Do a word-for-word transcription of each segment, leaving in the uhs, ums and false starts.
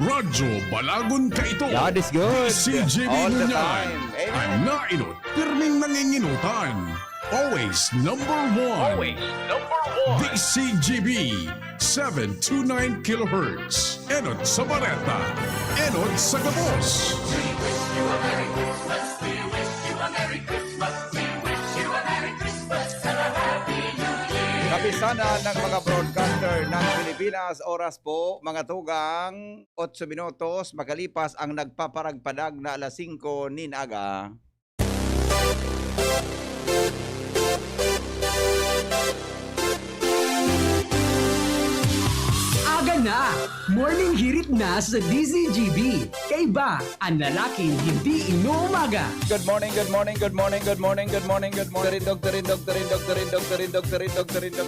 Radyo Balagon kaito. God is good. D C G B all the ngunyan. Time. Amen. An nainot, pirming nanginginutan. Always number one. Always number one. D C G B, seven two nine kilohertz. Enot sa Bareta. Enot sa Gabos. Kapisanan ng mga broadcaster ng Pilipinas, oras po, mga tugang, otso minutos makalipas ang nagpaparagpadag na alas singko nin aga. Aga na! Morning Hirit na sa D Z G B. Kaiba, ang lalaking hindi inuumaga. Good morning, good morning, good morning, good morning, good morning, good morning. Tarindog, tarindog, tarindog, tarindog, tarindog, tarindog, tarindog, tarindog.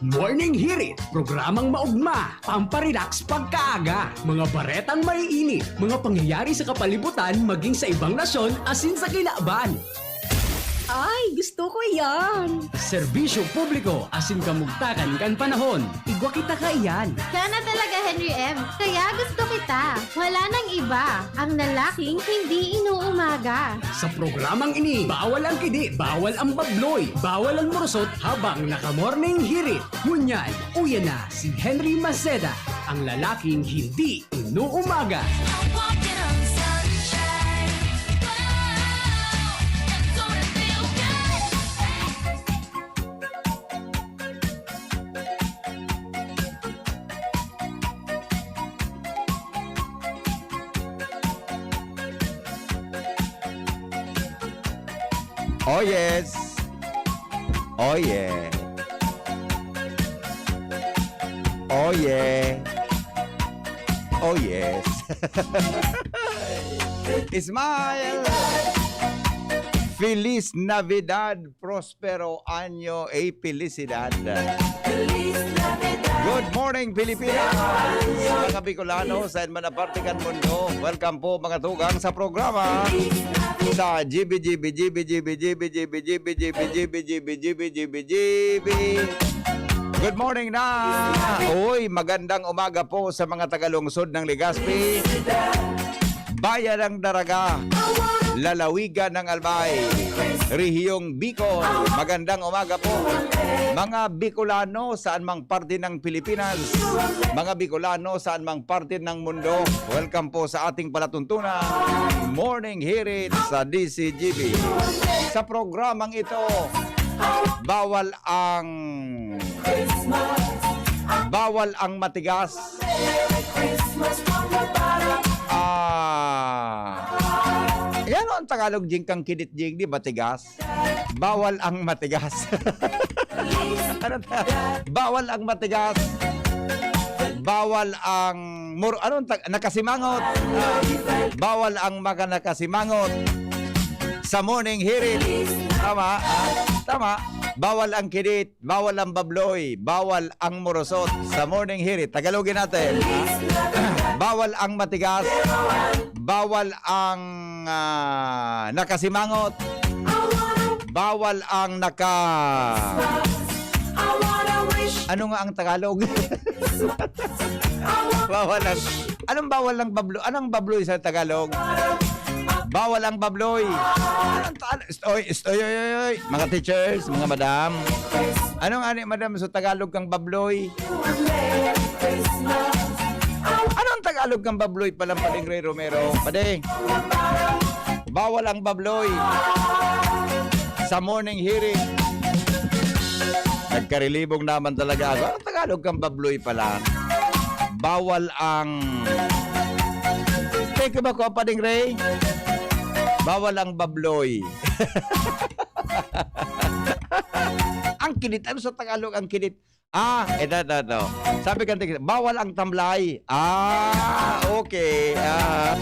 Morning Hirit, programang maugma, pamparelax pagkaaga, mga baretang maiinit, mga pangyayari sa kapalibutan maging sa ibang nasyon asin sa kinaban. Ay, gusto ko yan! Serbisyo publiko asin kamugtakan kan panahon. Igwa kita kaiyan. Siya na talaga, Henry M. Kaya gusto kita. Wala nang iba. Ang lalaking hindi inuumaga. Sa programang ini, bawal ang kidi, bawal ang babloy, bawal ang murusot habang naka-morning hirit. Ngunyan, uya na si Henry Maceda, ang lalaking hindi inuumaga. I'm walking on sunshine. Wow, I'm gonna feel good. Oh yes. Oh yeah. Oh yeah. Oh yes. Smile. Feliz Navidad, Prospero Año y Felicidad. Good morning, Pilipinas! Mga Bicolano, saan man na parte kan mundo, welcome po, mga tugang, sa programa sa G B, G B, G B, G B, G B, G B, G B, G B, G B, G B, G B, G B, G B. Good morning na! Uy, magandang umaga po sa mga taga-lungsod ng Legazpi, Bayan ng Daraga, lalawigan ng Albay, Rehiyong Bicol. Magandang umaga po, mga Bicolano saan mang parte ng Pilipinas, mga Bicolano saan mang parte ng mundo. Welcome po sa ating palatuntunan, Morning Hirit sa D C G B. Sa programang ito, bawal ang, bawal ang matigas. Ah, eh, ano ang Tagalog, Jing, kang kidit, Jing? Di matigas? Bawal ang matigas. Ano ta-, bawal ang matigas. Bawal ang mur-, anong tag-, nakasimangot. Ah, bawal ang mga nakasimangot sa morning hirit. Tama, ah, tama. Bawal ang kidit, bawal ang babloy, bawal ang murusot sa morning hirit. Tagalogin natin, ah. Bawal ang matigas, bawal ang, ah, nakasimangot, bawal ang naka-, ano nga ang Tagalog? Bawal ang, anong bawal ng bablo-, anong babloy sa Tagalog? Bawal ang babloy. Anong ta-, oy, oy, oy, oy, oy. Mga teachers, mga madam. Anong ani, madam, sa Tagalog kang babloy? Anong Tagalog kang babloy pala, Pading Ray Romero? Pade, bawal ang babloy sa morning hearing. Nagkarilibong naman talaga ako. Anong Tagalog kang babloy pala? Bawal ang, teka ba ko, Pading Ray? Bawal ang babloy. Ang kinit. Ano sa Tagalog ang kinit? Ah, eto, eto, eto. Sabi kan tig-, "Bawal ang tamlay." Ah, okay. Ah,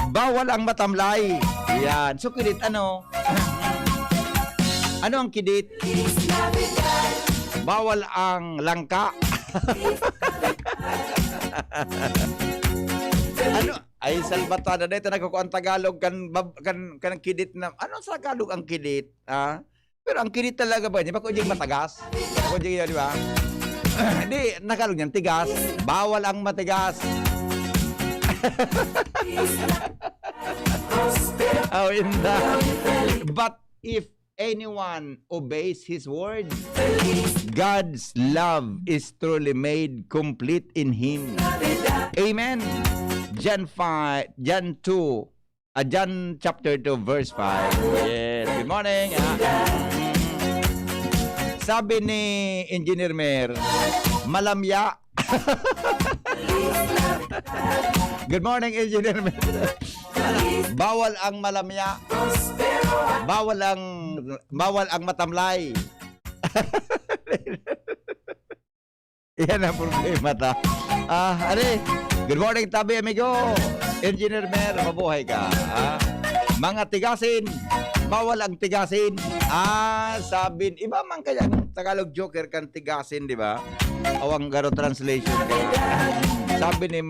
bawal ang matamlay. Yan. So, kinit, ano? Ano ang kinit? Bawal ang langka. Ano? Ay, salbatada na ito. Naku, ang Tagalog kan bab-, kan, kan kinit na, ano sa Tagalog ang kinit? Ah? Pero ang kinit talaga ba? Di ba, Kujing, matagas? Kujing yun, di ba? Di, Tagalog niyan, tigas. Bawal ang matigas. Oh, in the, but if anyone obeys his word, God's love is truly made complete in him. Amen. John five, John two, ah, John chapter two, verse five. Yes, good morning. Ah, sabi ni Engineer Mer, "Malamya." Good morning, Engineer Mer. Bawal ang malamya. Bawal ang, bawal ang matamlay. Yan ang problema ta. Ah, are. Good morning, tabi, amigo. Engineer Mer, mabuhay ka. Ah, mga tigasin, bawal ang tigasin. Ah, sabi, iba man kaya ang Tagalog joker kan tigasin, di ba? Awang garo translation ka. Sabi ni,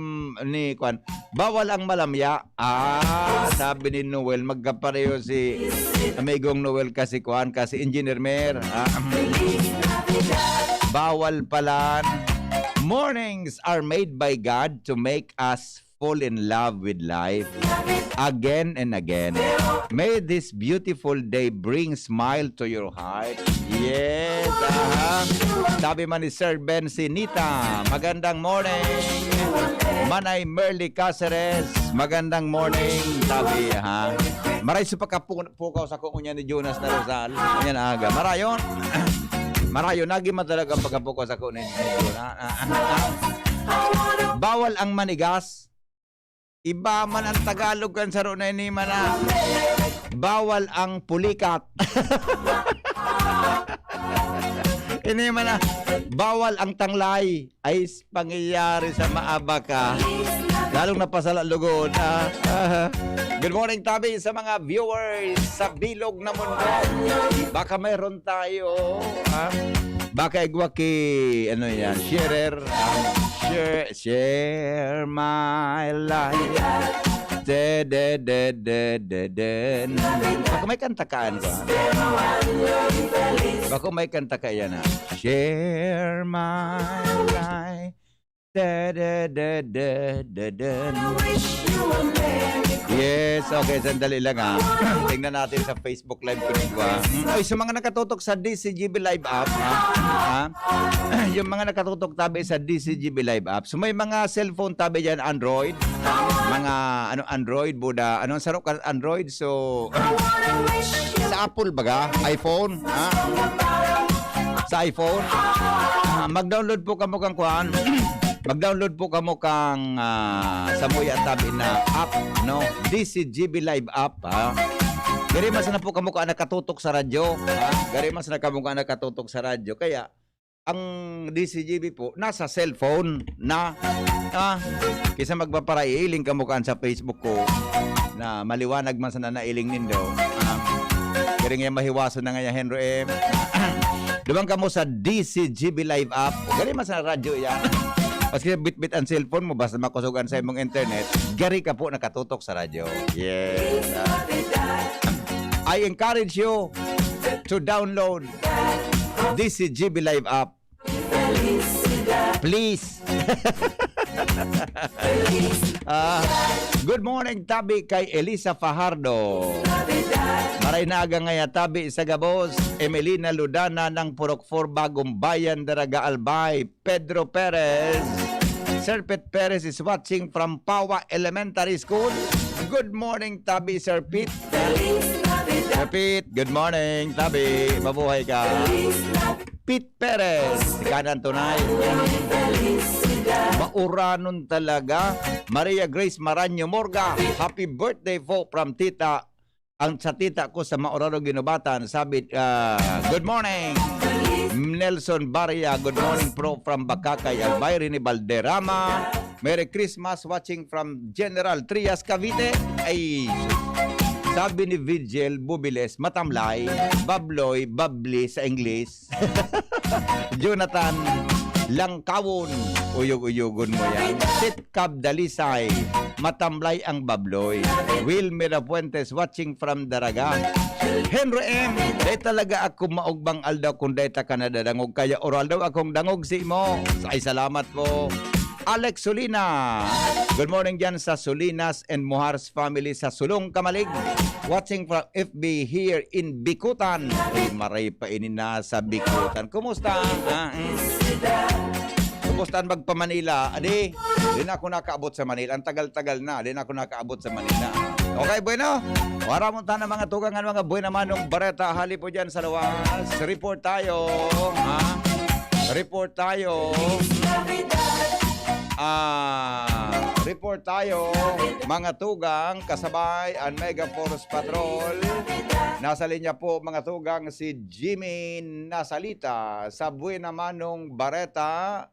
ni, kwan, "Bawal ang malamya." Ah, sabi ni Noel, magkapareho si amigong Noel kasi, kwan, kasi Engineer Mer. Ah, bawal pala. Mornings are made by God to make us fall in love with life again and again. May this beautiful day bring smile to your heart. Yes, aha. Sabi man ni Sir Ben Sinita, "Magandang morning." Manay Merly Caceres, "Magandang morning." Sabi, ha? Maray sa pagkapu-, pukaw sa kukunya ni Jonas na Rosal. Yan aga. Marayon. Marayon. Nagi man talaga ang pagkapukaw sa kukunya ni Jonas. Ah, ah, ah. Bawal ang manigas. Iba man ang Tagalog kan saro na ini man na, bawal ang pulikat. Ini man na, bawal ang tanglay. Ay, s-, pangyayari sa maaba ka. Lalong napasala lugod, ah. Ah. Good morning, tabi, sa mga viewers sa bilog na mundo. Baka mayroon tayo, ah. Baka igwa ki, ano yan, sharer, ah. Share, share my life. De, de, de, de, de, den. Baka may kanta kaan ko, ah. Baka may kanta ka yan, ah. Share my life. Da, da, da, da, da, da. Yes, okay, sandali lang, ah. Tingnan natin sa Facebook Live ko nito, ah. Mm, oy, sa mga nakatutok sa D C G B Live app, ah, ah, yung mga nakatutok tabi sa D C G B Live app. So, may mga cellphone tabi dyan, Android. Mga, ano, Android, Buda. Ano, sarok ka Android? So, sa Apple baga? iPhone, ah? Sa iPhone? Ah, mag-download po kamo kang kuan. Mag-download po kamo kang, ah, samuya tabi na app, no? D C G B Live app, ha? Gari man sana po kamo ka nakatutok sa radyo, ha? Gari man sana kamo ka nakatutok sa radyo. Kaya, ang D C G B po, nasa cellphone na, ah, kisa magpaparailing kamo kan sa Facebook ko, na maliwanag man sana nailing nindo. Ah, gari nga mahiwason na nga yan, Henry M. Duman kamo sa D C G B Live app. O, gari man sa radyo yan. Maski bitbit ang cellphone mo, basta makusogan sa imong internet, gari ka po nakatutok sa radyo. Yes. I encourage you to download D C G B Live app. Please. Ah, good morning, tabi kay Elisa Fajardo. Maray na aga ngaya, tabi sa gabos, Emelina Ludana ng Purok four, Bagong Bayan, Daraga, Albay, Pedro Perez. Sir Pete Perez is watching from Pawa Elementary School. Good morning, tabi, Sir Pete. Sir Pete, good morning, tabi. Mabuhay ka. Pete Perez, kanan tunay. Mauranon talaga. Maria Grace Maranyo Morga, happy birthday po from Tita. Ang sa tita ko sa Mauraro Ginubatan, sabi, ah, "Good morning." Nelson Baria, "Good morning, pro," from Bacacay, Albay. Rene Valderrama, "Merry Christmas, watching from General Trias, Cavite." Ay, sabi ni Vigil Bubiles, matamlay, babloy, babli sa Ingles. Jonathan Langkawon, uyog-uyogon mo yan. Sitkab Dalisay, Matamlay ang Babloy. Wilmira Fuentes watching from Daraga. Henry M, dai talaga ako maogbang aldaw kung dai ta ka nadadangog. Kaya oral daw akong dangog si mo. Ay, salamat po. Alex Solina. Good morning dyan sa Solinas and Muhars family sa Sulong Kamalig. Watching from F B here in Bikutan. Ay, maray pa ini na sa Bikutan. Kumusta? Ah, mm. Kumusta ang magpa-Manila? Adi, di na ako nakaabot sa Manila. Ang tagal-tagal na, di na ako nakaabot sa Manila. Okay, bueno. Wara mo tayo ng mga tugang, ang mga buena manong bareta. Hali po dyan sa luwas. Report tayo. Ha? Report tayo. Ah, report tayo. Mga tugang, kasabay ang Mega Force Patrol. Nasa linya po, mga tugang, si Jimmy Nasalita sa Buena Manong Bareta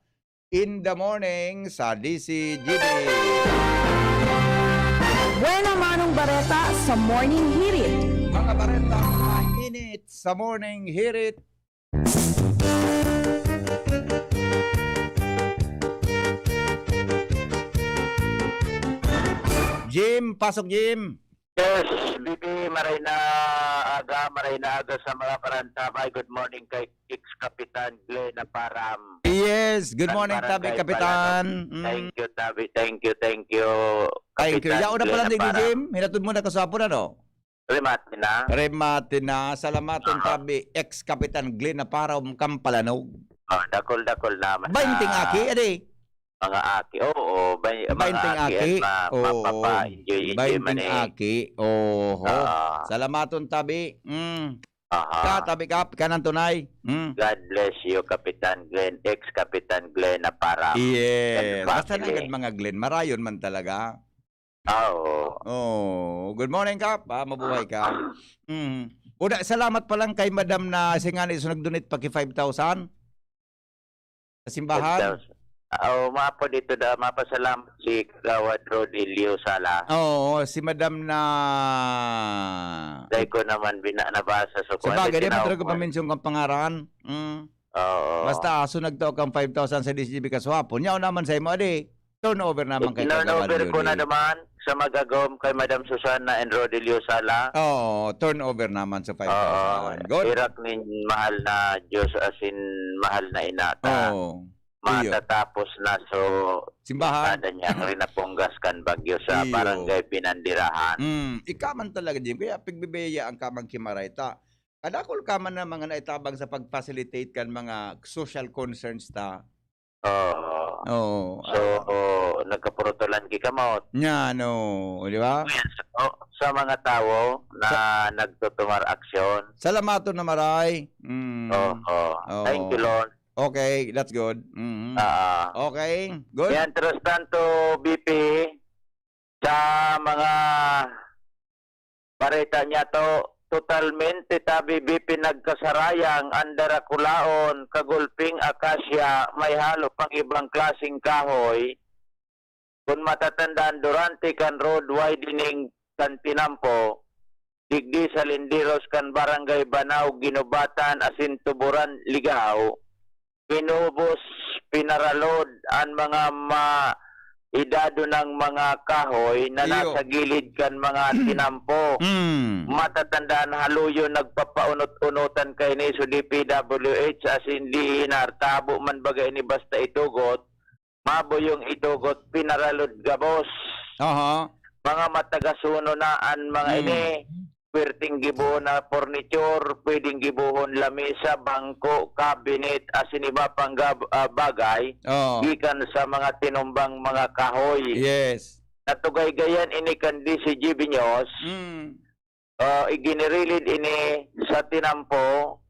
in the morning sa D C G B. Buena Manong Bareta sa Morning Hirit. Mga bareta, mainit sa Morning Hirit. Jim, pasok, Jim. Yes, B B, maray na aga, maray na aga sa mga parantabay. Good morning kay ex-Kapitan Glenn Aparam. Yes, good Kan morning, Tabi Barangay Kapitan. Palanog. Mm. Thank you, Tabi. Thank you, thank you, Thank you. Kapitan Yaon na pala, Glenn Digdi Aparam. Jim. Hinatod mo na kasapon, ano? Remate na. Remate na. Salamaton, Aha. Tabi, ex-Kapitan Glenn Aparam, Kampalanog. Ah, dakol-dakol naman Bainting na aki, adi? Mga aki. Oo, bay-, mga Bainting aki, aki. at ma-, Oo. mapapa-enjoy-enjoy Bainting man eh. aki. Oho. Ah. Salamaton, Tabi. Mm. Aha. Ka, Tabi, Kap, kanan tunay. Mm. God bless you, Kapitan Glenn, ex-Kapitan Glenn Aparam. Yes. And Basta family. Nanggad mga Glenn, marayon man talaga. Ah, oo. Oh, good morning, Kap. Ah, mabuhay ka. Mm. Una, salamat pa lang kay Madam na si ngani so nag-donate pa ki five thousand sa simbahan. Five thousand. Ah, oh, mapo dito da, mapasalamat si Kagawad Rodilio Sala. Oo, si Madam na Dai ko naman bina-, nabasa sa Sa kuwan, bagay, di man tinawag talaga ko. pamensyon kang pangaran. Mm. Oo. Basta, aso nagtao kang five thousand sa D C G B kaswapon. Yaon naman sa imo, adi. Turnover naman kay Turnover Kagawad ko na Yuri. naman sa magagom kay Madam Susana and Rodilio Sala. Oo, turnover naman sa Oo, five thousand. Good. Irak nin mahal na Diyos, as in, mahal na ina ta. Oo. Iyo. Matatapos na, so, Simbahan. Kada niyang rinapongas kan bagyo sa Iyo. Barangay Binandirahan. Mm, ika man talaga, Jim. Kaya pigbibiya ang kamang kimaray ta. Kadakol ka man na mga naitabang sa pag-facilitate kan mga social concerns ta. Oo. Oo. So, nagkapurutulan ki kamot. Nya, no, di ba? Ayan, so, sa mga tawo na Sa nagtutumar aksyon. Salamaton na maray. Mm. Oo. Oo. Thank you, Lord. Okay, that's good. Mm. Ah. Okay, good. Yan, mientras tanto, B P, sa mga bareta niya to, totalmente tabi, B P, nagkasarayang an darakulaon, kagulping akasya, may halo pang ibang klaseng kahoy. Kun matatandaan, durante kan road widening kan tinampo, digdi sa linderos kan Barangay Banao, Guinobatan, asin Tuburan, Ligao, pinubos, pinaralod an mga maidado nang mga kahoy na Iyo. nasa gilid kan mga tinampo. Mm. Matatandaan, haluyon nagpapaunot-unotan kaini sa D P W H asin D E N R. Tabo man baga ini basta itugot, mabuyong itugot, pinaralod gabos. Aha. Mga matagasuno na an mga Mm. ini, pwerteng gibo na furniture, pwedeng gibohon lamesa, bangko, cabinet, asin iba pang gab-, ah, bagay, Oo. gikan sa mga tinumbang mga kahoy. Yes. Natugaygayan ini kan D C G B News. Mm. Ah, iginirilid ini sa tinampo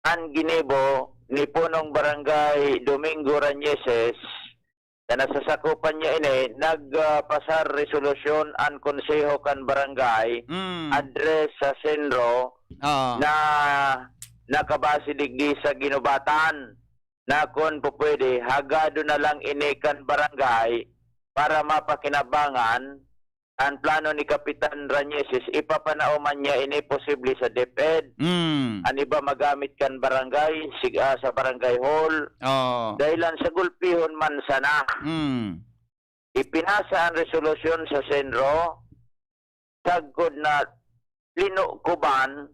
an ginibo ni Punong Barangay Domingo Rañeses, na nasasakupan niya ini, nag, ah, pasar resolusyon an Konseho kan Barangay, Mm. address sa Senro, Oo. na nakabase digdi sa Guinobatan, na kun pupwede, hagado na lang ini kan barangay para mapakinabangan Ang plano ni Kapitan Rañeses, ipapanao man niya ini posible sa DepEd. Mm. Ang iba magamit kan barangay, sig-, ah, sa barangay hall. Oo. Dahilan sa gulpihon man sana. Mm. Ipinasa ang resolusyon sa Senro, sagkod na linukuban,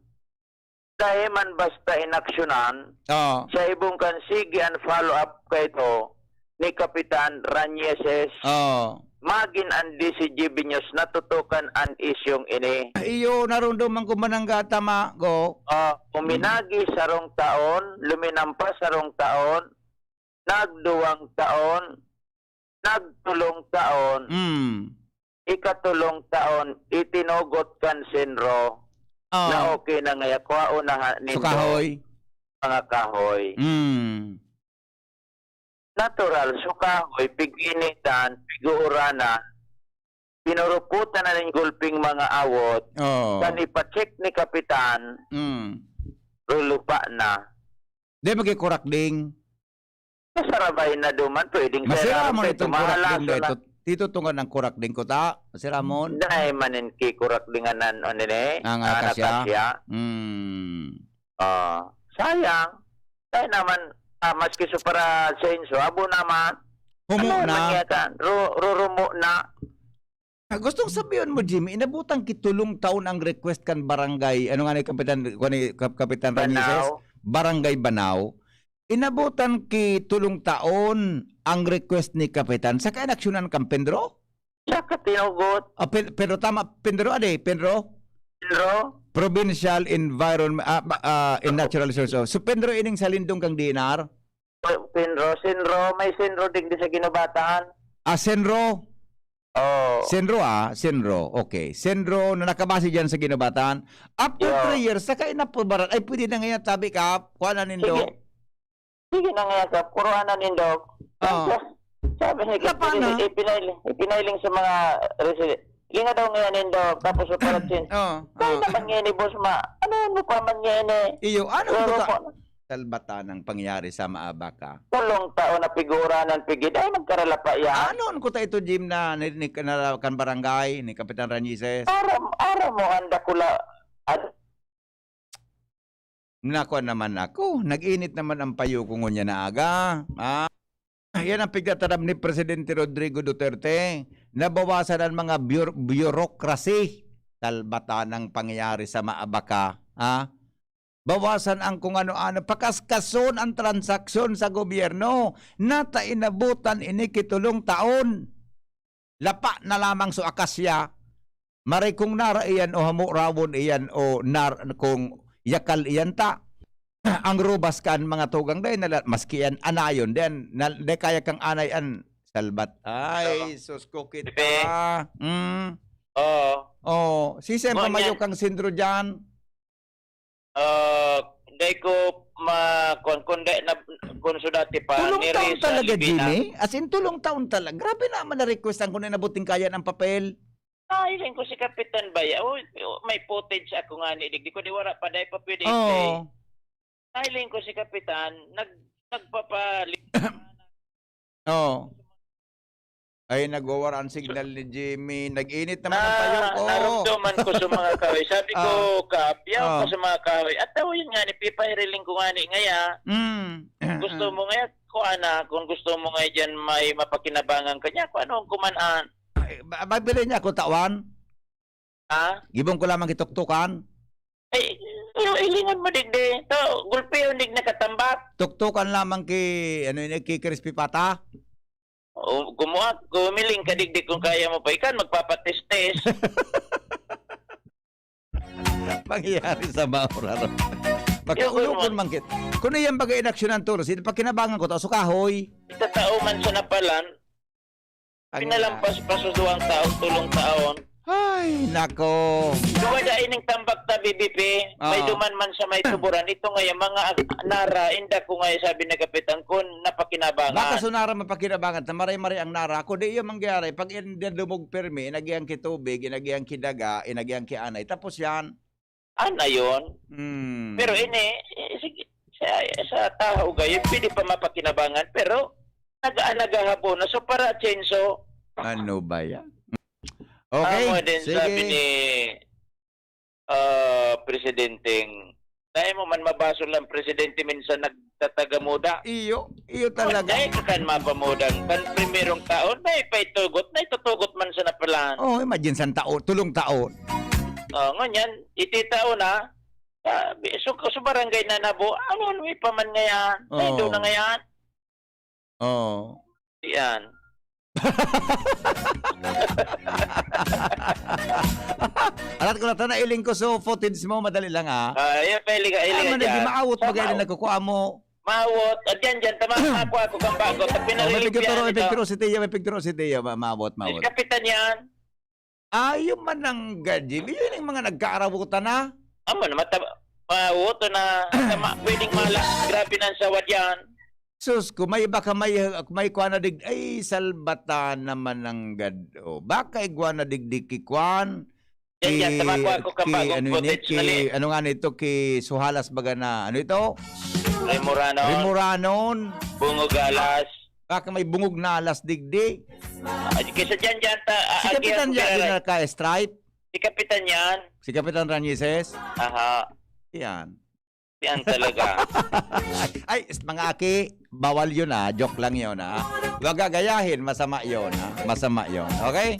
dai man basta inaksyonan, Oo. sa ibong kan sige an follow-up kaito ni Kapitan Rañeses, Oo. magin an D C G B News natutukan an isyung ini. Iyo, narumduman ko man ang gatama, Go. Ah, uminagi sarong taon, luminampas sarong taon, nagduwang taon, nagtulong taon, Mm. ikatulong taon, itinugot kan Senro Oo. na okay na ngaya, kuhaon na ha-, So, nindo kahoy? mga kahoy. Mm. Natural, so kahoy, pig-initan, pig-uuranan, pinuruputan na nin gulping mga awot, Oo. kan ipa-check ni Kapitan, Mm. lulupa na. Di magkikurakding. Masarabay na duman, pwedeng Masiramon siraron, itong kurakding maalason na na. ito. Tito, tunga ng kurakding ko ta. Masiramon. Dai man in kikurakdingan nan, ano ni, Ang ah, akasya. nakasya. Mm. Ah, sayang. Kaya naman, ah, maski sa para senso, abo naman. Humo Ano na. man yata? Ru-, rurumo na. Ah, gustong sabihon mo, Jimmy, inabutan ki tulong taon ang request kan barangay, ano nga ni Kapitan, kuwan ni Kap-, Kapitan Rañeses? Banao. Barangay Banao. Inabutan ki tulong taon ang request ni Kapitan. Saka inaksyonan kan Pedro? Saka tinugot. Ah, Pe-, Pedro, tama. Pedro, ade, Pedro? Pedro? Provincial Environment, ah, ba-, ah, and Natural Resources. So, Pedro ining sa Lindong kang D N R? Pe-, Pedro, Senro, may Senro digdi sa Guinobatan. Ah, Senro? Oo. Senro, ah, Senro. Okay. Senro na nakabase dyan sa Guinobatan. After Yo. three years, saka inaprobaran. Ay, pwede na ngayon, tabi ka, kuha na nindo. Sige. Sige na ngayon, Kap. Kuruha na nindo. Oo. Sabi ni Wala pa Kap, na. ipinailing, ipinailing sa mga resident. Linga daw ngayon nindo, tapos sa palatsin. Oo, Kaya oo. naman ngayon ni Boss Ma, ano mo pa man ngayon eh? Iyo, ano Pero ko ta-, po, Talbata ng pangyari sa maabaka. Tulong tao na piguranan, pigid. Ay, magkarala pa yan. Ano ko ta ito, Jim, na ni, ni, na, kan barangay, ni Kapitan Rañeses? Aram, aram mo, ang dakula. At Nako naman ako, nag-init naman ang payo ko ngunyan na aga. Ah, yan ang pigtataram ni Presidente Rodrigo Duterte. Nabawasan ang mga bureau-, bureaucracy. Talbata ng pangyayari sa maabaka. Ah, bawasan ang kung ano-ano. Pakaskason ang transaksyon sa gobyerno. Nata inabutan ini kitulong taon. Lapa na lamang so akasya, maray kung nara iyan o hamo rawon iyan o nar-, kung yakal iyan ta. Ang rubas kan mga tugang dai nala-, maski iyan anayon, diyan, na, dai kaya kang anay an salbat. Ay, Oo. sus ko kita. Pepe. Mm. Oo. Oh, si Sen Bon, pamayo yan. kang sindro diyan. Ah, dai ko ma-, kun, kun dai na, kun so dati pa, Tulong ni taon Risa talaga, Libina. Jimmy? As in, tulong taon talaga. Grabe naman na request ang kung inabuting kaya ng papel. Ah, hiling ko si Kapitan Baya. Oh, may footage ako nga ni digdi ko, di wala pa, dai pa pwede Oo. i-play. Hiling ko si Kapitan, nag-, nagpapali-, Oo. Ay, nagwawara ang signal ni Jimmy. Nag-init naman ang Na, payong ko. narumduman ko sa mga kahoy. Sabi ko, Ah. "Kap, yaw Ah. ka sa mga kahoy." At daw yun nga, ni pipahiriling ko nga ni ngaya. Mm. Gusto mo ngaya, kuha na, kung gusto mo ngaya dyan may mapakinabangan ka niya, kung anong kumanan. Ay, ba-, babili niya ako tawan? Ha? Gibong ko lamang kituktukan. Ay, iyo, ilingon mo digdi. To, gulpihon dig nakatambak. Tuktukan lamang ki, ano yun, ki Crispy Pata. O, gumuha, gumiling ka digdi kung kaya mo pa. Ikan, magpapatistis. Mangyayari sa maura, no? Pagkaulupon Yung man kit. Kung iyan baga inaksyonan, Toro, sino pakinabangan ko, tao sa kahoy? Itatao man sa napalan, Ang pinalampas pa sa duwang taon, tulong taon. Ay, nako. Duwa da ining tambak ta, B B P. May Oo. duman man sa may tuburan. Ito ngayon, mga ag-, nara, inda ko ngayon sabi na kapitan kun napakinabangan. Baka sa nara mapakinabangan, ta maray-maray ang nara. Kung di iyo mangyari, pag in-, dumog permi, inagihan ki tubig, inagihan ki daga, inagihan ki anay. Tapos yan. Ana yon. Mm. Pero ini, eh, sige, sa, sa tao gayon, pwede pa mapakinabangan, pero nag-, nagahabo na. So, para, Chenso, Ano ba yan? Okay, Amo din sige. Sabi ni ah, presidenteng, dai mo man mabasol ang presidente minsan nagtatagamuda. Iyo, iyo talaga. Dai ka kan mapamudang, kan primerong taon, dai pa itugot, na itutugot man sa napalan. Oh, imagine san taon, tulong taon. Oh, ngunyan, iti taon na, sabi, so, so barangay na nabo, awal, may pa man ngayon, may Oo. doon na ngayon. Oh. Yan. Alat ko na ta, nailing ko so footage mo, madali lang ah. Ah, yun, pwede ka, Ay, iling man, dyan. maawot Sa bagay na mau- nagkukuha mo. Mawot, at dyan, dyan, tama ako, ako kang bago. At Oh, may picture, pinalilimpihan may ito. Picture si Tia, may picture si Tia, ma- maawot, Ay, maawot. kapitan yan. Ayaw man ang gadji. Yun yung mga nagkaarabutan na. Amo na, mata, mawot na, tama, pwedeng mala. Grabe na ang sawad yan. Sus, kung may iba ka may, may kuha na dig, ay, salbatan naman ang gad. Oh, baka igwa na digdi ki kwan. Yan, yan, tama ko, ako kang bagong ano ini, footage, ki, mali. Ano nga nito, ki Suhalas baga na, ano ito? Remoranon, Remoranon. Bungogalas. Baka may bungog na alas digdi. Ah, kaysa dyan, dyan, ta, ah, Si Kapitan agihan ko Jack kaya- na naka-stripe. Si Kapitan yan. Si Kapitan Ranyeses. Aha. Yan. Yan talaga. Ay, s- mga aki, bawal yun ah. Joke lang yun ah. Huwag gagayahin, masama yun ah. Masama yun. Okay?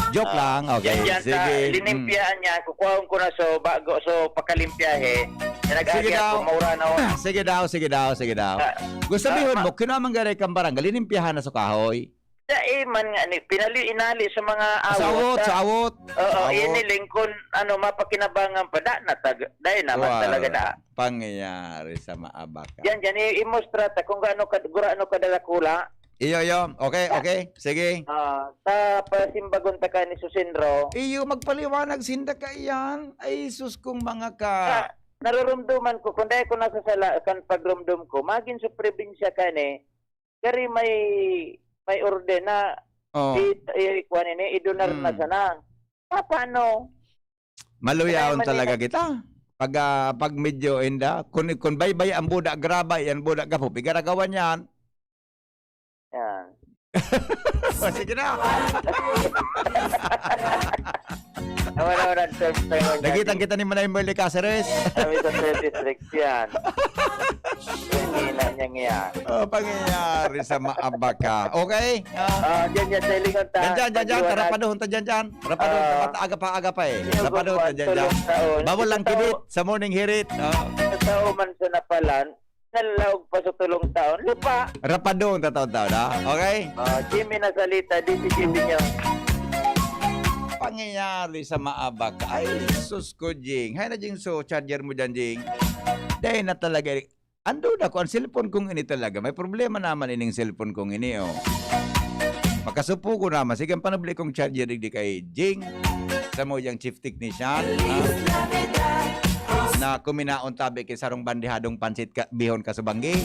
Joke Ah, lang. Okay. Yan, yan, Sige. ta, Mm. Linimpyahan niya. Kukuha ko na so, bago, so, pakalimpyahe. Sige Nag-agi daw. Ako, maura na. Sige daw, sige daw, sige daw. Ah, Gusto ah, bihon ma- mo, kinuha man gari kang barangay, linimpiyahan na sa kahoy. Dai man nga ni, pinali-inali sa mga awot. Sa awot, ta. Sa awot. Oo, Awot. iniling kun ano, mapakinabangan pa, da, natag, dai naman Wow. Talaga da. Pangyayari sa maabaka. Yan, yan, i- imustra ta kung gaano ka, gurano kadalakula. Iyo, iyo. Okay, okay. Sige. Ah, sa pasimbagon ta ka ni Susinro, Iyo, magpaliwanag sinda ka iyan. Ay, sus, kung mga ka... ah, narurumduman ko, kung dai ko nasasala, kan pagrumdum ko, magin sa probinsya ka ni, gari may, may orden na, Oh. i, i, kuwan ini, idonar na Mm. sana. Pa, paano? Maluyaon Kaya talaga Manila- kita. Pag, ah, pag medyo inda, kung, kung baybay ang buda, grabay ang buda, gapo, pigaragawan yan. Yan. Oh, sige na. Wala, wala, third time, wala. Nakitang kita ni Manay Merly Caceres. Kami sa third district yan. Hindi na niya nga. Oh, pangyayari sa maabaka. Okay? Ah. Ah, dyan, dyan, sa lingon ta. Dyan, dyan, dyan, dyan. Pagluwanan. Tarapadon ta dyan, dyan. Rapadon, Ah. dapat aga pa, aga pa eh. Yung Rapadon ta buwan, dyan, dyan. tulong taon. Bawal lang Ito, kibit sa morning hirit. Oh. Sa tao man sa napalan, nalaog pa sa tulong taon. Lupa. Rapadon, tataw-taw na. Okay? Ah, Jimmy na salita, di si Jimmy niya. Pangyayari sa maabak. Ay, sus ko, Jing. Hay na, Jing, so, charger mo dyan, Jing. Dahil na talaga, ando na ko, ang cellphone kong ini talaga. May problema naman ining cellphone kong ini, oh. Makasupo ko naman. Sige, ang panabli kong charger, di kay Jing. Sa mo yung chief technician, ha? Na kuminaon tabi kay sarong bandihadong pansit ka, bihon kasubanggi.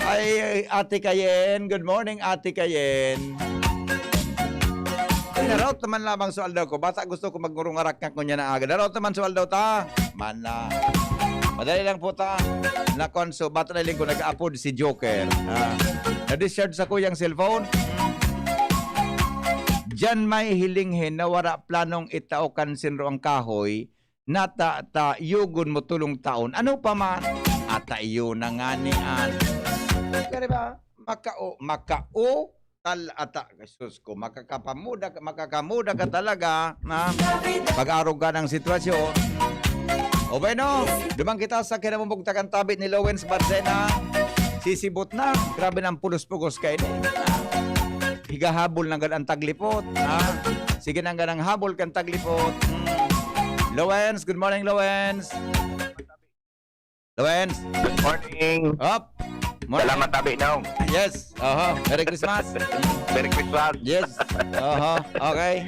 Ay, Ate Kayen. Good morning, Ate Kayen. Ay, naraot naman lamang so aldaw ko. Bata gusto ko magngurungarak nga kunya na aga. Naraot naman so aldaw ta. Mana. Madali lang po ta. Nakon so, bata na lang ko nag-upload si Joker. Ah, na-discharge sa kuyang cellphone. Diyan may hilinghin na wala planong itao kan sinro ang kahoy. Nata ta yugon mo tulong taon. Ano pa man? Ata iyo na nga ni an. Kaya ba? Makao, makao, tal ata. Jesus ko, makakapamuda, makakamuda ka talaga na pag-arog ka ng sitwasyon. O bueno, duman kita sa kinamumugtakan tabi ni Lowens Barcena. Sisibot na. Grabe ng pulos-pugos kayo. Higahabol ng gan ang taglipot. Ha? Sige nang ganang habol kan taglipot. Hmm. Lowens, good morning, Lowens. Lowens. Good morning. Up. Morning. Salamat tabi, Nong. Yes. Oho. Merry Christmas. Merry Christmas. Yes. Oho. Okay.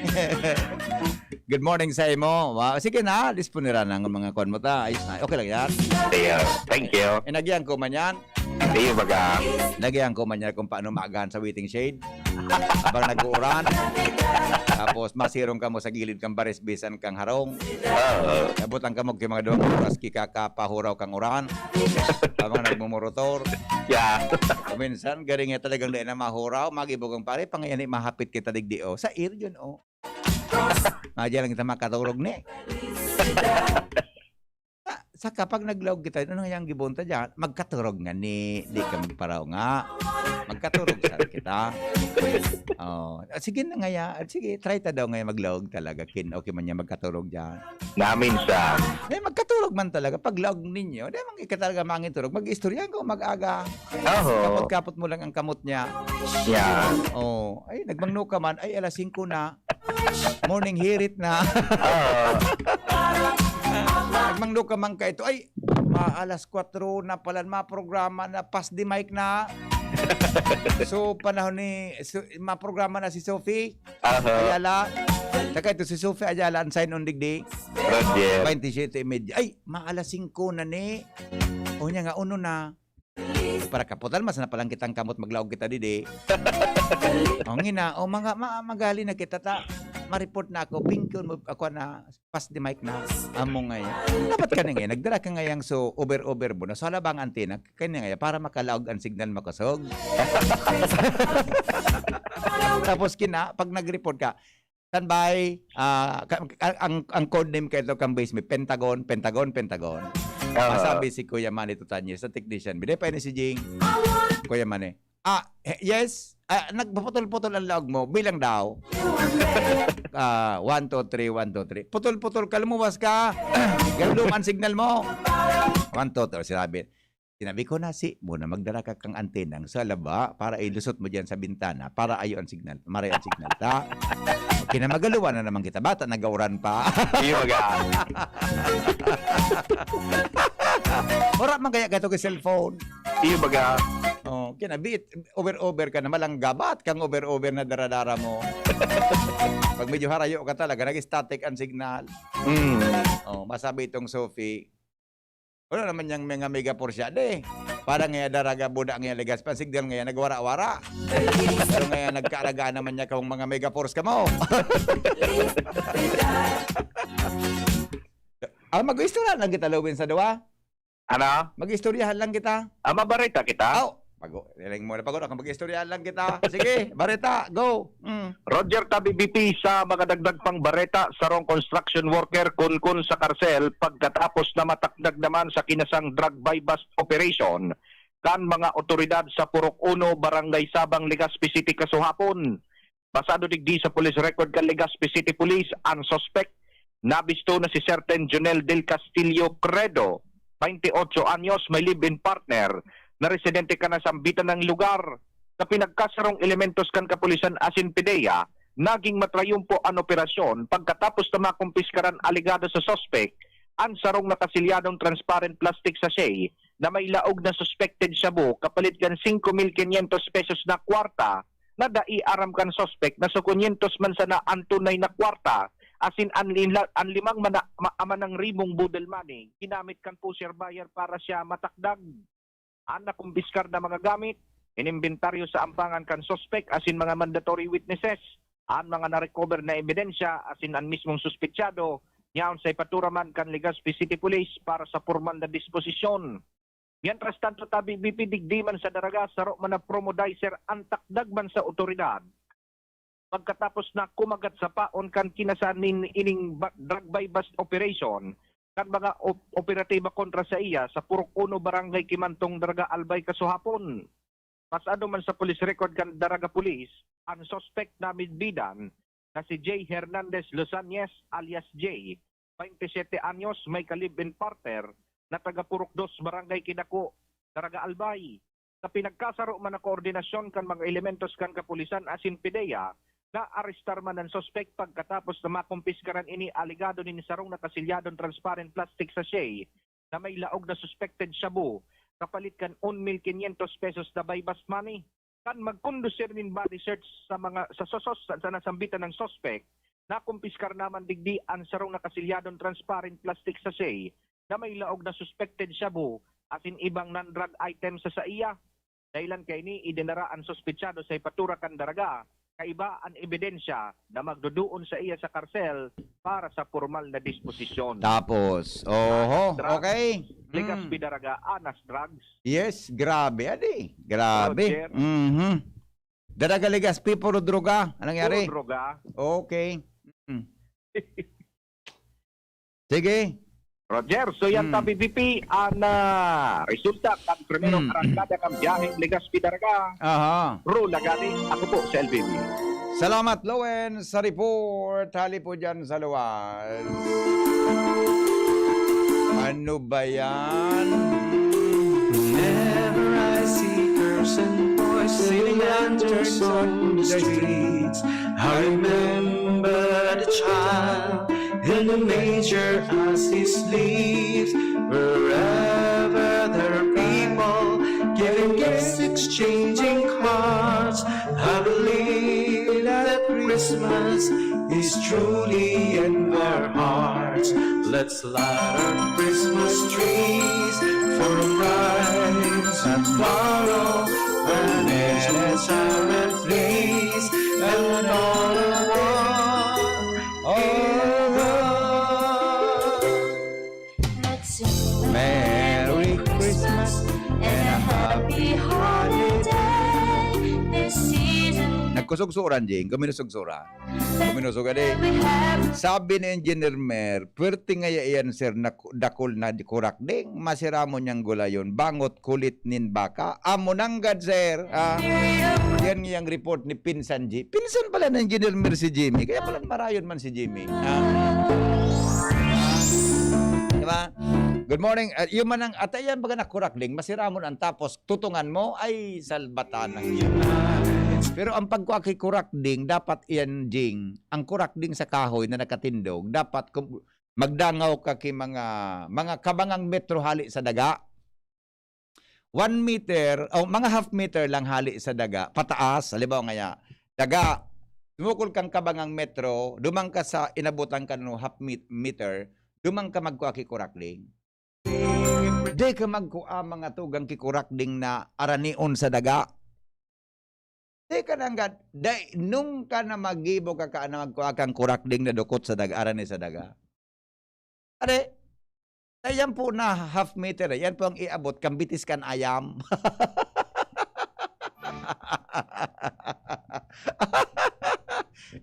Good morning sa imo. Wow. Sige na, disponera na ang mga kwan mo ta. Ayos na. Okay lang yan. Yeah, thank you. Inagyan ko man yan. Iyo baga. Lagyan ko man yan kung paano maagaan sa waiting shed. Habang nag-uuran. Tapos masirong kamo sa gilid kan bares bisan kan harong. Oo. Abot lang kamo ki mga duwang oras ki kakapahuraw kan uran. Ang mga nagmumorotor. Yeah. O minsan, gari nga talagang dai na mahuraw, magibo kan pare, pangayan ni mahapit kita digdi, oh. Sa air yun, oh. Madya lang kita makaturog ni. Sa, sa kapag naglaog kita, ano nga yang gibunta dyan? Magkaturog nga ni, di ka magparaw nga. Magkaturog sa kita. Oh, ah, sige na nga ya. Ah, sige, try ta daw ngayon maglaog talaga. Kin, okay man niya magkaturog dyan. Naminsan. Eh, magkaturog man talaga. Pag laog ninyo, di man ika talaga mangin turog. Mag-istorya ko mag-aga. Aho. Kapot-kapot mo lang ang kamot niya. Yeah. Oh, ay, nagmangno ka man. Ay, alas singko na. Morning hirit na. Oo. Nagmangno ka man ka ito. Ay, ma-, alas kwatro na pala, ma-programa na, pass the mic na. So, panahon ni, so, ma-programa na si Sophie Aha. Ayala. Taka ito si Sophie Ayala, ang sign on digdi. Roger. Twenty-seven y media. Ay, ma-alas singko na ni. O niya nga, uno na. Para kaputan, mas na palang kitang kamot maglaog kita didi. O, ngina, o, mga, ma-, magali na kita ta. Ma-report na ako, pingkon mo, ako na, pass the mic na. Amo nga yan. Dapat ka na nga, nagdara ka nga yang so, over-over mo na. So, hala ba ang antena? Kaya nga yan, para makalaog ang signal makasog. Tapos kina, pag nag-report ka, standby, ah, ka-, ang, ang, ang code name ka ito, kang base may Pentagon, Pentagon, Pentagon. Oo. Masabi si Kuya Manny Tutanyes, sa technician. Biday pa ni si Jing. Kuya Manny. Ah, he-, yes. Ah, nagpuputol-putol ang laog mo. Bilang daw. Ah, one, two, three, one, two, three. Putol-putol ka, lumuwas ka. Gandum ang signal mo. One, two, three, sinabi. Sinabi ko na, "Si, muna magdara ka kang antenang sa laba para ilusot mo diyan sa bintana para ayo ang signal. Maray ang signal ta." Kinamagaluan na naman kita. Bata, nagauran pa. Iyo, baga. Wala man kaya gato kay cellphone. Iyo, baga. Oh, kinabiit, over-over ka na, malanggabat kang over-over na daradara mo. Pag medyo harayo ka talaga, nag-static ang signal. Mm. Oh, masabi itong Sophie, wala naman niyang mga megaforce siya, de. Parang nga daraga buda nga ligas, pa signal nga nagwara-wara. Pero nga nagkaaragaan naman niya kung mga megaforce ka mo. Ah, mag-istorya lang kita, Lubin, sa duwa. Ano? Mag-istoryahan lang kita. Ah, mabareta kita? Aw, bago, iling mo na, bago na, mag-istoryahan lang kita. Sige, bareta, go. Mm. Roger Tabi B P sa makadagdag pang bareta, sarong construction worker kunkun sa karsel pagkatapos na matakdag naman sa kinasang drug buy-bust operation kan mga otoridad sa Purok Uno, Barangay Sabang, Legazpi City, kasuhapon. Basado digdi sa police record kan Legazpi City Police, ang suspect nabisto na si Certain Jonel Del Castillo Credo, twenty-ocho anyos, may live-in partner, na residente kan nasambitan na lugar. Sa pinagkasarong elementos kan kapulisan asin PDEA, naging matrayumpo an operasyon pagkatapos na makumpiskaran alegado sa suspek an sarong nakasilyadong transparent plastic sachet na may laog na suspected shabu kapalit kan singko mil kinyentos pesos na kwarta na dai aram kan suspek na sukunyentos man sana an tunay na kwarta, asin an linla-, an limang mana-, ma-, amanang ribong boodle money ginamit kan pusher buyer para siya matakdag. An nakumpiskar na mga gamit, inimbentaryo sa ampangan kan suspek asin mga mandatory witnesses, an mga na-recover na ebidensya asin an mismong suspetsado, nyaon sa ipatura man kan Legazpi City Police para sa pormal na disposisyon. Mientras tanto, tabi B P, digdi man sa Daraga, saro man na promodizer an takdag man sa otoridad. Pagkatapos na kumagat sa paon kan kinasan nin ining ba-, drug buy-bust operation kan mga op-, operatiba kontra sa iya sa Purok Uno, Barangay Kimantong, Daraga, Albay, kasuhapon. Pasado man sa police record kan Daraga Police, ang suspect na midbidan na si Jay Hernandez Lozanez alias Jay, twenty-sete anyos, may ka-live-in partner na taga Purok Dos, Barangay Kidako, Daraga, Albay. Sa pinagkasaro man na koordinasyon kan mga elementos kan kapulisan asin PDEA, naarestar man an suspek pagkatapos na makumpiskaran ini alegado nin sarong nakasilyadong transparent plastic sachet na may laog na suspected shabu kapalit kan un mil kinyentos pesos na buy-bust money. Kan magkondusir nin body search sa mga, sa sosos sa, sa nasambitan ng suspek, nakumpiskar naman digdi an sarong nakasilyadong transparent plastic sachet na may laog na suspected shabu asin ibang non-drug items sa saiya. Dahilan kaini, idinara an suspetsado sa ipatura kan Daraga kaiba an ebidensya na magduduon sa iya sa karsel para sa pormal na disposisyon. Tapos, oho, Drugs, okay. Ligas Mm. Pidaraga, Anas Drugs. Yes, grabe, adi. Grabe. Roger. Mhm. Daraga Ligas, pi, puro droga. Anong nangyari? Puro droga. Okay. Mm. Sige. Roger, so yan Hmm. ta, B B P, ang, ah, resulta kan primerong Hmm. arangkada kan biyaheng Ligas Pidaraga. Aha. Ru Lagani, ako po sa L B B. Salamat, Lowen, sa report. Hali po dyan sa luwas. Ano ba yan? Whenever I see girls and boys sitting lanterns on the streets, I remember the child in the manger as he sleeps. Wherever there are people giving gifts, exchanging cards, I believe that Christmas is truly in our hearts. Let's light our Christmas trees for a bright tomorrow, where nations are at peace and all are one. All are one. Let's sing Merry Christmas and a happy holiday this season. Nagkusog-suran, Jing. Kami nasugsuran. Kami nasugsuran, eh. We have Sabi ni Engineer Mer, "Pwerte ngaya iyan, sir, na ku-, dakul na di kurakding. Masiramon niyang gulayon. Bangot kulit nin baka." Amo nanggad, sir. Ah, yan ngayang report ni Pinsan Ji. Pinsan pala ni Engineer Mer si Jimmy. Kaya pala marayon man si Jimmy. Ah. Di ba? Good morning. Ah, yung manang, at ayan baga na kurakding, masiramon ang tapos tutungan mo, ay salbatan ng yun. Pero ang pagkua ki kurakding, dapat iyan, Jing, ang kurakding sa kahoy na nakatindog, dapat kum-, magdangaw ka ki mga, mga kabangang metro hali sa daga. One meter, o mga half meter lang hali sa daga, pataas. Halimbawa ngaya, daga, sumukol kang kabangang metro, duman ka sa inabutan ka no half met-, meter, duman ka magkua ki kurakding. Di ka magkua mga tugang ki kurakding na aranion sa daga. Di ka nanggad, dai, nung ka na magibo ka, ka na magkua kang kurakding na dukot sa daga, arani sa daga. Are, ayan po na half meter, eh. Yan po ang iabot kang bitis kan ayam.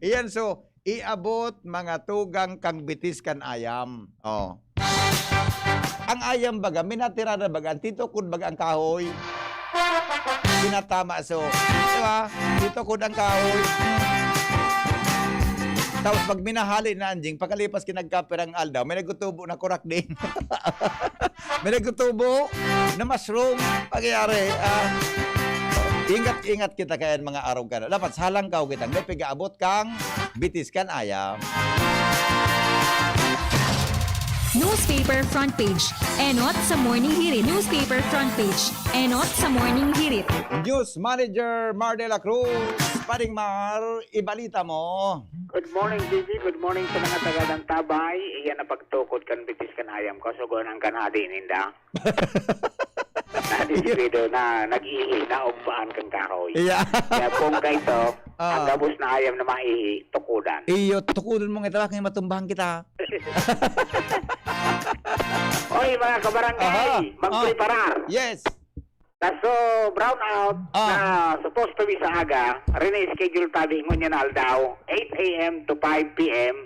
Iyan, so, iabot mga tugang kang bitis kan ayam. Oh. Ang ayam baga, minatira na baga, ang titukod baga ang kahoy. Pinatama, so, di ba? Titukod ang kahoy. Tapos pag minahali na anjing, pagkalipas kinagkapirang aldaw, may nagtutubo na kurakding. May nagtutubo na mushroom. Pagyari, ah, ingat-ingat kita kayan mga arog ka na. Dapat sa halangkaw kita, may pigaabot kang bitis kan ayam. Newspaper front page. Enot sa Morning Hirit. Newspaper front page. Enot sa Morning Hirit. News Manager Mar de la Cruz. Paring Mar, ibalita mo. Good morning, Gigi. Good morning sa mga taga Dantabay. Iyan na pagtukod kan bitis kan ayam ko. Sugo nang kanadi ninda. Nadisipido na, nag-ihi, naugpaan kang kahoy. Iya. Kaya kung kaito, Ah. ang gabos na ayam na maihi, tukudan. Iyo, tukudan mo nga ito, kaya matumbahan kita. Oy, mga kabarangay, Aha. magpreparar. Ah. Yes. Kaso, brown out Ah. na supposed to be sa aga, rine-schedule tabi ngunyan na aldaw, eight A M to five P M,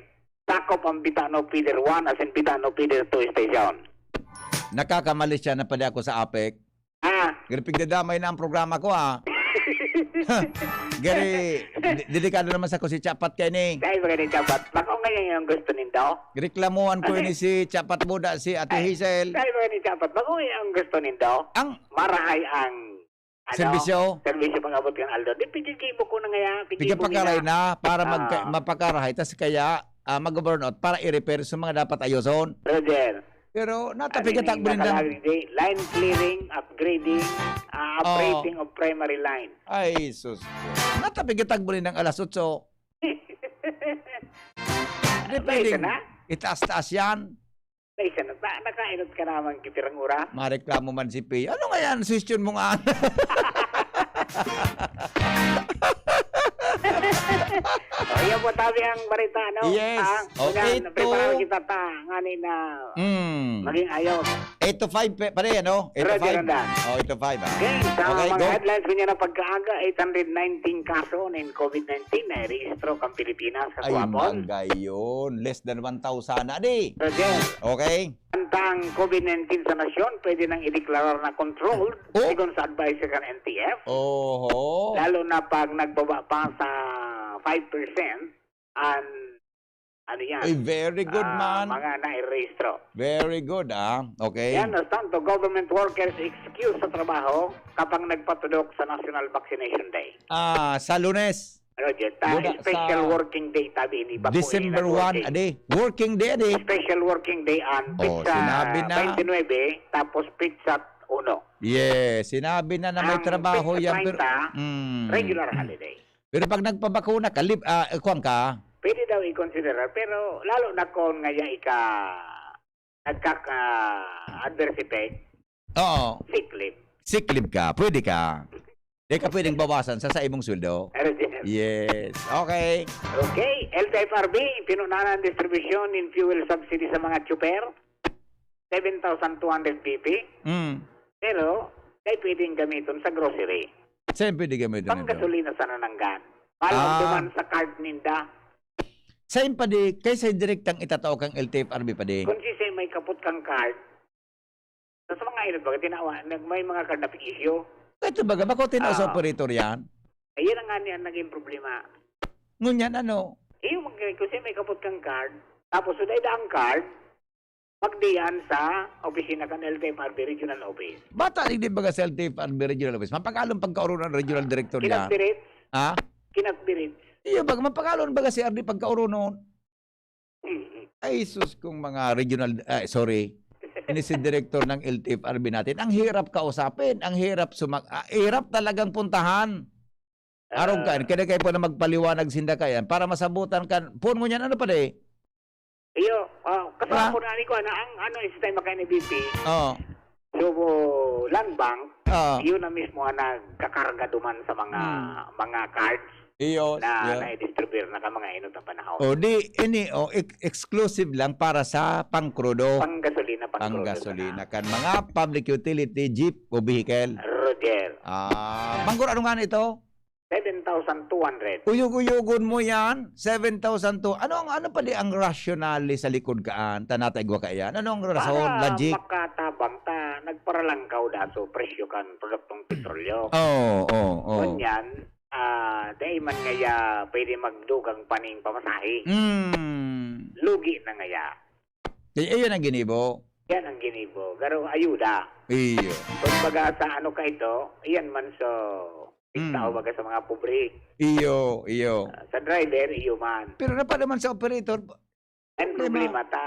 sakop ang Bitano Feeder one as in Bitano Feeder two station. Nakakamali siya na pala ako sa apek. Ah. Gari pigdadamay na ang programa ko, ah. Gari, di-, delikado naman sa ko si Chapat kay ni. Dahil ba ni Chapat? Bako ngayon yung gusto nindo? Reklamuhan ko Ay. ni si Chapat Buda, si Ate Ay. Hazel. Dahil ba ni Chapat? Bako ngayon yung gusto nindo? Ang Marahay ang, ano, Serbisyo? serbisyo pag-abot kan aldo. Di, pigigimo ko na ngaya, pigigimo Pigapakaray na. na para magka-, Ah. mapakarahay. Tas kaya, ah, mag-burnout para i-repair sa mga dapat ayoson. Roger. Pero natapigat Ano ang yung bunin ng nakalagay di? Line clearing, upgrading, ah, Oo. upgrading of primary line. Ay, sus. Natapigat ang bunin ng alas otso. Di Ano pwedeng ito na? itaas-taas yan. Ay, siya na. Na-, nakainot ka naman, kitirang ura. Mareklamo man si Pia. Ano nga yan? Suggestion mo nga. Iya po, tabi ang balita, no? Yes. Ah, Oh, kunyan, ito. prepare kita ta, ngani na Mm. maging ayos. Eight to five pa rin, ano? Eight to Roger five. Ronda. Oh, eight to five, ah. Okay, sa Okay, mga go. headlines ko niya na pagkaaga, eight hundred nineteen kaso nin COVID nineteen na rehistro kan Pilipinas sa Ay, kahapon. Magayon. Less than one thousand na, di. Roger, Okay? antang COVID nineteen sa nasyon, pwede nang ideklarar na controlled, Oh. sigon sa advice kan N T F. Oho. Lalo na pag nagbaba pa sa five percent, and ano yan? Ay, very good, Ah, man. Mga nairehistro. Very good, ah. Okay. Yan, na tanto, government workers excuse sa trabaho kapag nagpatudok sa National Vaccination Day. Ah, sa Lunes. Ano, Jet? Ah, Buda special sa working day, tabi ini. Bako ini December nag-working. one, adi. Working day, adi. Special working day and Oh, pizza sinabi na. twenty-nine, tapos pizza uno. Yes, sinabi na na may Ang trabaho pizza yan. Pero, treinta, mm. regular holiday. Pero pag nagpabakuna ka, lib, ah, kuwan ka, Pwede daw i-consider, pero lalo na kung ngaya ika nagkaka-adverse effect, oo, sick leave. sick leave ka, pwede ka. Di ka pwedeng bawasan sa, sa imong sweldo. Pero di- Yes. Okay. Okay, L T F R B, pinunanan ang distribusyon ng fuel subsidy sa mga tsuper. Seven thousand two hundred P P. Mm. Pero, kay pwedeng gamiton sa grocery. Saan pwede gamitin Pang ito? Gasolina sa nananggan. Palang Ah. duman sa card ninda. Saan pa di, kaysa direktang itatao kang L T F R B pa di? Kung si may kapot kang card, sa mga inot, baga tinawa, nag-, may mga card na issue. Ito baga, bako tinaw sa Ah. operator yan? Ayan ang nga niya naging problema. Ngunyan, ano? Iyo, mag-, kung si may kapot kang card, tapos suday da ang card, magdiyan sa opisina kan L T F R B Regional Office. Bata, hindi baga sa L T F R B Regional Office? Mapakalong pagkaoronan regional director niya. Kinagbirit, Ha? kinagbirit. Iyo, baga, mapakalon baga si R D pagkaoronon? Mm. Ay, sus, kung mga regional, ay, sorry. Ini si director ng L T F R B natin. Ang hirap kausapin, ang hirap sumag-, ah, hirap talagang puntahan. Arog ka, Ah. kaya kayo po na magpaliwanag sinda kayan para masabutan kan. Puon mo niyan, ano pa di? Iyo, ah, kasama Ha? ko na ni ko na ang ano is time maka N B P. Oh. So, land bank, Ah. yun na mismo ang nagkakarga duman sa mga Hmm. mga cards Iyo. na Yeah. na-distribute na ka mga inot na panahon. O di, ini, oh, ex- exclusive lang para sa pangkrudo. Panggasolina, pangkrudo Panggasolina na. Kan mga public utility, jeep o vehicle. Roger, Ah, Manggor, ano nga ito? seven thousand two hundred. Uyog-uyogon mo yan, seven thousand to. Ano ang, ano pa di ang rationale sa likod kaan? Tanata igwa ka yan? Ano ang rason, Para logic? Makatabang ta, nagparalangkaw da so presyo kan produktong petrolyo. Oo, oo, oo. Ngunyan, ah, dahil man ngaya pwede magdugang paning pamasahe. Mm. Lugi na ngaya. Kaya iyon ang ginibo. Yan ang ginibo. Garo ayuda. Iyo. Kumbaga sa ano ka ito, iyan man so, Mm. tao baga sa mga pobre. Iyo, iyo. Ah, sa driver, iyo man. Pero dapat naman sa operator, Ang problema. Problema, ta,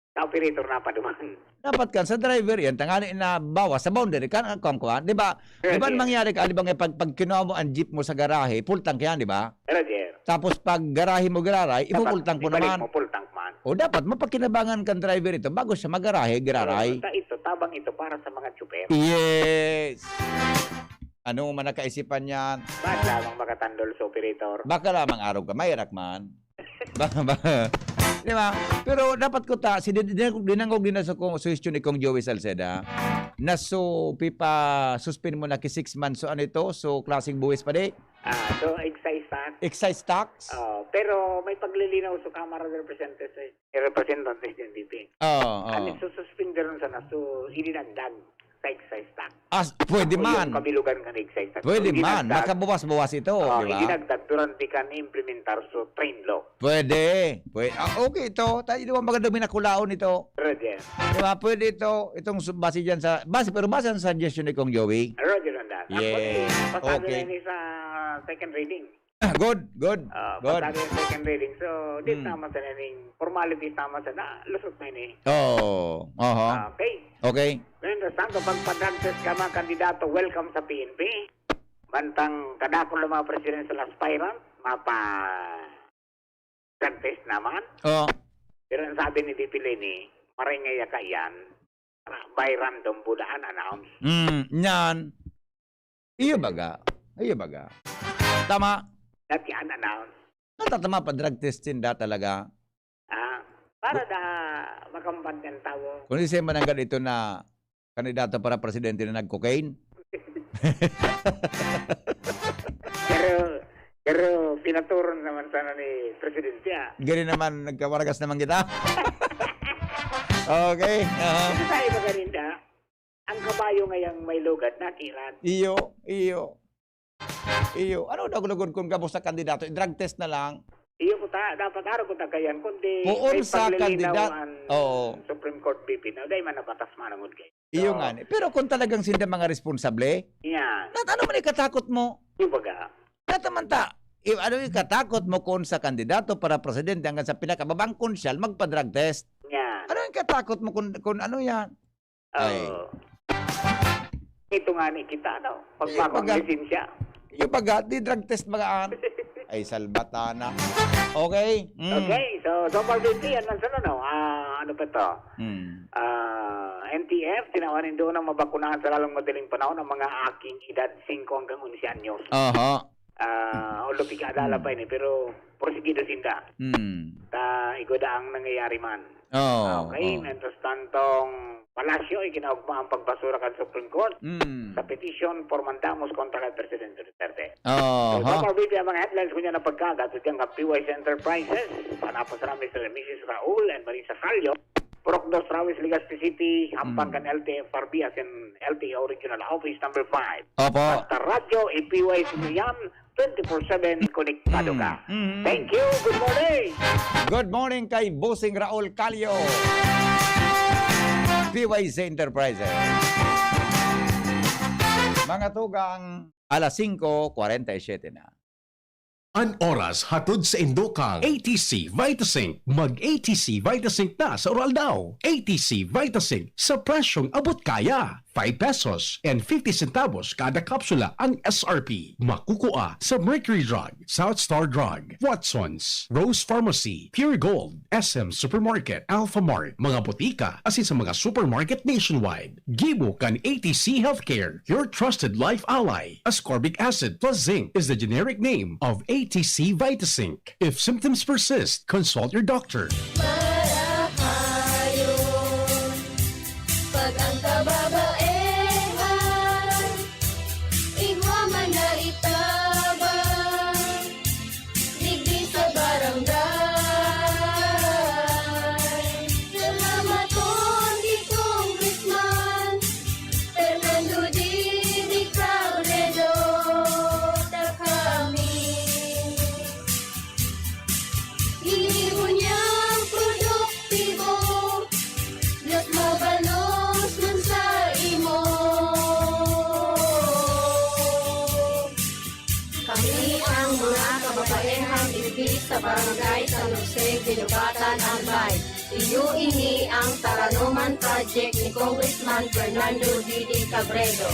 sa operator na pa duman. Dapat kan sa driver yan, tangali na bawas sa boundary kan, kan kuwan, di ba? Di ba Yes. Mangyari ka, di ba nga, pag, pag kinuha mo ang jeep mo sa garahe, full tank yan, di ba? Roger. Tapos pag garahe mo giraray, ipo Dapat full tank mo ibalik naman. Mo, full tank man. O dapat mapakinabangan kan driver ito bago siya magarahe, giraray. Sa ito, tabang ito para sa mga tsuper. Yes. Ano man nakaisipan yan? Ba't lamang makatandol sa operator? Baka lamang araw ka, may man. Ba, ba, di ba? Pero dapat ko ta, si din- din- dinangog din na sa kong suhestyon ni Kong Joey Salceda na so pipa suspend mo na ki six months, so ano ito? So klaseng buwis pa di? Ah, so, excise tax. Excise tax? Oh, pero may paglilinaw sa Kamara ng Representatives, eh, Representatives ng N D P. Oo, oo. Ano, so suspender nun sana, so idinagdag sa excise tax. As, pwede Ako, man. Yung kabilugan ka ng excise tax. Pwede So, man. idinagdag. Makabawas-bawas ito, Oh, di ba? Idinagdag durante ka ni implementar so train law. Pwede. Pwede. Ah, okay ito. Tayo di ba maganda binakulaon ito? Roger. Di ba? Pwede ito. Itong su- base dyan sa, base, pero base sa suggestion ni Kong Joey. Roger, Nandan. Yes. Actually, pasado Okay. na ini sa second reading. Ah, good, good, Ah, good. Pasado yung second reading. So, di Hmm. tama sa naning formality, tama sa na, lusot na ini. Oo. Aha. Okay. Okay. Mientras tanto, pag pa-drug test ka, mga kandidato, welcome sa P N P. Mantang kadakol ng mga presidential aspirant, mapa-drug test naman. Oh. Pero ang sabi ni V P Leni, maringay ka yan, by random po daan announce. Mm, yan. Iyo baga. Iyo baga. Tama. Dati yan announce. Natatama pa drug test sinda talaga. Ah, para da makamban kan tawo. Kung di siya mananggad ito na kandidato para presidente na nag-cocaine. Pero, pero pinaturon naman sana ni Presidente, ah. Gani naman, nagkawaragas naman kita. Okay. Aha. Kasi tayo maganinda, ang kabayo ngayang may lugat, nakirat. Iyo, iyo. Iyo. Ano daw lugod kung gabos na kandidato? I-drug test na lang. Iyo ko ta, dapat araw ko ta kayan, kundi Kung may sa paglilinaw kandidat-, ang oo. Supreme Court B P na, dahil man nabatas man ang gay. Iyo So, nga. Ni. Pero kung talagang sinda mga responsable, yan. nat ano man ikatakot mo? Yung baga, Nataman ta, i- ano yung katakot mo kung sa kandidato para presidente hanggang sa pinakababang konsyal magpa-drug test? yan. Ano yung katakot mo kung, kung ano yan? Ay. Oo. Ito nga ni kita, no? Pag Yung baga, makong lisensya. Yung baga, di drug test bagaan. Ay, salbatana. Okay? Mm. Okay, so, so far fifty, yan lang sa ano, ah, ano pa to? Mm. Ah, N T F, tinawan nindo nang mabakunahan sa lalong madaling panahon ang mga aking edad singko hanggang onse anyos. Aha. Ah, although pikadala pa ini, pero porsigido sinda. Mm. Ta, igwa da ang nangyayari man. Oh, Okay, oh. mientras tantong Palasyo, ikinaugma ang pagbasura kan Supreme Court Mm. sa petisyon por mandamus kontra kay Presidente Duterte. Oh, So, ha? Papa Vivi, ang mga headlines ko niya na pagkagat sa diyang P Y C Enterprises, panapos na Mister and Missus Raul and Marisa Salio, Purok dos, Rawis, Legazpi City, hampan Mm. kan L T F R B as in L T O Regional Office Number five. Opo. Basta radyo, i-P Y C mo yan, twenty-four seven konektado ka. Mm, mm. Thank you, good morning! Good morning kay Bossing Raul Calio. P Y C Enterprises. Mga tugang, alas singko kwarenta y siyete na. An oras hatod sa indo kang A T C Vitasync. Mag A T C Vitasync na sa Uraldaw. A T C Vitasync sa presyong abot kaya. Five pesos and fifty centavos kada kapsula ang S R P. Makukua sa Mercury Drug, South Star Drug, Watson's, Rose Pharmacy, Pure Gold, S M Supermarket, Alphamart, mga botika, asin sa mga supermarket nationwide. Gibo kan A T C Healthcare, your trusted life ally. Ascorbic acid plus zinc is the generic name of A T C Vitasync. If symptoms persist, consult your doctor. Marahayon, pag ang kababaehan, igwa man na itabang, digdi sa barangay. Salamaton ki Congressman Fernando Didi Cabredo, ta kami ginibo niyang produktibo, mas mabalos man sa imo. Kami ang mga kababaehang digdi sa Barangay San Jose, Guinobatan, Albay. Iyo ini ang Taranoman Project ni Congressman Fernando Didi Cabredo.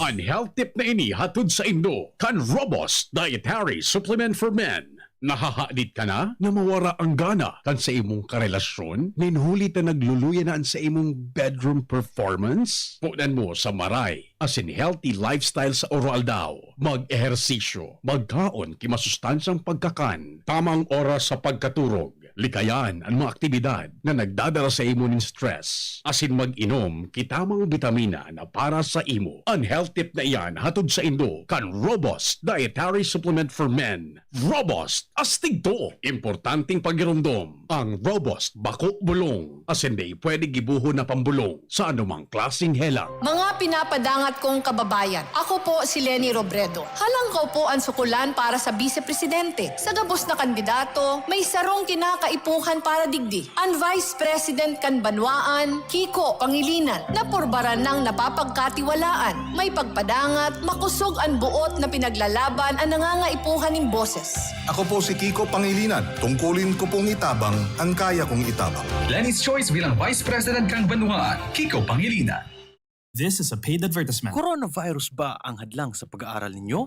An health tip na ini hatod sa indo kan Robust Dietary Supplement for Men. Nahahadit ka na na mawara ang gana kan sa imong karelasyon? Nin huli ta nagluluya na an sa imong bedroom performance? Punan mo sa maray asin healthy lifestyle sa Oroaldaw. Mag-ehersisyo, magkaon ki masustansyang pagkakan, tamang oras sa pagkaturog, likayan an mga aktibidad na nagdadara sa imo nin stress, asin mag-inom ki tamang bitamina na para sa imo. An health tip na iyan hatod sa indo kan Robust Dietary Supplement for Men. Robust, astig to! Importanteng pagiromdom, ang Robust bako bulong, asin dai pwede gibohon na pambolong sa anumang klaseng helang. Mga pinapadangat kong kababayan, ako po si Leni Robredo. Halangkaw po an sukulan para sa Bise Presidente. Sa gabos na kandidato, may sarong kinakaipuhan para digdi. An Vice President kan banwaan, Kiko Pangilinan, napurbaran nang napapagkatiwalaan, may pagpadangat, makosog an buot na pinaglalaban an nangangaipuhan nin boses. Ako po si Kiko Pangilinan. Tungkulin ko pong itabang ang kaya kong itabang. Leni's Choice bilang Vice President kan banwaan, Kiko Pangilinan. This is a paid advertisement. Coronavirus ba ang hadlang sa pag-aaral ninyo?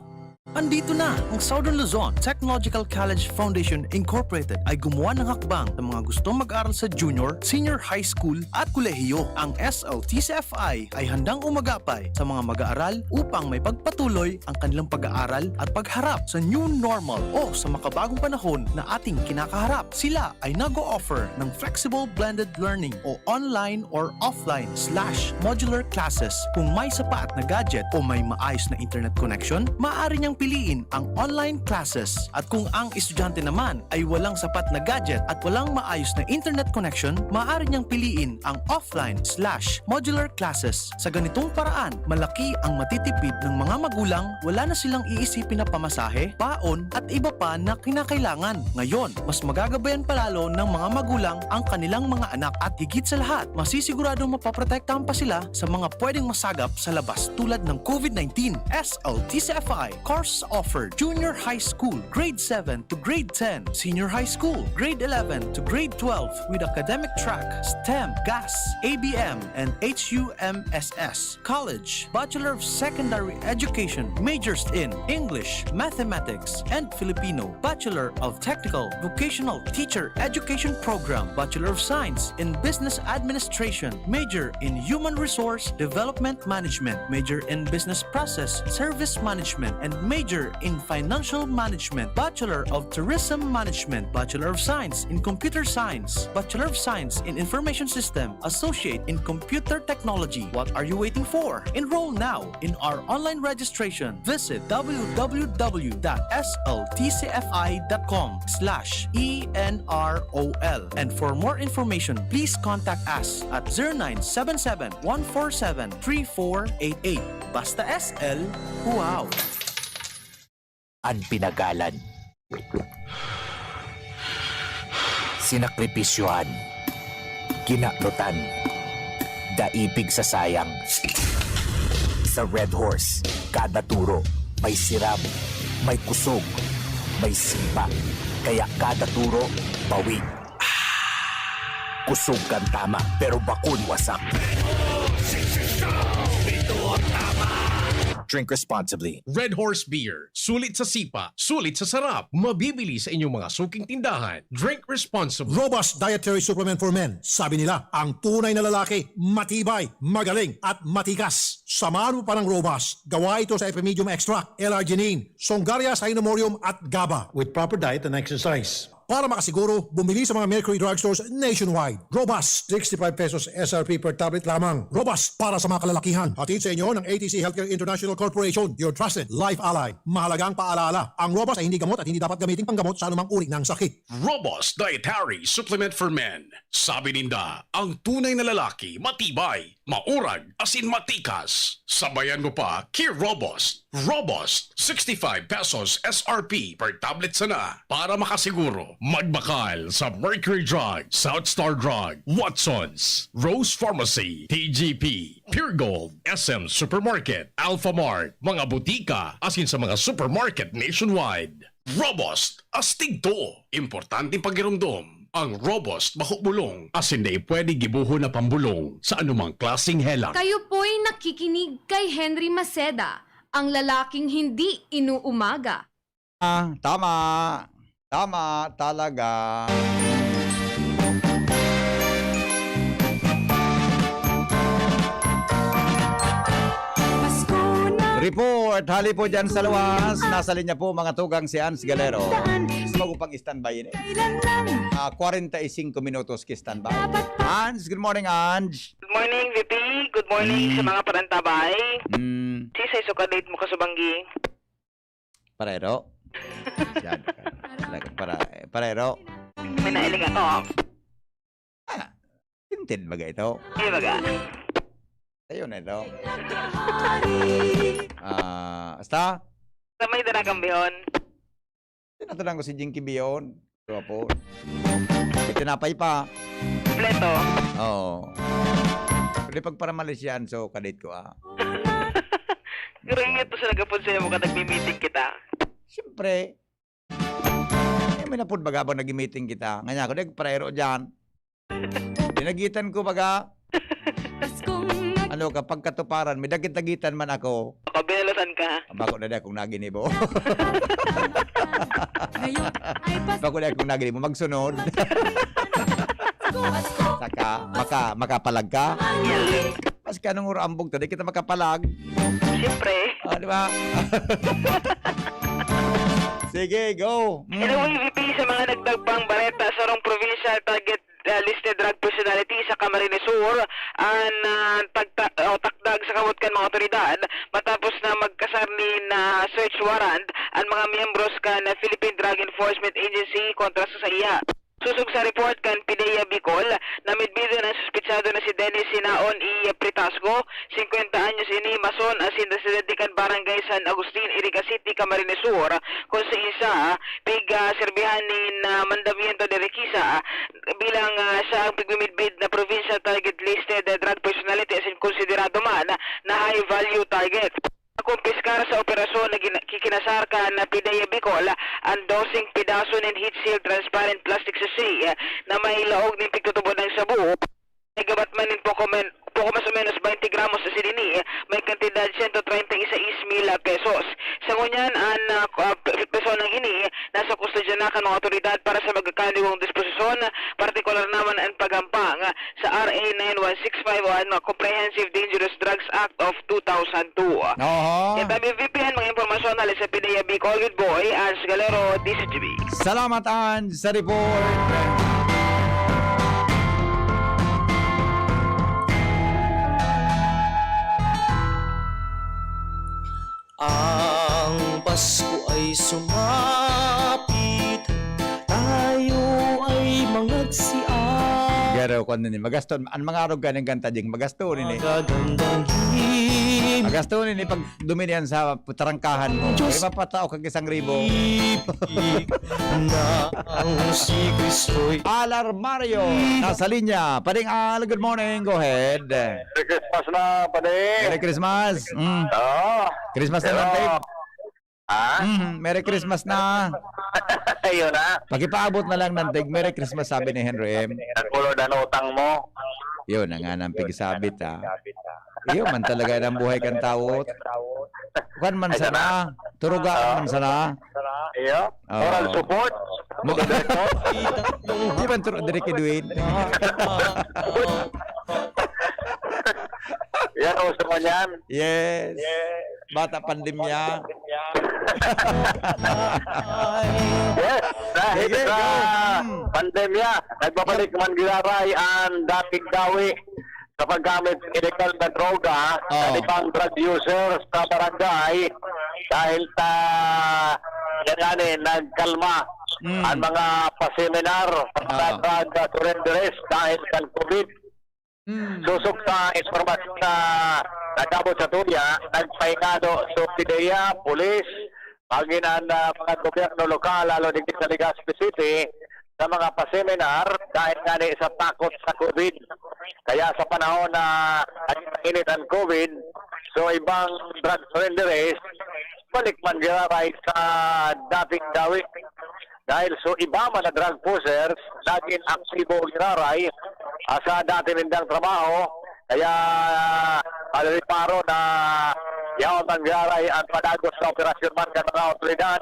Andito na ang Southern Luzon Technological College Foundation Incorporated ay gumawa ng hakbang sa mga gustong mag-aral sa junior, senior high school at kolehiyo. Ang S L T C F I ay handang umagapay sa mga mag-aaral upang may pagpatuloy ang kanilang pag-aaral at pagharap sa new normal o sa makabagong panahon na ating kinakaharap. Sila ay nag-o-offer ng flexible blended learning o online or offline slash modular classes. Kung may sapat na gadget o may maayos na internet connection, maaari niyang piliin ang online classes. At kung ang estudyante naman ay walang sapat na gadget at walang maayos na internet connection, maaari niyang piliin ang offline slash modular classes. Sa ganitong paraan, malaki ang matitipid ng mga magulang, wala na silang iisipin na pamasahe, baon, at iba pa na kinakailangan. Ngayon, mas magagabayan pa lalo ng mga magulang ang kanilang mga anak at higit sa lahat, masisiguradong mapoprotektahan pa sila sa mga pwedeng masagap sa labas tulad ng COVID nineteen. S L T C F I course offered: junior high school, grade seven to grade ten, senior high school, grade eleven to grade twelve, with academic track, STEM, GAS, A B M, and H U M S S. College, Bachelor of Secondary Education, majors in English, Mathematics, and Filipino, Bachelor of Technical Vocational Teacher Education Program, Bachelor of Science in Business Administration, major in Human Resource Development Management, major in Business Process Service Management, and major in Financial Management, Bachelor of Tourism Management, Bachelor of Science in Computer Science, Bachelor of Science in Information System, Associate in Computer Technology. What are you waiting for? Enroll now in our online registration. Visit w w w dot s l t c f i dot com slash e n r o l. And for more information, please contact us at zero nine seven seven, one four seven, three four eight eight. Basta S L, wow! An pinagalan. Sinakripisyohan. Kinanutan. Daipig sa sayang. Sa Red Horse, kada turo may sirab, may kusog, may sipa. Kaya kada turo, pawid. Kusog kan tama, pero bakun wasak. Drink responsibly. Red Horse Beer. Sulit sa sipa, sulit sa sarap. Mabibili sa inyong mga suking tindahan. Drink responsibly. Robust Dietary Supplement for Men. Sabi nila, ang tunay na lalaki, matibay, magaling, at matikas. Samahan mo pa ng Robust. Gawa ito sa Epimedium Extract, L-arginine, Songaria Cynomorium, at gaba. With proper diet and exercise. Para makasiguro, bumili sa mga Mercury Drugstores nationwide. Robust, sixty-five pesos S R P per tablet lamang. Robust para sa mga kalalakihan. Hatid sa inyo ng A T C Healthcare International Corporation, your trusted life ally. Mahalagang paalala, ang Robust ay hindi gamot at hindi dapat gamitin panggamot sa anumang uri ng sakit. Robust Dietary Supplement for Men. Sabi ninda, ang tunay na lalaki, matibay, maurag, asin matikas. Sabayan mo pa ki Robust. Robust, sixty-five pesos S R P per tablet sana. Para makasiguro, magbakal sa Mercury Drug, South Star Drug, Watsons, Rose Pharmacy, T G P, Pure Gold, S M Supermarket, Alpha Mart, mga butika, asin sa mga supermarket nationwide. Robust, astig to. Importanteng pagiromdom. Ang Robust bako bulong, asin dai pwede gibohon na pambulong sa anumang klaseng helang. Kayo po'y nakikinig kay Henry Maceda, ang lalaking hindi inuumaga. Ah, tama. Tama talaga. Pasko na. Report, hali po dyan sa luwas. Nasa linya po, mga tugang, si Ans Galero. Daan. Bago pang standby ini. Kailan lang? Ah, kwarenta y singko minutos ki standby. Dapat pa. Ans, good morning, Ans. Good morning, V P. Good morning Mm. sa mga parantabay. Mm. Si Saiso Kadit mo kasubanggi. Parero. Yan. Talaga, para-, parero. May nailing ako. Ah, tinted baga ito? Ay, baga. Ayun na ito. Ah, hasta? Sa may daragang bihon. Tinatanan ko si Jinky Bion. Ito po. May tinapay pa. Kompleto. Oo. Pwede pagparamalis yan, so kadate ko, ah. Pero ingat to sa nagapod sa'yo mo ka nagmi-meeting kita. Siyempre. Eh, may napod baga habang nagmi-meeting kita. Nganya ako, nagparero dyan. Pinagitan ko baga. Paskong nag- Ano ka, pagkatuparan, may dagit-dagitan man ako. Pabinalutan ka. Bako na di akong naginibo. Ngayon, ay pas- Bako na akong naginibo. Magsunod. Saka, maka, makapalag ka. Maski anong ura ang bugto, di kita makapalag. Siyempre. Ah, di ba? Sige, go. Mm. Hello, A V P, sa mga nagdagbang bareta, sarong provincial target, ah, listed drug personality sa Camarines Sur, an, ah, tagta-, o takdag sa kamot kan mga otoridad matapos na magkasar nin, ah, search warrant an mga miyembros kan Philippine Drug Enforcement Agency kontra sa saiya. Sosog sa report kan PDEA Bicol, namidbidan an suspetsado na si Dennis Sinaon E. Pritasgo, singkwenta anyos ini, mason asin residente kan Barangay San Agustin, Iriga City, Camarines Sur, kun saen siya pig-, ah, serbihan nin, ah, mandamiento de requisa, ah, bilang, ah, siya ang pigmimidbid na provincial target listed, ah, drug personality asin konsiderado man na high value target. Nakumpiskar sa operasyon na gina-, kikinasar kan PDEA Bicol an doseng pedaso nin heat seal transparent plastic sachet, eh, na may laog nin pigtutubod ng shabu. Nagabat man nin poko men-, poko mas o menos twenty gramos sa sidini, eh, may kantidad sento treinta y seis mil pesos. Sa ngunyan, an, ah, ah, pe-, personang ini, eh, nasa kustodya na kan mga otoridad para sa magkakanigong disposisyon, partikular naman an pagampang sa R A nine one six five o an Comprehensive Dangerous Drugs Act of two thousand two. Oho. Yan, W V P, an mga impormasyon hali sa PDEA Bicol with Boy Ans Galero, D C G B. Salamat, Ans, sa report. Ang Pasko ay sumapit, tayo ay mangagsian. Garo, kwan nini, magasto, an mga arog kaning kanta ding, magasto nini. Magagandang himig. Magasto nini pag duminian sa tarangkahan mo. Diyos. Ay, mapatao kag isang ribo. Ibig na ang si Kristo'y Al Armario, nasa linya. Pading Al, good morning. Go ahead. Merry Christmas na, pare. Merry Christmas. Mm. Oo. Christmas na Pero, lang, Dave. Ha? Mm, Merry Christmas na. Ayun na. Pakipaabot na lang ng Dave, Merry Christmas, sabi ni Henry M. Ang ulo na utang mo. Yun, ang anang pigsabit, ha. Iyo man talaga ang buhay kan tawo. Kwan man Ay, sana, sana. Turugaan Oo. man sana. Iyo. Oo. Moral support. Mo-, di man turo, diri kay Dwayne. Yan, uso man yan. Yes. Yes. Bata pandemya. Yes. Dahil Sige, sa go. Mm. pandemya, nagbabalik Yep. man giraray ang dating gawi sa paggamit ng illegal na droga Oo. sa ibang drug user sa barangay dahil ta, yan nga ni, nagkalma Mm. ang mga paseminar, mga Oo. drug surrenderers dahil kan COVID. Mm. Sosog sa impormasyon na nag-abot sa tuya, nagpahingalo so PDEA, pulis, magin ang, ah, mga gobyerno lokal, lalo digdi sa Legazpi City, sa mga paseminar dahil nga ni sa takot sa COVID. Kaya sa panahon na naging init ang COVID, so ibang drug surrenderies, balik man giraray sa dating gawi. Dahil so iba man na drug pushers, naging aktibo giraray, ah, sa dati nindang trabaho. Kaya, ah, maliriparo na yaon man giraray ang padagos na operasyon man kan mga otoridad.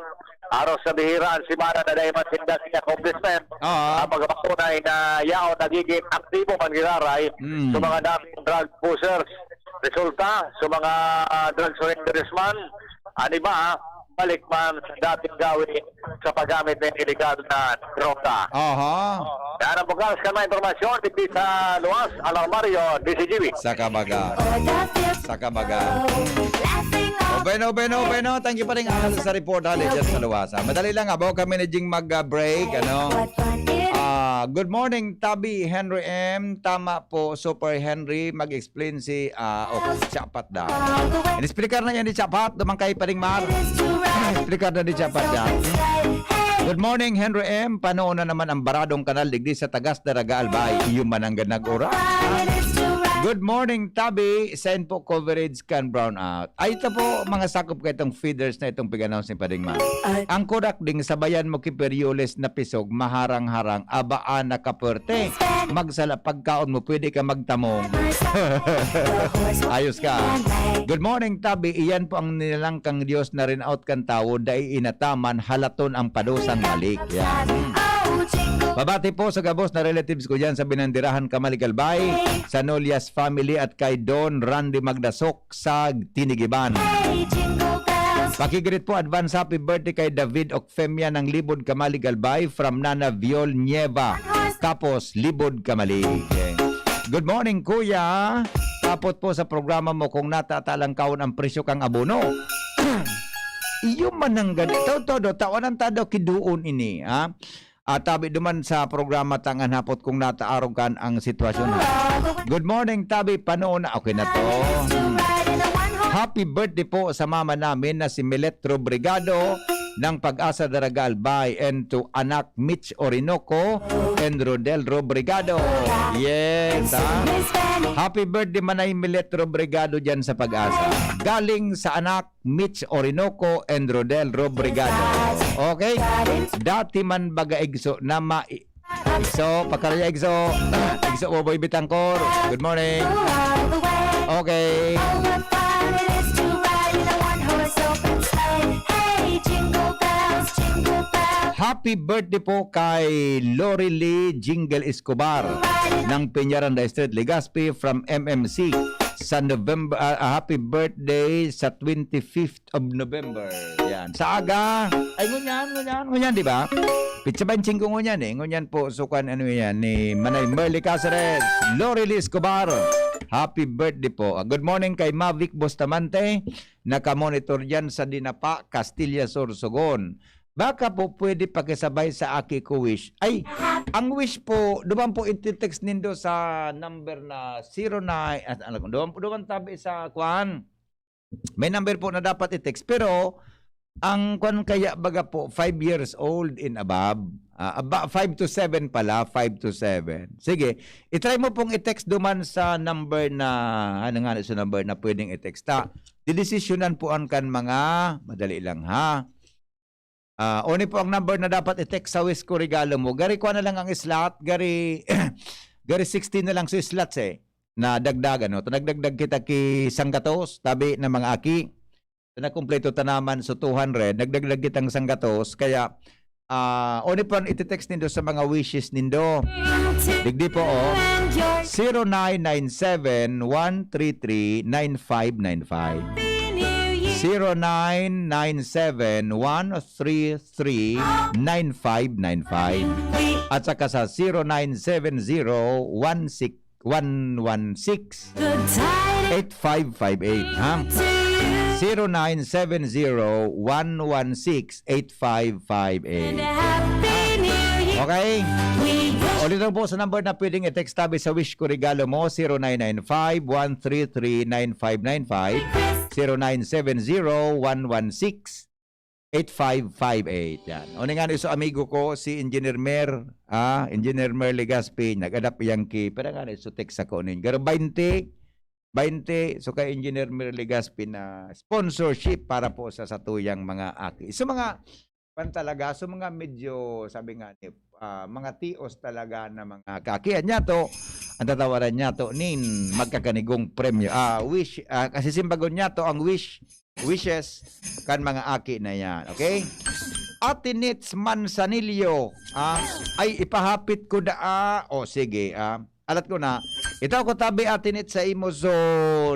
Aros sa bihira ang semana na dahil man sinda sa accomplishment. Oo. Ang mga patunay na yaon nagiging aktibo man giraray Mm. sa mga dating drug pushers. Resulta, sa mga, ah, drug surrenderers man, ang iba, balik man sa dating gawi sa paggamit ng iligal na droga. Aha. Yan ang bukas kan mga impormasyon, digdi sa luwas, Al Armario, D C G B. Sa kabaga. Sa kabaga. O, bueno, bueno, bueno. Thank you pa rin, Al, sa report, ha, dyan sa luwas, ha. Madali lang, abo kami na ding mag, ah, break, ano. Ah, good morning, Tabi Henry M. Tama po, Super Henry. Mag-explain si, ah, oh, Chapat daw. In-explicar na yan ni Chapat, dumang kay Paring Mar. In-explicar na ni Chapat yan. Good morning, Henry M. Panoon na naman ang baradong kanal digdi sa Tagas, Daraga, Albay. Iyo man ang ganag oras. Good morning, Tabi. Send po coverage kan brownout. Ay, ito po, mga sakop ka itong feeders na itong pig-announce ni Pading Ma. Ang kurak ding sabayan mo ki Perioles na pisog, maharang-harang, abaan na kaperte. Magsala pagkaon mo, pwede ka magtamong. Ayos ka. Good morning, Tabi. Iyan po ang nilalang kang Diyos na rin out kan tawo, dai inataman, halaton ang padusang malik. Yan. Pabati po sa gabos na relatives ko dyan sa Binandirahan, Camalig, Albay, sa Nolias family at kay Don Randy Magdasok sa Tinigiban. Pakigreet po, advance happy birthday kay David Ocfemia ng Libod, Camalig, Albay, from Nana Viol Nieva, Kapos, Libod, Camalig. Good morning, Kuya. Tapot po sa programa mo kung natatalang kaon ang presyo kang abono. Iyo man ang gani. Tao, tao, tao, anong tado kiduon ini, ha? Ah, tabi duman sa programa Tangan Hapot kung nataarog kan ang sitwasyon. Good morning, tabi. Panoon na. Okay na to. Happy birthday po sa mama namin na si Milet Robrigado ng Pag-asa Daraga, Albay, and to anak Mitch Orinoco and Rodel Robrigado. Yes, ha? Happy birthday, Manay Milet Robrigado dyan sa Pag-asa. Galing sa anak Mitch Orinoco and Rodel Robrigado. Okay? Dati man baga igso na ma-, igso, pagkaraya igso, igso mo, Boy Bitangkor. Good morning. Okay. Happy birthday po kay Lorely Jingle Escobar ng Peñaranda Street, Legazpi, from M M C sa November, ah, ah, happy birthday sa twenty-fifth of November. Yan. Sa aga. Ay, ngunyan, ngunyan, ngunyan, di ba? Pitsa baynte singko ngunyan eh. Ngunyan po, sukan, ano yan, ni Manay Merly Caceres, Lorely Escobar. Happy birthday po. Ah, good morning kay Mavic Bustamante. Nakamonitor dyan sa Dinapa, Castilla, Sorsogon. Baka po pwede pakisabay sa aki ko, Wish. Ay, ang Wish po, duman po iti-text nindo sa number na zero nine, ah, ano, duman po, duman tabi sa kwan. May number po na dapat i-text. Pero, ang kwan kaya baga po, five years old and above. Ah, aba, five to seven pala, five to seven. Sige, i-try mo pong i-text duman sa number na, ano nga sa number na pwedeng i-text ta. Didesisyonan po ang kan mga, madali lang ha. Ah, oni po ang number na dapat i-text sa Wish Ko Regalo Mo. Gari, kuha na lang ang slot, gari, gari sixteen na lang sa slots eh. Na dagdag, ano? Nagdagdag kita ki sanggatos, tabi na mga aki. Nakumpleto ta naman sa two hundred, nagdagdag kitang sanggatos. Kaya, ah, oni po ang iti-text nindo sa mga wishes nindo. Digdi po, oh. Zero nine nine seven, one three three, nine five nine five. Zero nine nine seven, one three three, nine five nine five. At saka sa zero nine seven zero, one six, one one six, eight five five eight, ha? Zero nine seven zero, one one six, eight five five eight. Okay? Ulit lang po sa number na pwedeng i-text tabi sa Wish Ko Regalo Mo, zero nine nine five, one three three, nine five nine five, zero nine seven zero, one one six, eight five five eight. Yan. O, nga ni so amigo ko, si Engineer Mer, ah, Engineer Mer Legaspi, nag-adapt yang ki, pero nga ni so text ako nin. Pero baynte, baynte, so kay Engineer Mer Legaspi na sponsorship para po sa satuyang mga aki. So mga, pan talaga, so mga medyo, sabi nga ni, ah, mga tios talaga na mga kakian niya to, ang tatawaran niya to, nin magkakanigong premyo. Ah, wish, ah, kasi simbagon niya to, ang wish, wishes kan mga aki na yan. Okay? Ate Nits Manzanillo, ah, ay ipahapit ko da, ah, o sige, ah, alat ko na. Itaw ko tabi, Ate Nits, sa imo so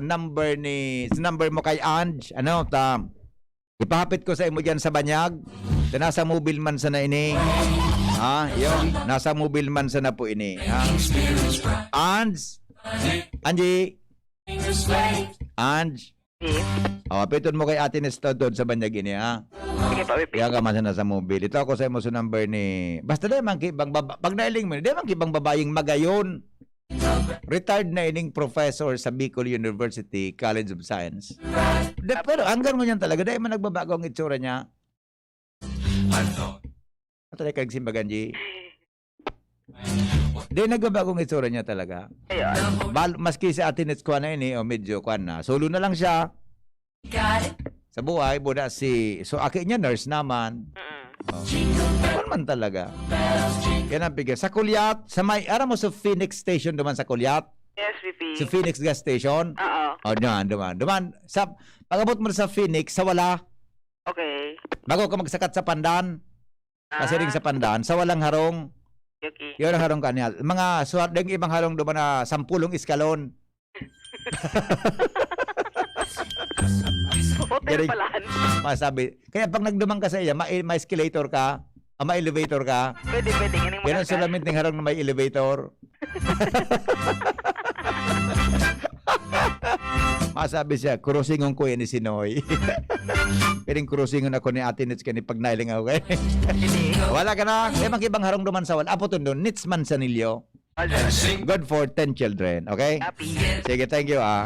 number ni, sa number mo kay Ange, ano, ta, ipahapit ko sa imo dyan sa banyag. Ta nasa mobile man sana ini. Ha? Yun. Nasa mobile man sana po ini. Ha? Ange? Angie? Ange? Yes. O, apiton mo kay Ate Nets Todtod sa banyag ini, ha? Sige pa, Wipi. Kaya ka man sana sa mobile. Ito ako sa imo sa number ni, basta di man ki-, bang baba-, pag nailing mo, di man ki-, bang babayeng magayon. Retired na ining professor sa Bicol University College of Science. De, pero hanggang ngunyan talaga, dahil man nagbabago ang itsura niya. Ano? Ato na kag simbagan, G. Di, nagbabago ang itsura niya talaga. Ayun. Bal-, maski si Ate Nets, kuwan na ini, o medyo kuwan na. Solo na lang siya. Sa buhay, buda si, so, aki niya, nurse naman. Mm. Oh. Kuwan man talaga. Yan ang bigay. Sa Kulyat, sa may, aram mo sa Phoenix Station duman sa Kulyat? Yes, V P. Sa Phoenix Gas Station? Oo. O, duman, duman. Duman, sa, pag-abot mo sa Phoenix, sa wala. Okay. Bago ka magsakat sa Pandan. Kasi Ah. ring sa Pandan, sa walang harong. Okay. Yun ang harong kaniya. Mga suwat, ding ibang harong duman na sampulong eskalon. Hotel Galing. Pala. Masabi. Kaya pag nagduman ka sa iya, ma-, ma-escalator ka, ah, ma-elevator ka. Pwede, pwede. Ganun Yan ang mga solamente ng harong na may elevator. Masabi siya, "Kurusingon ko yan ni Sinoy." Piling kurusingon ako ni Ate Nits kani pag nailing ako kay. Hindi. Wala ka na. Kaya mag-ibang harong duman sa wala. Apo tundon, Nits Manzanillo. Good for ten children. Okay? Happy. Sige, thank you, ah.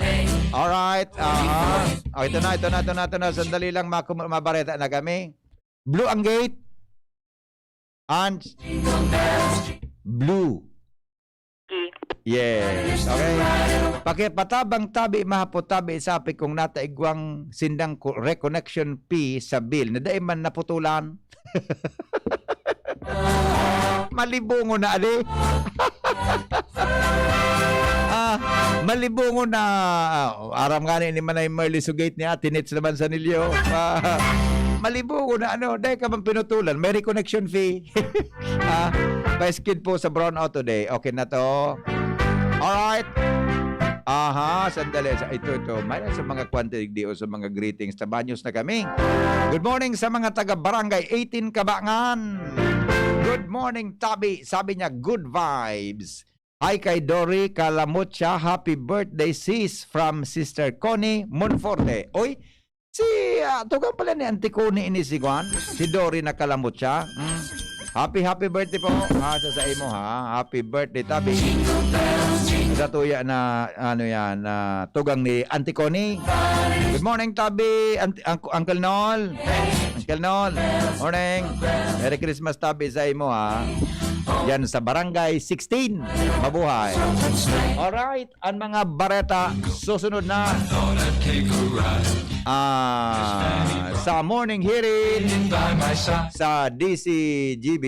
Alright. Aha. Oh, ito na, ito na, ito na, ito na. Sandali lang, makum-, mabareta na kami. Blue ang gate. And blue. Yes. Okay. Pakipatabang tabi, mahapot tabi, sabi kung nataigwang sindang ko-, reconnection fee sa bill na dai man naputulan. Malibungon na, ali. Ah, malibungon na. Ah, aram nga ni, ni Manay Merly Sugate ni Ate Nits naman sa Nilyo. Ah, malibungon na, ano, dahil ka bang pinutulan? May reconnection fee. Ah, pa-skid po sa brownout today. Okay na to. Alright. Aha, sandali. Sa, ito, ito. Mayroon sa mga kwan, digdi o sa mga greetings. Tabanyos na kami. Good morning sa mga taga Barangay eighteen Kabangan. Good morning, Tabi. Sabi niya, good vibes. Hi kay Dory Calamucha. Happy birthday, sis, from Sister Connie Monforte. Oy, si, ah, tugang pala ni Auntie Connie ini si Juan, si Dory na Calamucha. Mm. Happy, happy birthday po, ha, sa, sa imo, ha. Happy birthday, Tabi. Sa tuya na, ano yan, na tugang ni Auntie Connie. Good morning, Tabi, Aunt-, Unc-, Uncle Nol. Uncle Nol, morning. Merry Christmas, Tabi, sa imo, ha. Yan sa Barangay sixteen. Mabuhay. Alright, ang mga bareta susunod na. Ah, sa morning hearing sa D C G B.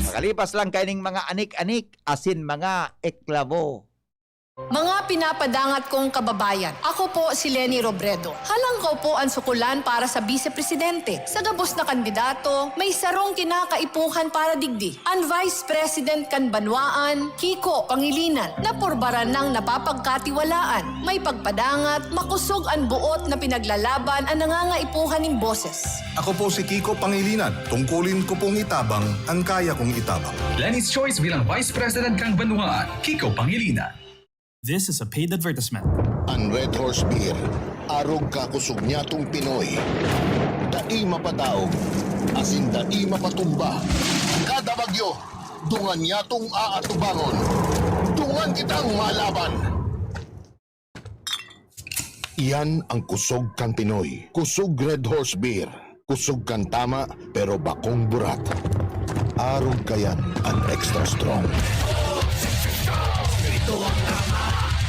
Makalipas lang kaining mga anik-anik asin mga eklabo. Mga pinapadangat kong kababayan, ako po si Leni Robredo. Halangkaw po an sukulan para sa Bise Presidente. Sa gabos na kandidato, may sarong kinakaipuhan para digdi. An Vice President kan banwaan, Kiko Pangilinan, na porbaran nang napapagkatiwalaan. May pagpadangat, makosog an buot na pinaglalaban an nangangaipuhan nin boses. Ako po si Kiko Pangilinan. Tungkulin ko pong itabang an kaya kong itabang. Leni's Choice bilang Vice President kan banwaan, Kiko Pangilinan. This is a paid advertisement. An Red Horse Beer, arog kakosog nyatong Pinoy. Dai mapadaog, asin dai mapatumba. Kada bagyo, dungan nyatong aatubangon. Dungan kitang malaban. Iyan ang kusog kan Pinoy. Kusog Red Horse Beer. Kusog kan tama, pero bakong burat. Arog kayan an extra strong.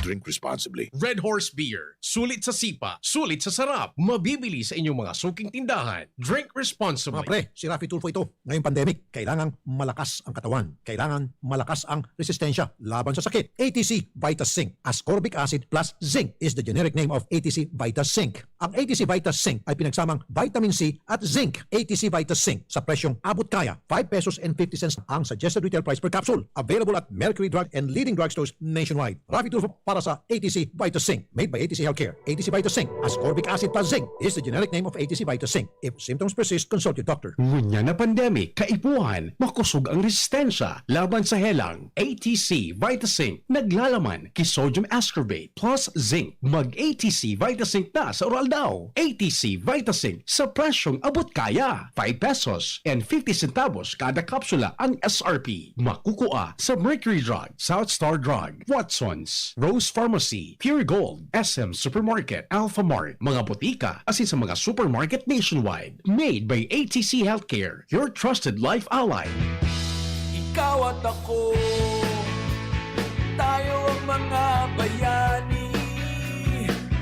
Drink responsibly. Red Horse Beer. Sulit sa sipa, sulit sa sarap. Mabibili sa inyong mga suking tindahan. Drink responsibly. Mga pre, si Raffy Tulfo ito. Ngayong pandemic, kailangang malakas ang katawan. Kailangan malakas ang resistensya laban sa sakit. A T C Vita Zinc. Ascorbic acid plus zinc is the generic name of A T C Vita Zinc. Ang A T C Vita Zinc ay pinagsamang vitamin C at zinc. A T C Vita Zinc sa presyong abot kaya, five pesos and fifty cents ang suggested retail price per capsule. Available at Mercury Drug and leading drugstores nationwide. Raffy Tulfo para sa A T C Vita Zinc. Made by A T C Healthcare. A T C Vita Zinc. Ascorbic acid plus zinc is the generic name of A T C Vita Zinc. If symptoms persist, consult your doctor. Ngunyan na pandemic, kaipuhan, makosog ang resistensya laban sa helang. A T C Vita Zinc, naglalaman ki sodium ascorbate plus zinc. Mag A T C Vita Zinc na sa Oral Daw. A T C Vita Zinc sa presyong abot kaya. Five pesos and fifty centavos kada kapsula ang S R P. Makukua sa Mercury Drug, South Star Drug, Watson's, Rose Pharmacy, Pure Gold, S M Supermarket, Alpha Mart, mga botika, asin sa mga supermarket nationwide. Made by A T C Healthcare, your trusted life ally. Ikaw at ako, tayo ang mga bayani.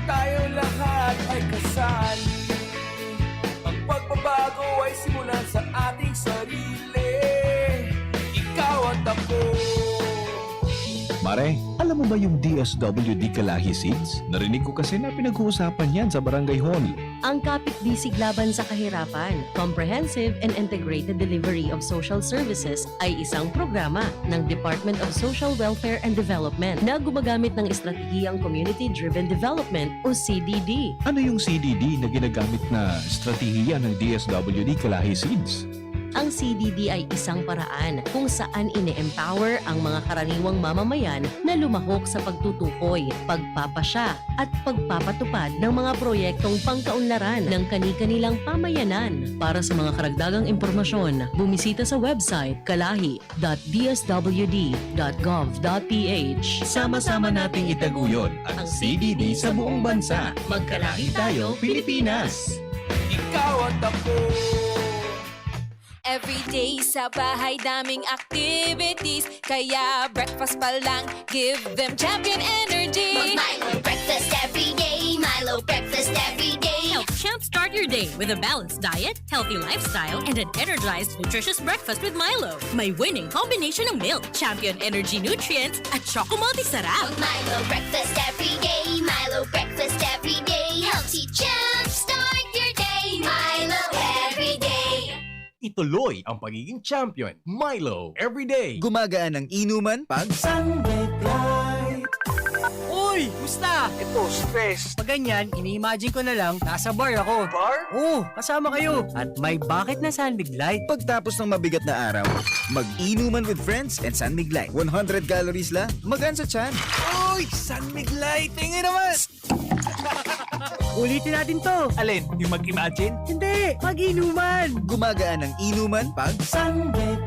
Tayo lahat ay kasali. Ang pagbabago ay simulan sa ating sarili. Ikaw at ako. Mare, alam mo ba yung D S W D Kalahi Seeds? Narinig ko kasi na pinag-uusapan yan sa barangay hall. Ang Kapit Bisig Laban sa Kahirapan, Comprehensive and Integrated Delivery of Social Services ay isang programa ng Department of Social Welfare and Development na gumagamit ng estratehiyang Community-Driven Development o C D D. Ano yung C D D na ginagamit na estratehiya ng D S W D Kalahi Seeds? Ang C D D ay isang paraan kung saan ine-empower ang mga karaniwang mamamayan na lumahok sa pagtutukoy, pagpapasya, at pagpapatupad ng mga proyektong pangkaunlaran ng kani-kanilang pamayanan. Para sa mga karagdagang impormasyon, bumisita sa website kalahi dot d s w d dot gov dot p h. Sama-sama nating itaguyod ang C D D sa buong bansa. Magkalahi tayo, Pilipinas! Ikaw at ako. Everyday sa bahay, daming activities. Kaya breakfast pa lang, give them champion energy. Mag Milo breakfast every day. Milo breakfast every day. Help jumpstart your day with a balanced diet, healthy lifestyle, and an energized, nutritious breakfast with Milo. May winning combination ng milk, champion energy nutrients, at choco multi sarap. Mag Milo breakfast every day. Milo breakfast every day. Helps you jumpstart your day. Milo every day. Ituloy ang pagiging champion. Milo, everyday. Gumagaan ang inuman pag Sunlight. Uy! Musta? Ito, stress. Pag ganyan, ini-imagine ko na lang, nasa bar ako. Bar? Oo, kasama kayo. At may bakit na San Mig Light. Pagtapos ng mabigat na araw, mag-inuman with friends and San Mig Light. one hundred calories lang, magaan sa tiyan. Uy! San Mig Light! Tingin naman! Ulitin natin to. Alin? Yung mag-imagine? Hindi! Mag-inuman! Gumagaan ang inuman pag Sunlight.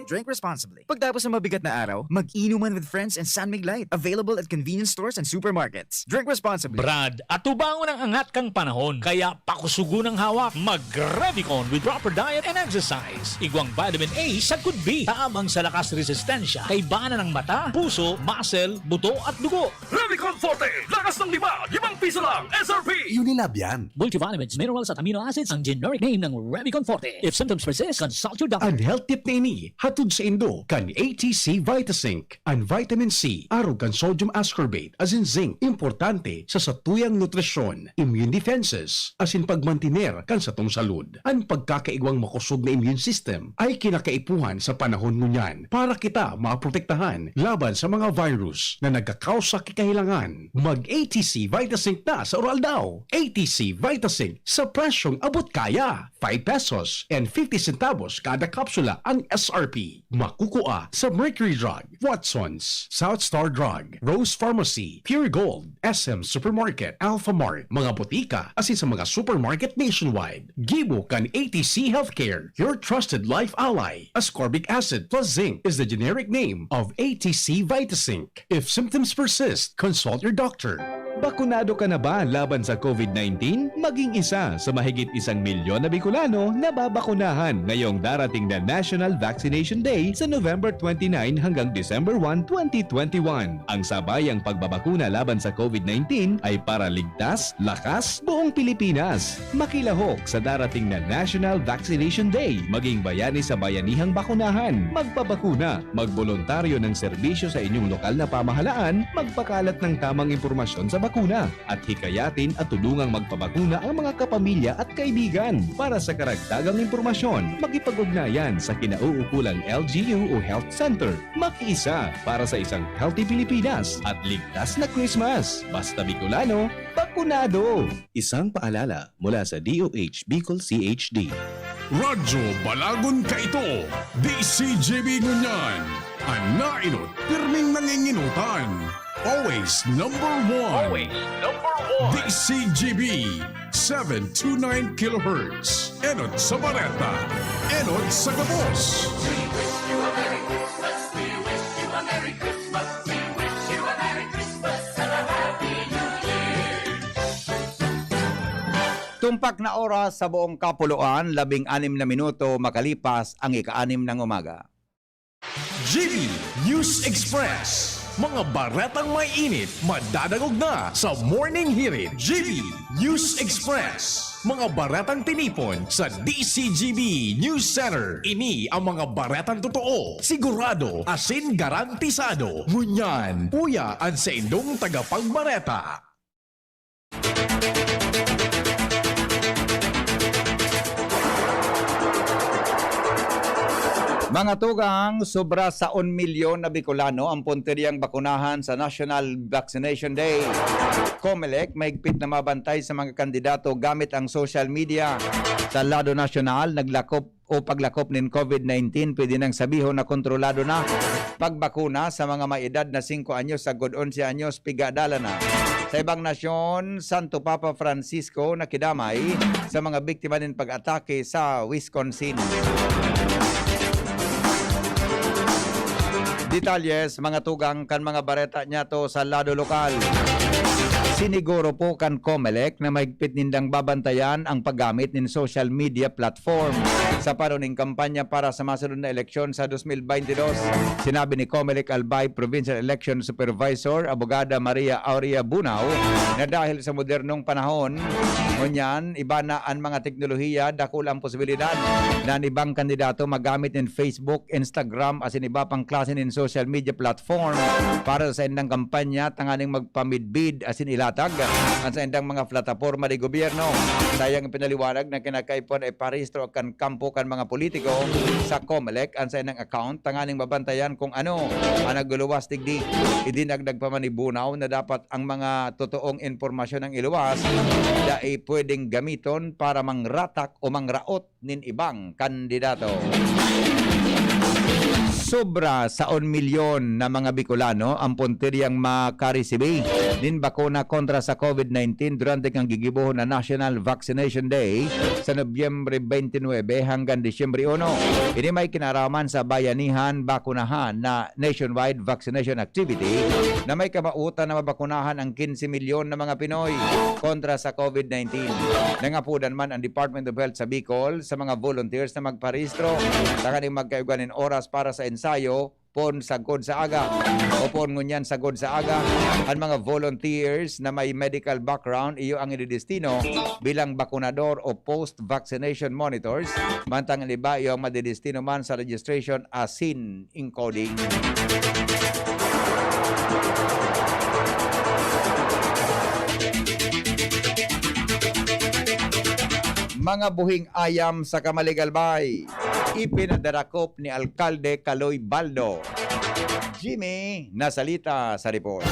Drink responsibly. Pagtapos ng mabigat na araw, mag-inuman with friends and San Mig Light. Available at convenience stores and supermarkets. Drink responsibly. Brad, atubangon ang angat kan panahon, kaya pakusugon ang hawak. Mag-Revicon with proper diet and exercise. Igwang vitamin A sagkod B, tabang sa lakas resistensya, kaibanan ng mata, puso, muscle, buto at dugo. Revicon Forte, lakas ng lima, limang piso lang, S R P! Unilab yan. Multivitamins, minerals at amino acids ang generic name ng Revicon Forte. If symptoms persist, consult your doctor. An health tip na ini, hatod saindo kan A T C Vitasync. An vitamin C, arog kan sodium ascorbate, asin zinc, importante sa satuyang nutrisyon, immune defenses, asin pagmantiner kan satong salud. An pagkakaigwang makosog na immune system ay kinakaipuhan sa panahon ngunyan para kita maprotektahan laban sa mga virus na nagkakausa ki kahilangan. Mag A T C Vitasync na sa Oral Daw. A T C Vitasync sa presyong abot kaya. Five pesos and fifty centavos kada kapsula ang S R P. Makukua sa Mercury Drug, Watson's, South Star Drug, Rose Pharmacy, Pure Gold, S M Supermarket, Alpha Mart, mga botika, asin sa mga supermarket nationwide. Gibo kan A T C Healthcare, your trusted life ally. Ascorbic acid plus zinc is the generic name of A T C Vitasync. If symptoms persist, consult your doctor. Bakunado ka na ba laban sa COVID nineteen? Maging isa sa mahigit isang milyon na Bicolano na babakunahan ngayong darating na National Vaccination Day sa November twenty-nine hanggang December one, twenty twenty-one. Ang sabayang pagbabakuna laban sa COVID nineteen ay para ligtas, lakas, buong Pilipinas. Makilahok sa darating na National Vaccination Day. Maging bayani sa bayanihang bakunahan. Magpabakuna. Magboluntaryo ng serbisyo sa inyong lokal na pamahalaan. Magpakalat ng tamang impormasyon sa bakuna. At hikayatin at tulungang magpabakuna ang mga kapamilya at kaibigan. Para sa karagdagang impormasyon, makipag-ugnayan sa kinauukulang L G U o Health Center. Makiisa para sa isang healthy Pilipinas at ligtas na Christmas. Basta Bicolano, bakunado! Isang paalala mula sa D O H Bicol C H D. Radyo Balagon kaito, D C G B ngunyan, an naenot pirming nangingenotan. Always number one. Always number one. D C G B, seven two nine kilohertz. Enot sa bareta, enot sa gabos. Tumpak na oras sa buong kapuluan, labing anim na minuto makalipas ang ika-anim ng umaga. G B News Express. Mga baretang may init, madadangog na sa Morning Hirit. G B News Express. Mga baretang tinipon sa D C G B News Center. Ini ang mga baretang totoo, sigurado, asin garantisado. Ngunyan, uya an saindong tagapagbareta. Mga tugang, sobra sa un milyon na Bicolano ang puntiryang bakunahan sa National Vaccination Day. Comelec mahigpit na mabantay sa mga kandidato gamit ang social media. Sa lado nasyonal, naglakop o paglakop nin COVID nineteen, pwede nang sabihon na kontrolado na. Pagbakuna sa mga may edad na singko anyos sagkod onse anyos, pigadalan na. Sa ibang nasyon, Santo Papa Francisco nakidamay sa mga biktima nin pag-atake sa Wisconsin. Detalles, mga tugang, kan mga bareta niyato sa lado lokal. Siniguro po kan Comelec na mahigpit nindang babantayan ang paggamit nin social media platform sa paro nin kampanya para sa masunod na eleksyon sa dos mil baynte dos. Sinabi ni Comelec Albay Provincial Election Supervisor, Abogada Maria Aurea Bunao, na dahil sa modernong panahon, ngunyan, iba na an mga teknolohiya, dakul ang posibilidad na an ibang kandidato magamit nin Facebook, Instagram, asin iba pang klase nin social media platform para sa saindang kampanya tanganing magpamidbid asin ilatag an saindang mga plataporma de gobyerno. Sayang ipinaliwanag na kinakaipuhan na iparehistro kan kampo kan mga politiko sa Comelec an saindang account tanganing mabantayan kung ano an nagluluwas digdi. Idinagdag pa man ni Bunao na dapat ang mga totoong impormasyon ang iluwas, dai pwedeng gamiton para mangratak o mangraot nin ibang kandidato. Sobra sa un milyon na mga Bicolano ang puntiryang makaresibi nin bakuna kontra sa COVID nineteen durante kan gigibohon na National Vaccination Day sa Nobyembre twenty-nine hanggang Disyembre uno. Ini may kinaraman sa Bayanihan Bakunahan na nationwide vaccination activity na may kamaotan na mabakunahan ang quince milyon na mga Pinoy kontra sa COVID nineteen. Nangapodan man ang Department of Health sa Bicol sa mga volunteers na magparehistro tanganing magkaigwa nin oras para sa ensayo poon sagkod sa aga o poon ngunyan sagkod sa aga. Ang mga volunteers na may medical background, iyo ang ididestino bilang bakunador o post-vaccination monitors, mantang ang iba iyo ang madidestino man sa registration asin encoding. Mga buhing ayam sa Kamaligalbay, ipinadarakop ni Alkalde Kaloy Baldo. Jimmy Nasalita sa report.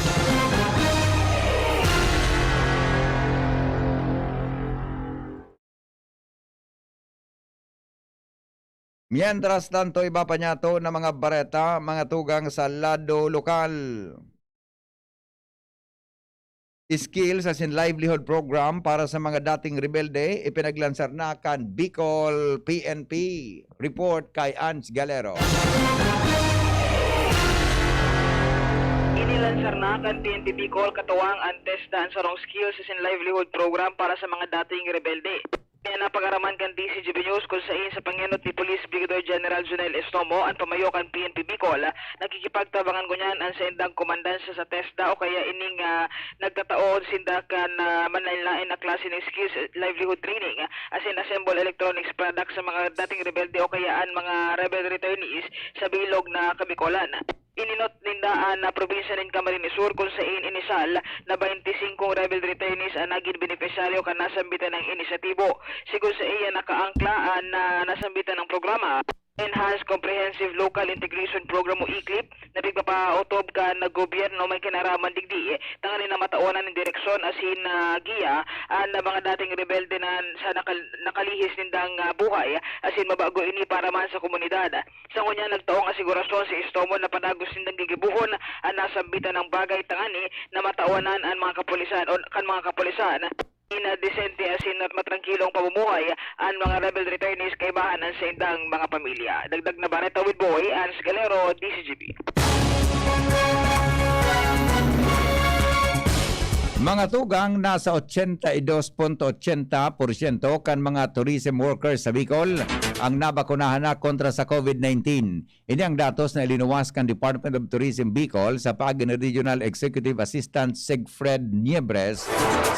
Mientras tanto, iba pa niyato na mga bareta, mga tugang sa lado lokal. Skills asin Livelihood Program para sa mga dating rebelde, ipinaglansar na kan Bicol P N P. Report kay Ans Galero. Inilansar na kan P N P Bicol katuwang an TESDA, an sarong Skills asin Livelihood Program para sa mga dating rebelde. Kaya napag-araman kan D C G B News kung sain sa pangenot ni Police Brigadier General Junel Estomo, an pamayo kan P N P Bicol, nakikipagtabangan ngunyan an saindang komandansya sa TESDA o kaya ining, ah, nagtatao sinda kan, ah, manlaen-laen na klase nin skills, livelihood training, asin assemble electronics products sa mga dating rebelde o kaya an mga rebel returnees sa bilog na Kabikolan. Ininot ninda an, ah, probinsya nin Camarines Sur, kun sain inisal na baynte singkong rebel returnees an nagin benepisyaryo kan nasambitan na inisyatibo. Sigon saiya, nakaangkla an, ah, nasambitan na programa, Enhanced Comprehensive Local Integration Program o ECLIP, na pigpapaotob kan gobyerno may kinaraman digdi, tanganing matawanan nin direksyon asin, ah, giya an mga dating rebelde na sa nakal-, nakalihis nindang, ah, buhay, asin mabago ini para man sa komunidad. Sa ngunyan, nagtaong asigurasyon si Estomo na padagos nindang gigibohon an nasambitan na bagay tangani na matawanan an mga kapulisan o kan mga kapulisan. Ina desente asin matrangkilong pamumuhay an mga rebel returnees kaibahan an saindang mga pamilya. Dagdag na bareta with Boy Ans Galero, D C G B. Mga tugang, nasa ochenta y dos punto ochenta porsyento kan mga tourism workers sa Bicol ang nabakunahan na kontra sa COVID nineteen. Ini ang datos na ilinuwas kan Department of Tourism Bicol sa paagi ni Regional Executive Assistant Siegfried Niebres.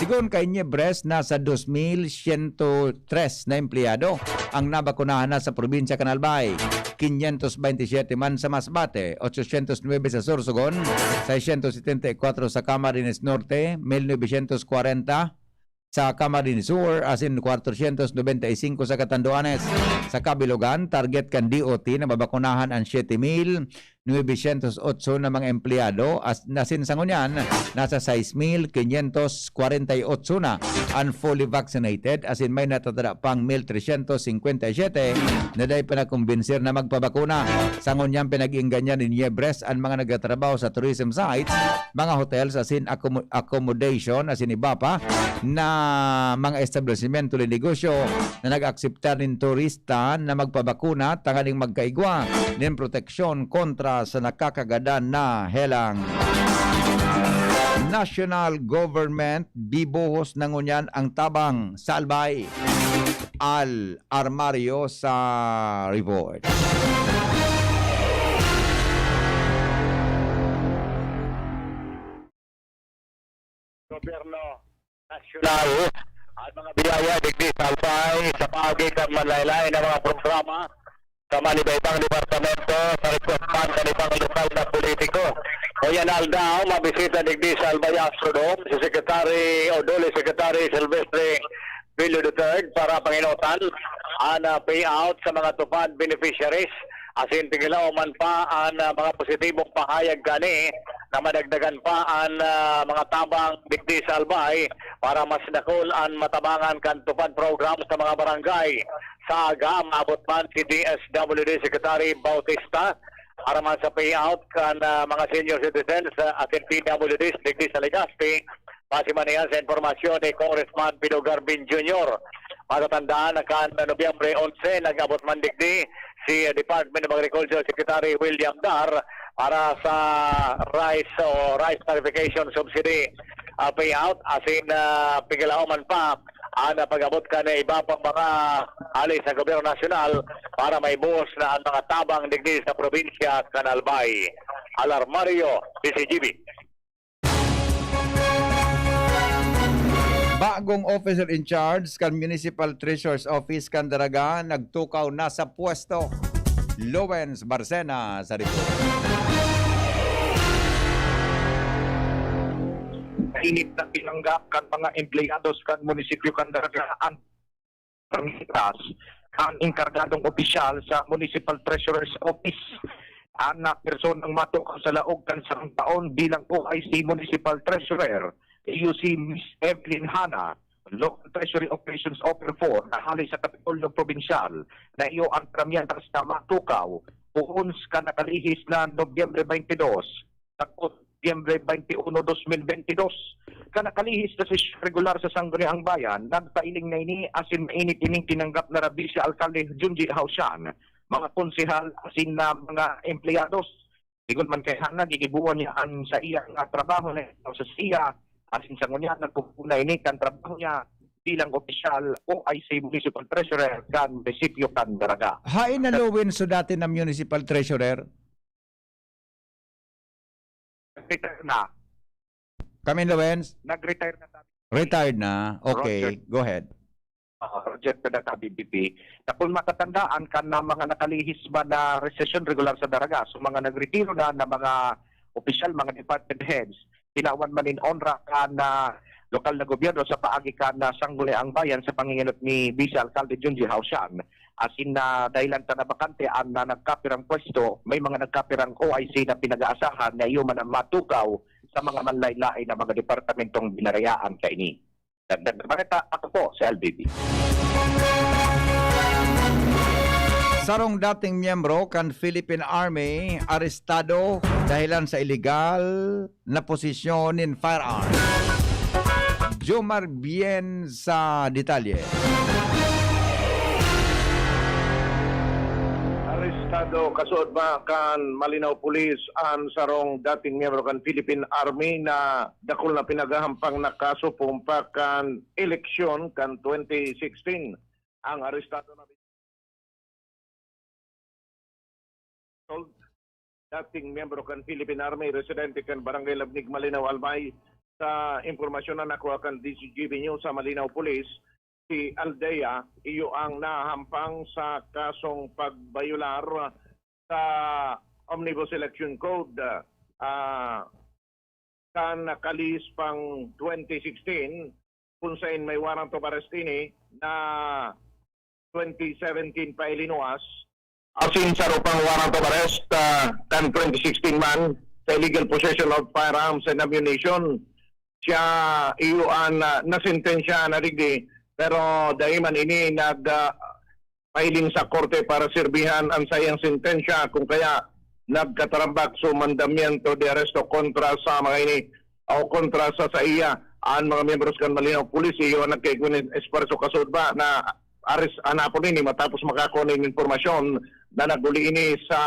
Sigon kay Niebres, nasa dos mil siyento tres na empleyado ang nabakunahan na sa probinsya kan Albay. Quinientos veintisiete man sa Masbate, ochocientos nuebe sa Sorsogon, seiscientos setenta y cuatro sa Camarines Norte, mil novecientos kwarenta sa Camarines Sur, asin cuatrocientos noventa y cinco sa Catanduanes. Sa kabilugan, target kan D O T na mabakunahan an siete mil novecientos otso na mga empleyado, as-, asin sa ngunyan, nasa sais mil quinientos kwarenta y otso na an fully vaccinated, asin may natatada pang mil trescientos cincuenta y siete na dai pa nakumbinser na magpabakuna. Sa ngunyan, pinag-iingganyan ni Niebres an mga nagtatrabaho sa tourism sites, mga hotels, asin akomo-, accommodation, asin iba pa na mga establisimento ni negosyo na nag-akseptar nin turista na magpabakuna tanganing magkaigwa nin proteksyon kontra sa nakakagadan na helang. National Government bibuhos na ngunyan ang tabang sa Albay. Al Armario sa report. Gobyerno Nasyonal at mga biyaya digdi sa Albay sa paagi kan manlaylay na mga programa sa manibaybang departamento sa request man kan ibang lokal na politiko. Ngayang aldaw, mabisita digdi sa Albay Astrodome si Secretary o DOLE Secretary Silvestre Bilio the third para pangenotan an, ah, payout sa mga TUPAD beneficiaries. Asin tigalaw man pa an, ah, mga positibong pahayag kani na madagdagan pa an, ah, mga tabang digdi sa Albay para mas dakul an matabangan kan TUPAD program sa mga barangay. Sa aga, maabot man si D S W D Secretary Bautista para man sa payout kan, ah, mga senior citizens, ah, asin P W Ds digdi sa Legazpi. Base man iyan sa impormasyon ni Congressman Pido Garbin Junior. Matatandaan na kan Nobyembre onse, nag-abot man digdi si Department of Agriculture Secretary William Dar para sa rice o rice tariffication subsidy, ah, payout. Asin, ah, pigalaw man pa ang pag-abot kan iba pang mga hali sa gobyerno nasyonal para maibuhos na ang mga tabang digdi sa probinsya kan Albay. Alarmario, D Z G B. Bagong officer in charge kan Municipal Treasurer's Office kan Daraga nagtukaw na sa pwesto. Lowens Barcena sa report. Init na tinanggap kan mga empleyados kan munisipyo kan Daraga an Mitras, ang enkargadong opisyal sa Municipal Treasurer's Office. An personang matukaw sa laog kan sarong taon bilang O I C Municipal Treasurer, A U C Miss Evelyn Hana, Local Treasury Operations Officer four na hali sa Kapitolyo Probinsyal, na iyo ang pirmihas na matukaw poon kan nakalihis na Nobyembre twenty-two, sa Nobyembre twenty-one, dos mil bentidós. Kan nakalihis na sesyon regular sa Sangguniang Bayan, nagpailing na ini asin mainit ining tinanggap na Vice Alkalde Junji Haushan, mga konsehal asin na mga empleyados. Sigon man kay Hana, gigiboan niya an saiyang, ah, trabaho na sa saiya, asin sa ngunyan nagpupuna ini kan trabaho niya bilang opisyal O I C Municipal Treasurer kan munisipyo kan Daraga. Hain na, Lowens, so dati na Municipal Treasurer? Nag-retire na. Kami, Lowens? Nag-retire na tabi. Retired na. Okay, Roger. Go ahead. Ah, Roger Pedata, B B P. Na kung matatandaan kan na mga nakalihis man na sesyon regular sa Daraga, so mga nagretiro na, na mga opisyal, mga department heads, tinawan man nin onra kan na lokal na gobyerno sa paagi kan na Sangguniang Bayan sa pangingenot ni Vice Alkalde Junji Haushan. Asin na dahilan ta na bakante an na nagkapirang pwesto, may mga nagkapirang O I C na pinag-aasahan na iyo man ang matukaw sa mga manlain-lain na mga departamentong binarayaan kaini. Dagdag na bareta, ako po si L B B. Sarong dating miyembro kan Philippine Army arestado dahilan sa iligal na posesyon nin firearm. Jomar Bien sa detalye. Arestado kasuodma kan Malinao Police an sarong dating miyembro kan Philippine Army na dakul na pinaghahampang na kaso pumpak kan eleksyon kan twenty sixteen. Ang arestado na Sold, dating miyembro kan Philippine Army, residente kan Barangay Labnig, Malinao, Albay. Sa impormasyon na nakuha kan D Z G B News sa Malinao Police, si Aldea iyo ang nahahampang sa kasong pagbayolar sa Omnibus Election Code, ah, kan kalihis pang twenty sixteen, kung sain may warrant of arrest ini na twenty seventeen pa ilinuwas. Asin saro pang warrant of arrest, ah, kan twenty sixteen man sa illegal possession of firearms and ammunition. Siya iyo an, ah, nasentensya na digdi, pero dai man ini nag, ah, pahiling sa korte para serbihan an saiyang sentensya, kung kaya nagkatarambak so mandamiento de arresto kontra sa mga ini o kontra sa saiya. An mga miyembros kan Malinao Police iyo an nagkaigwa nin esfuerso kasud ba na ares-, hanapon ini matapos makakua nin impormasyon na naguli ini sa,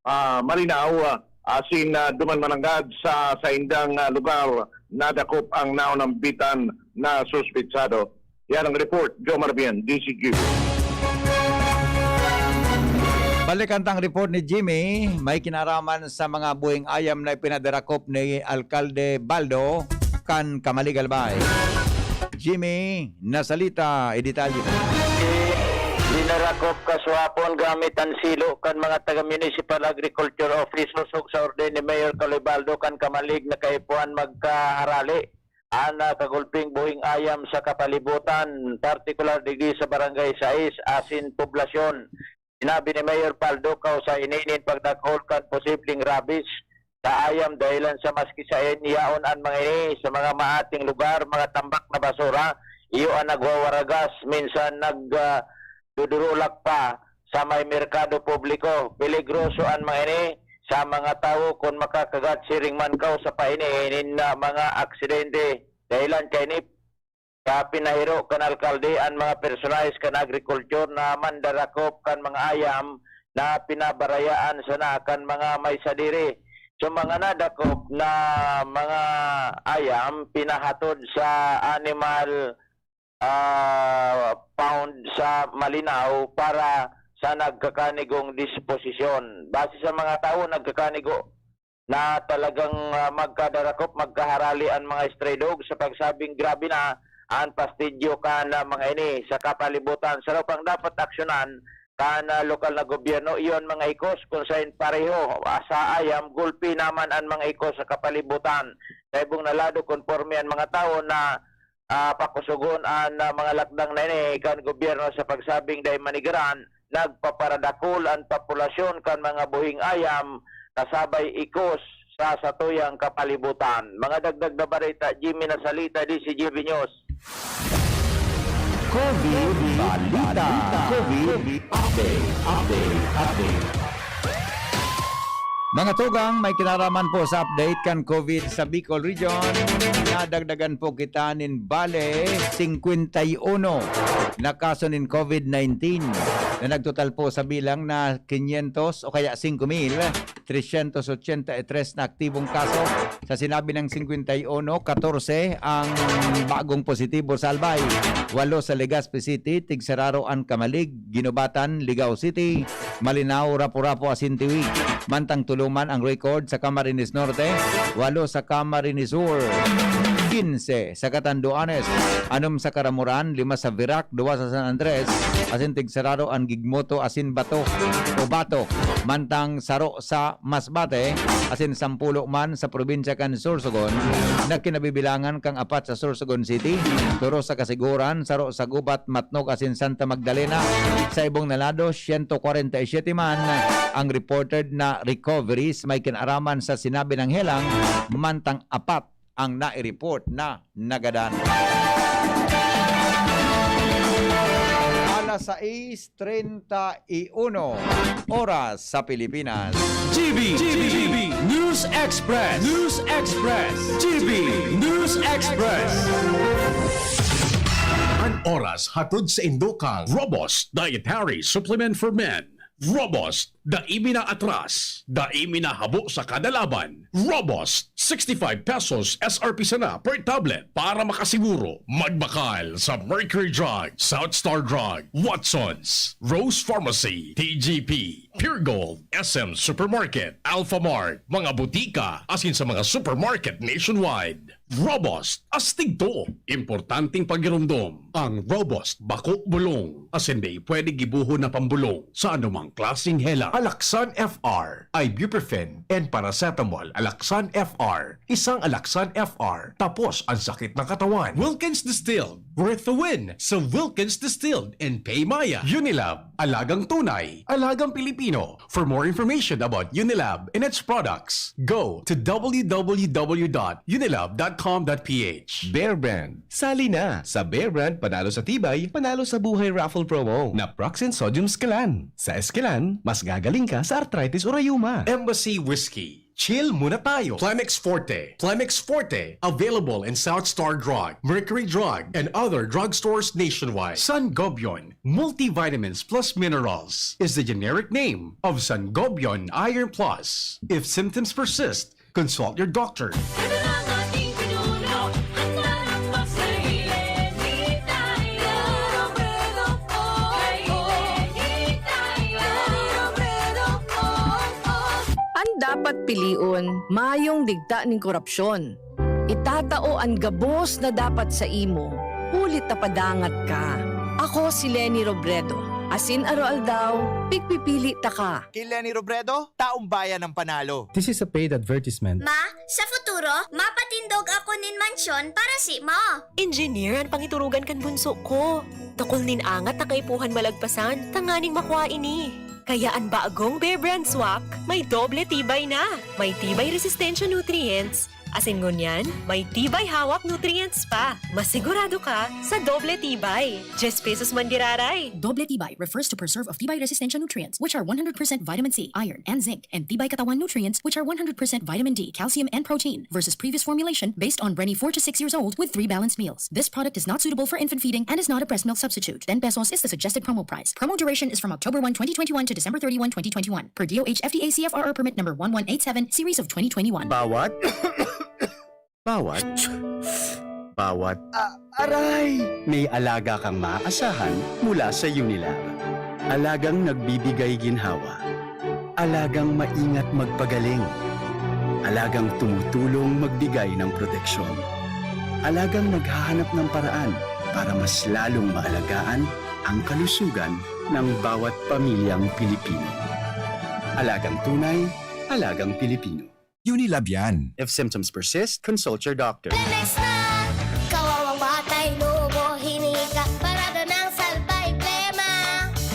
ah, Malinao, ah, asin, ah, duman mananggad sa saindang, ah, lugar nadakop ang naunambitan na suspetsado. Yan ang report, Jomar Bien, D Z G. Balikan tang report ni Jimmy, may kinaraman sa mga buhing ayam na ipinadarakop ni Alkalde Baldo kan Camalig, Albay. Jimmy, nasalita, i-detalye. Dinarakop kaswapon gamit an silo kan mga taga Municipal Agriculture Officers ug sa orden ni Mayor Caloy Baldo kan Camalig na kaipuhan magkaharali an, ah, kagulping buhing ayam sa kapalibutan, partikular digdi sa Barangay sais asin poblasyon. Sinabi ni Mayor Baldo, kausa ini nin pagdakul kan posibleng rabies sa ayam dahilan sa maski saen yaon an mga ini sa mga maating lugar, mga tambak na basura, iyo an nagwawaragas, minsan nag, ah, dudurulak pa sa may merkado publiko. Peligroso an mga ini sa mga tawo kun makakagat, siring man kausa pa ini nin, ah, mga aksidente. Dahilan kaini, sa pinahiro kan alkalde, an mga personahes kan agrikultur na mandarakop kan mga ayam na pinabarayaan sana kan mga may sadiri. So, mga nadakop na mga ayam pinahatod sa animal, ah, pound sa Malinao para sa nagkakanigong disposisyon. Base sa mga tawo, nagkakanigo na talagang, ah, magkadarakop, magkaharali an mga stray dog sa pagsabing grabe na an pastidyo kan, ah, mga ini sa kapalibutan. Saro pang dapat aksyonan kan, ah, lokal na gobyerno, iyon mga ikos, kung sain pareho, ah, sa ayam, gulpi naman an mga ikos sa kapalibutan. Sa ibong na lado, konforme an mga tawo na, ah, pakusogon an, ah, mga lakdang na ini kan gobyerno sa pagsabing dai manigaran, nagpaparadakul an populasyon kan mga buhing ayam kasabay ikos sa satuyang kapalibutan. Mga dagdag na bareta, Jimmy Nasalita, D Z G B News. COVID Balita. COVID Update, update, update. Mga tugang, may kinaraman po sa update kan COVID sa Bicol Region. Nadagdagan po kita nin bale singkwenta y uno na kaso nin COVID nineteen, na nagtotal po sa bilang na quinientos o kaya singko mil tresyentos ochenta y tres na aktibong kaso. Sa sinabi ng singkwenta y uno, katorse ang bagong positibo sa Albay, walo sa Legazpi City, tigsararo an Camalig, Guinobatan, Ligao City, Malinao, Rapu-Rapu asin Tiwi. Mantang tulo man ang record sa Camarines Norte, walo sa Camarines Sur, quince sa Catanduanes, anom sa Caramoran, lima sa Virac, duwa sa San Andres, asin tigsararo an Gigmoto asin Bato o Bato. Mantang saro sa Masbate, asin sampulo man sa probinsya kan Sorsogon, na kinabibilangan kan apat sa Sorsogon City, toro sa Casiguran, saro sa Gubat, Matnog asin Santa Magdalena. Sa ibong na lado, siyento kwarenta y siyete man ang reported na recoveries, may kinaraman sa sinabi ng helang, mantang apat ang nai-report na nagadan. Alas sais treinta y uno, oras sa Pilipinas. G B, G B, News Express, News Express, G B News Express. An oras hatod saindo kan Robust Dietary Supplement for Men. Robust, dai mi naatras, dai mi nahabo sa kada laban. Robust, sixty-five pesos S R P sana per tablet. Para makasiguro, magbakal sa Mercury Drug, South Star Drug, Watsons, Rose Pharmacy, T G P, Pure Gold, S M Supermarket, Alphamart, mga butika, asin sa mga supermarket nationwide. Robust, astig to. Importanteng pagiromdom. Ang Robust bako bulong, asin dai pwede gibohon na pambolong sa anumang klaseng hela. Alaxan F R, ibuprofen, and paracetamol. Alaxan F R, isang Alaxan F R, tapos ang sakit ng katawan. Wilkins Distilled, worth the win sa Wilkins Distilled and Pay Maya. Unilab, alagang tunay, alagang Pilipino. For more information about Unilab and its products, go to w w w dot unilab dot com dot p h. Bear Brand. Sali na! Sa Bear Brand, panalo sa tibay, panalo sa buhay raffle promo na Proxin Sodium Esquilan. Sa Esquilan, mas gagaling ka sa arthritis o rayuma. Embassy Whiskey. Chill muna tayo. Plemex Forte. Plemex Forte. Available in South Star Drug, Mercury Drug, and other drugstores nationwide. Sangobion. Multivitamins plus minerals is the generic name of Sangobion Iron Plus. If symptoms persist, consult your doctor. Kailangan ating pinuno, handa ng magsarili. Di tayo robredo, oh, di tayo robredo, oh, oh. An dapat pilion, mayong digta nin korupsyon. Itatao an gabos na dapat sa imo, huli ta padangat ka. Ako si Leni Robredo, asin aroaldaw, pigpipili taka. Ki Leni Robredo, taong bayan ang panalo. This is a paid advertisement. Ma, sa futuro, mapatindog ako nin mansyon para simo. Engineer an pangiturugan kan bunso ko. Dakul nin angat na kaipuhan malagpasan tanganing makua ini. Kaya an bagong Bear Brand Swak may doble tibay na. May tibay resistensya nutrients, asin ngunyan, may tibay hawak nutrients pa. Masigurado ka sa doble tibay. Dyes pesos man giraray. Doble tibay refers to preserve of tibay resistensya nutrients, which are one hundred percent vitamin C, iron, and zinc, and tibay katawan nutrients, which are one hundred percent vitamin D, calcium, and protein, versus previous formulation based on Brenny four to six years old with three balanced meals. This product is not suitable for infant feeding and is not a breast milk substitute. Ten pesos is the suggested promo price. Promo duration is from October one, twenty twenty-one to December thirty-one, twenty twenty-one, per D O H F D A C F R R permit number one one eight seven, series of twenty twenty-one. Bawat, bawat, bawat, Ah, aray! May alaga kang maaasahan mula sa Unilab. Alagang nagbibigay ginhawa. Alagang maingat magpagaling. Alagang tumutulong magbigay ng proteksyon. Alagang naghahanap ng paraan para mas lalong maalagaan ang kalusugan ng bawat pamilyang Pilipino. Alagang tunay, alagang Pilipino. Unilab yan. If symptoms persist, consult your doctor. Lemex na! Kawawang batay, lobo, hinika, parada ng salbay, plema.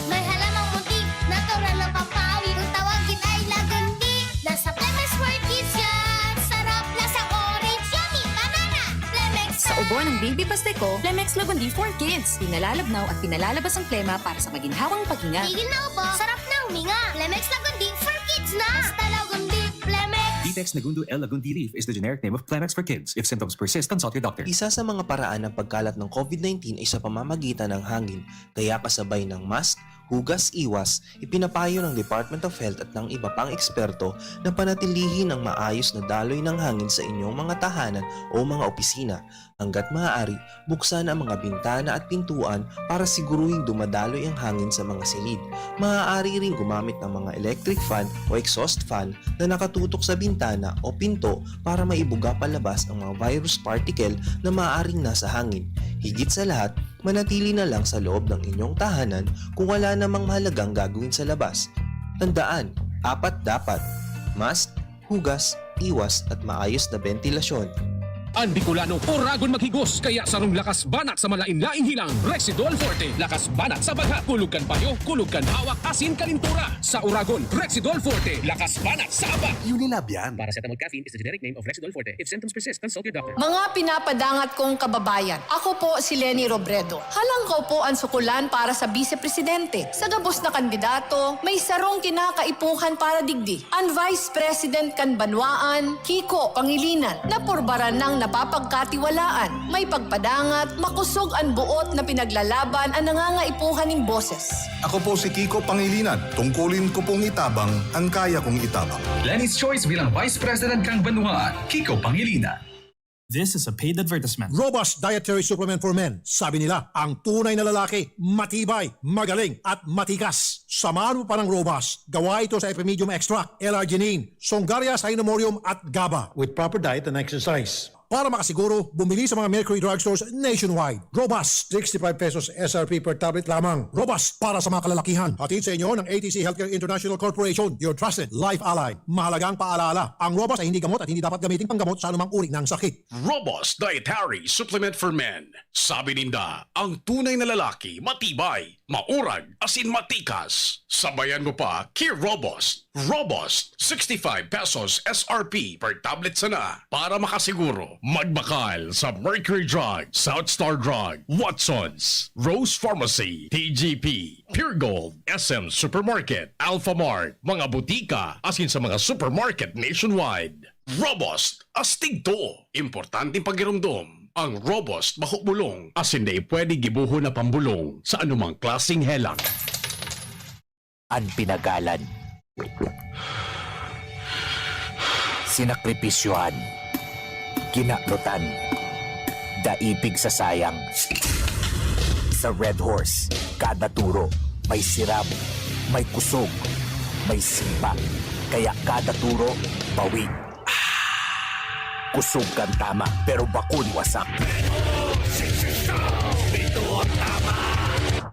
May halamang muntik, natural na pampawi. Kung tawagin ay lagundi, nasa Plemex for Kids yan. Sarap, lasang orange, yummy, banana. Plemex Sa ubo ng baby paste ko, Plemex Lagundi for Kids. Pinalalabnaw at pinalalabas ang plema para sa maginhawang paghinga. Tigil na ubo, sarap na huminga. Plemex Lagundi for Kids na. Basta Lagundi, Plemex. Vitex Nagundo L. Lagundi leaf is the generic name of Plemex for Kids. If symptoms persist, consult your doctor. Isa sa mga paraan ng pagkalat ng COVID nineteen ay sa pamamagitan ng hangin, kaya kasabay ng mask, hugas, iwas, ipinapayo ng Department of Health at ng iba pang eksperto na panatilihin ang maayos na daloy ng hangin sa inyong mga tahanan o mga opisina. Hanggat maaari, buksan ang mga bintana at pintuan para siguruhing dumadaloy ang hangin sa mga silid. Maaari ring gumamit ng mga electric fan o exhaust fan na nakatutok sa bintana o pinto para maibuga palabas ang mga virus particle na maaaring nasa hangin. Higit sa lahat, manatili na lang sa loob ng inyong tahanan kung wala namang mahalagang gagawin sa labas. Tandaan, apat dapat: mask, hugas, iwas at maayos na bentilasyon. An Bicolano, oragon maghigos, kaya sarong lakas banat sa malain-laing hilang, Rexidol Forte. Lakas banat sa bagha, kulog kan payo, kulog kan hawak, asin kalintura. Sa oragon, Rexidol Forte, lakas banat sa aba. Unilab yan. Paracetamol caffeine is the generic name of Rexidol Forte. If symptoms persist, consult your doctor. Mga pinapadangat kong kababayan, ako po si Leni Robredo. Halangkaw po an sukulan para sa bise presidente. Sa gabos na kandidato, may sarong kinakaipuhan para digdi. An Vice President kan banwaan, Kiko Pangilinan, napurbaran nang napapagkatiwalaan, may pagpadangat, makosog an buot na pinaglalaban an nangangaipuhan nin boses. Ako po si Kiko Pangilinan. Tungkulin ko pong itabang an kaya kong itabang. Leni's Choice bilang Vice President kan banwaan, Kiko Pangilinan. This is a paid advertisement. Robust Dietary Supplement for Men. Sabi nila, ang tunay na lalaki, matibay, magaling, at matikas. Samahan mo pa ng Robust. Gawa ito sa Epimedium Extract, L-arginine, Songaria Cynomorium, at GABA. With proper diet and exercise. Para makasiguro, bumili sa mga Mercury Drugstores nationwide. Robust, sixty-five pesos S R P per tablet lamang. Robust para sa mga kalalakihan. Hatid sa inyo ng A T C Healthcare International Corporation, your trusted life ally. Mahalagang paalaala, ang Robust ay hindi gamot at hindi dapat gamitin panggamot sa anumang uri ng sakit. Robust Dietary Supplement for Men. Sabi ninda, ang tunay na lalaki, matibay, maurag, asin matikas. Sabayan mo pa, ki Robust. Robust, sixty-five pesos S R P per tablet sana. Para makasiguro, magbakal sa Mercury Drug, South Star Drug, Watsons, Rose Pharmacy, T G P, Pure Gold, S M Supermarket, Alphamart, mga butika, asin sa mga supermarket nationwide. Robust, astig to. Importanteng pagiromdom. Ang Robust, maho bulong, asin dai pwede gibohon na pambulong sa anumang klaseng helang. An pinagalan, sinakripisyohan, kinanutan, dai pigsasayang. Sa Red Horse, kada turo may sirab, may kusog, may sipa. Kaya kada turo, bawi. Kusog kan tama, pero bakun wasak.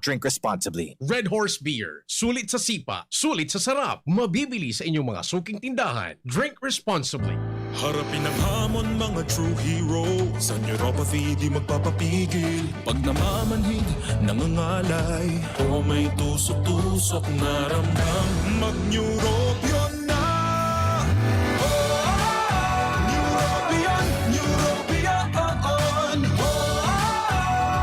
Drink responsibly. Red Horse Beer. Sulit sa sipa, sulit sa sarap. Mabibili sa inyong mga suking tindahan. Drink responsibly. Harapin ang hamon, mga true hero. Sa neuropathy, di magpapapigil. Pag namamanhid, nangangalay, o may tusok-tusok na ramdam, mag-Neurobion na! Oh, Neurobion, Neurobion, oh, oh.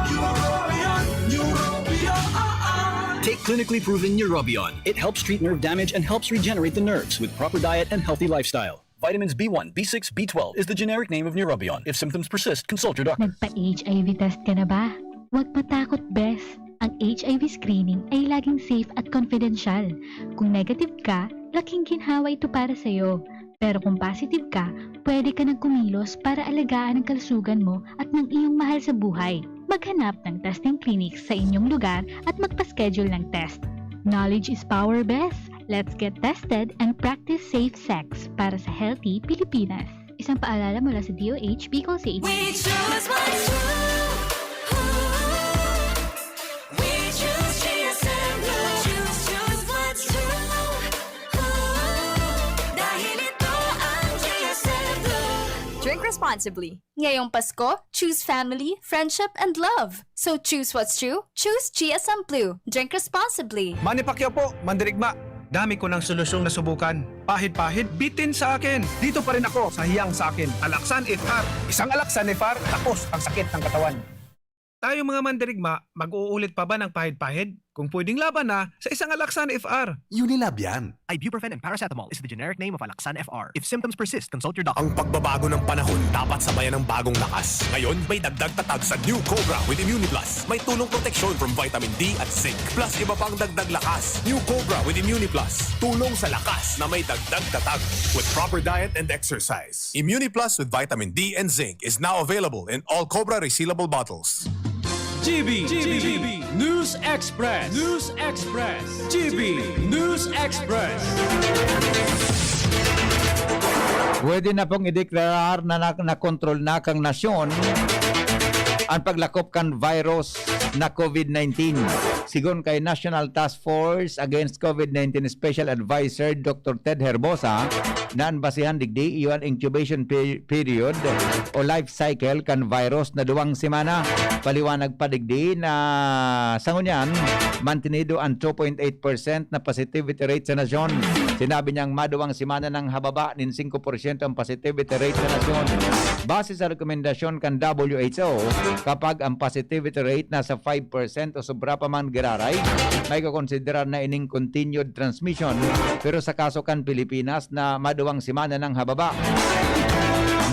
Neurobion, Neurobion, oh, oh. Take clinically proven Neurobion. It helps treat nerve damage and helps regenerate the nerves with proper diet and healthy lifestyle. Vitamins B one, B six, B twelve is the generic name of Neurobion. If symptoms persist, consult your doctor. Nagpa-H I V test ka na ba? Huwag matakot, bes. Ang H I V screening ay laging safe at confidential. Kung negative ka, laking ginhawa ito para sa'yo. Pero kung positive ka, pwede ka nang kumilos para alagaan ang kalusugan mo at ng iyong mahal sa buhay. Maghanap ng testing clinic sa inyong lugar at magpa-schedule ng test. Knowledge is power, bes. Let's get tested and practice safe sex para sa healthy Pilipinas. Isang paalala mula sa D O H, Bicol C H. We choose what's true. We choose G S M Blue. Choose, choose what's true. Dahil ito ang G S M Blue. Drink responsibly. Ngayong Pasko, choose family, friendship, and love. So choose what's true, choose G S M Blue. Drink responsibly. Manny Pacquiao po, mandirigma. Dami ko ng solusyong nasubukan. Pahid-pahid, bitin sa akin. Dito pa rin ako sa hiyang sa akin. Alaxan F R. Isang Alaxan F R, tapos ang sakit ng katawan. Tayong mga mandirigma, mag-uulit pa ba ng pahid-pahid? Kung pwedeng laban na, sa isang Alaxan F R. Unilab yan. Ibuprofen and paracetamol is the generic name of Alaxan F R. If symptoms persist, consult your doctor. Ang pagbabago ng panahon dapat sabayan ng bagong lakas. Ngayon, may dagdag tatag sa New Cobra with Immuniplus. May tulong proteksyon from vitamin D at zinc. Plus iba pang dagdag lakas. New Cobra with Immuniplus. Tulong sa lakas na may dagdag tatag. With proper diet and exercise. Immuniplus with vitamin D and zinc is now available in all Cobra resealable bottles. G B, G B, News Express, News Express, G B, News Express. Pwede na pong ideklarar na, na nakontrol na kan nasyon an paglakop kan virus na COVID nineteen. Sigon kay National Task Force Against COVID nineteen Special Advisor Doctor Ted Herbosa, na an basehan digdi iyo an incubation pe-, period o life cycle kan virus na duwang semana. Paliwanag pa digdi na sa ngunyan, mantenido an two point eight percent na positivity rate sa nasyon. Sinabi niyang maduwang semana nang hababa nin singko porsyento ang positivity rate sa nasyon. Base sa rekomendasyon kan W H O, kapag ang positivity rate nasa five percent o sobra pa man giraray, maikokonsiderar na ining continued transmission, pero sa kaso kan Pilipinas na maduwang semana nang hababa.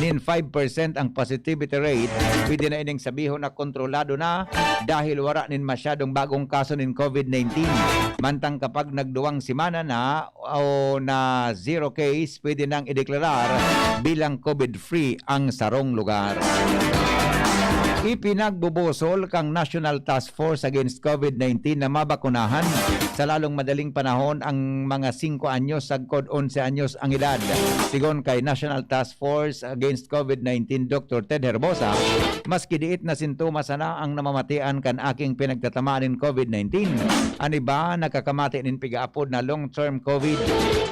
nin five percent ang positivity rate, pwede na ining sabihon na kontrolado na dahil wala nin masyadong bagong kaso nin COVID nineteen. Mantang kapag nagduwang semana na o na zero case, pwede nang ideklarar bilang COVID-free ang sarong lugar. Ipinagbubusol kang National Task Force Against COVID nineteen na mabakunahan sa lalong madaling panahon ang mga singko anyos sagkod onse anyos ang edad. Sigon kay National Task Force Against COVID nineteen Doctor Ted Herbosa, maski diit na sintomas sana ang namamatian kan aking pinagtatamaan nin COVID nineteen, an iba nagkakamati nin pigaapod na long-term COVID.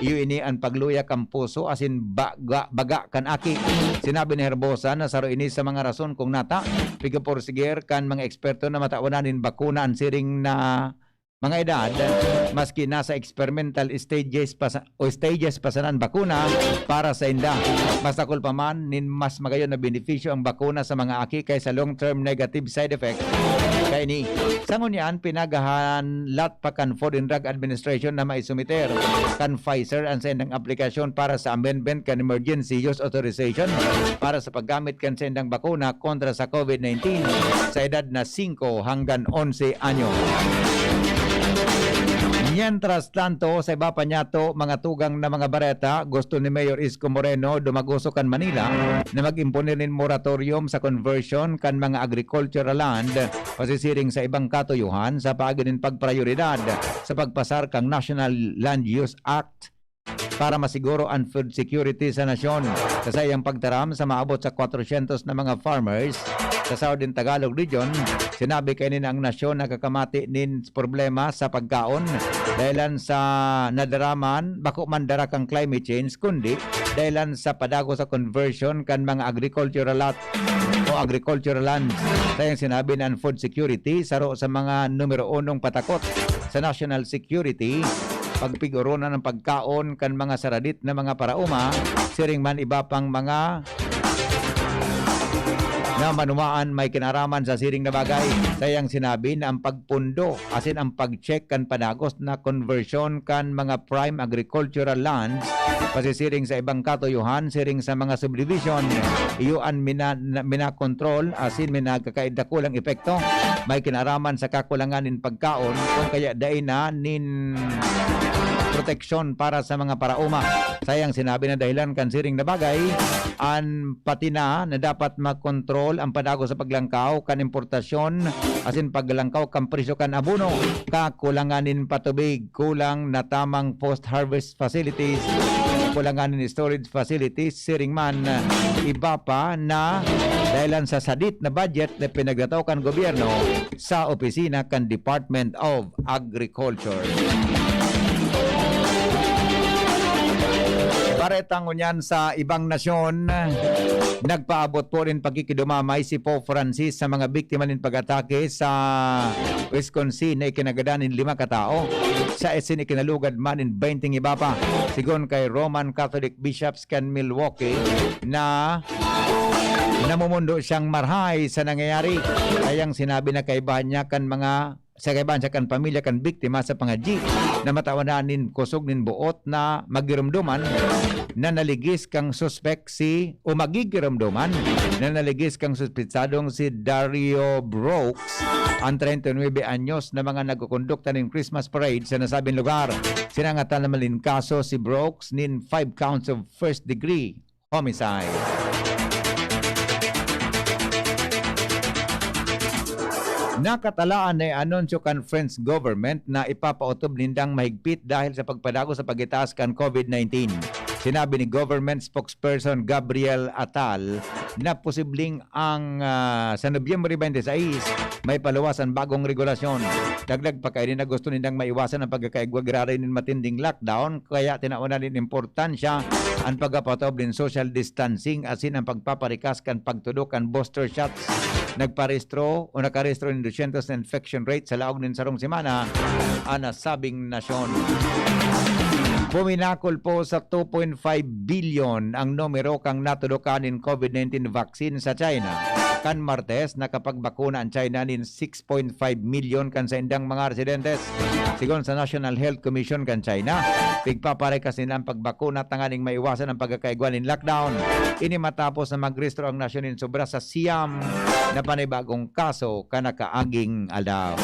Iyo ini an pagluya kan puso asin baga, baga kan aki. Sinabi ni Herbosa na saro ini sa mga rason kung nata pigapursigir kan mga eksperto na matawan nin bakuna an siring na mga edad, maski nasa experimental stages pa sa, o stages pa sana an bakuna para sa inda. Mas dakul pa man nin mas magayon na benepisyo ang bakuna sa mga aki kaysa long-term negative side effect. Kaini, sa ngunyan, pinagahanlat pa kan Food and Drug Administration na maisumiter kan Pfizer an saindang aplikasyon para sa amendment kan Emergency Use Authorization para sa paggamit kan saindang bakuna kontra sa COVID nineteen sa edad na singko hanggan onse anyo. Mientras tanto, sa iba pa niyato mga tugang na mga bareta, gusto ni Mayor Isko Moreno dumagoso kan Manila na mag-imponer nin moratorium sa conversion kan mga agricultural land pasisiring sa ibang katuyuhan sa paagi nin pagprayoridad sa pagpasar kan National Land Use Act para masiguro an food security sa nasyon. Sa saiyang pagtaram sa maabot sa kwatrosyentos na mga farmers sa Southern Tagalog Region, sinabi kaini na ang nasyon nakakamati nin problema sa pagkaon dahilan sa nadaraman, bako man dara kan climate change, kundi dahilan sa padago sa conversion kan mga agricultural lot o agricultural lands. Saiyang sinabi na an food security saro sa mga numero unong patakot sa national security, pagpigoronan ng pagkaon kan mga saradit na mga paraoma, siring man iba pang mga na manumaan may kinaraman sa siring na bagay. Saiyang sinabi na ang pagpundo asin ang pag-check kan padagos na conversion kan mga prime agricultural lands pasisiring sa ibang katuyuhan siring sa mga subdivision, iyo an mina-, na-, minakontrol asin minagkakaidakulang epekto. May kinaraman sa kakulangan nin pagkaon kung kaya dai na nin proteksyon para sa mga paraoma. Saiyang sinabi na dahilan kan siring na bagay, an pati na na dapat makontrol ang padago sa paglangkaw kan importasyon asin paglangkaw kan presyo kan abono, kakulangan nin patubig, kulang na tamang post-harvest facilities, kakulangan nin storage facilities, siring man iba pa na dahilan sa sadit na budget na pinagtataw kan gobyerno sa opisina kan Department of Agriculture. Bareta ngunyan sa ibang nasyon, nagpaabot po nin pakikidumamay si Pope Francis sa mga biktima nin pag-atake sa Wisconsin na ikinagadan nin lima ka tawo. Sa Essen, ikinalugad man nin benteng iba pa. Sigon kay Roman Catholic Bishops kan Milwaukee na namumundo siyang marhay sa nangyayari. Kayang sinabi na kaibahan niya kan mga sa kaibahan siya kan pamilya kan biktima sa pangadyi na matawan na nin kusog nin buot na magiromdoman na naligis kang suspek si o magigiromdoman na naligis kang suspetsadong si Dario Brooks, ang treinta y nuebe anyos na mga nagkukondukta nin Christmas parade sa nasabing lugar. Sinangatan naman nin kaso si Brooks nin five counts of first degree homicide. Nakatalaan na anunsyo kan French government na ipapaotob nindang mahigpit dahil sa pagpadago sa pagitaas kan COVID nineteen. Sinabi ni Government Spokesperson Gabriel Attal na posibleng ang, ah, sa Nobyembre twenty-six, may paluwas ang bagong regulasyon. Dagdag pa kaini na gusto nindang maiwasan ang pagkakaigwa graray nin matinding lockdown, kaya tinawan na nin importansya an pagpapatob nin social distancing asin ang pagpaparikas kan pagtudok kan booster shots. Nagparehistro o nakarehistro nin dosyentos na infection rate sa laog nin sarong semana an nasabing nasyon. Puminakol po sa two point five billion ang numero kan natudokan nin COVID nineteen vaccine sa China. Kan Martes, nakapagbakuna an China nin six point five milyon kan saindang mga residentes. Sigon sa National Health Commission kan China, pigpaparikas nila an pagbakuna tanganing maiwasan an pagkakaigwa nin lockdown. Ini matapos na magrehistro ang nasyon nin sobra sa siyam na panibagong kaso kan nakaaging aldaw.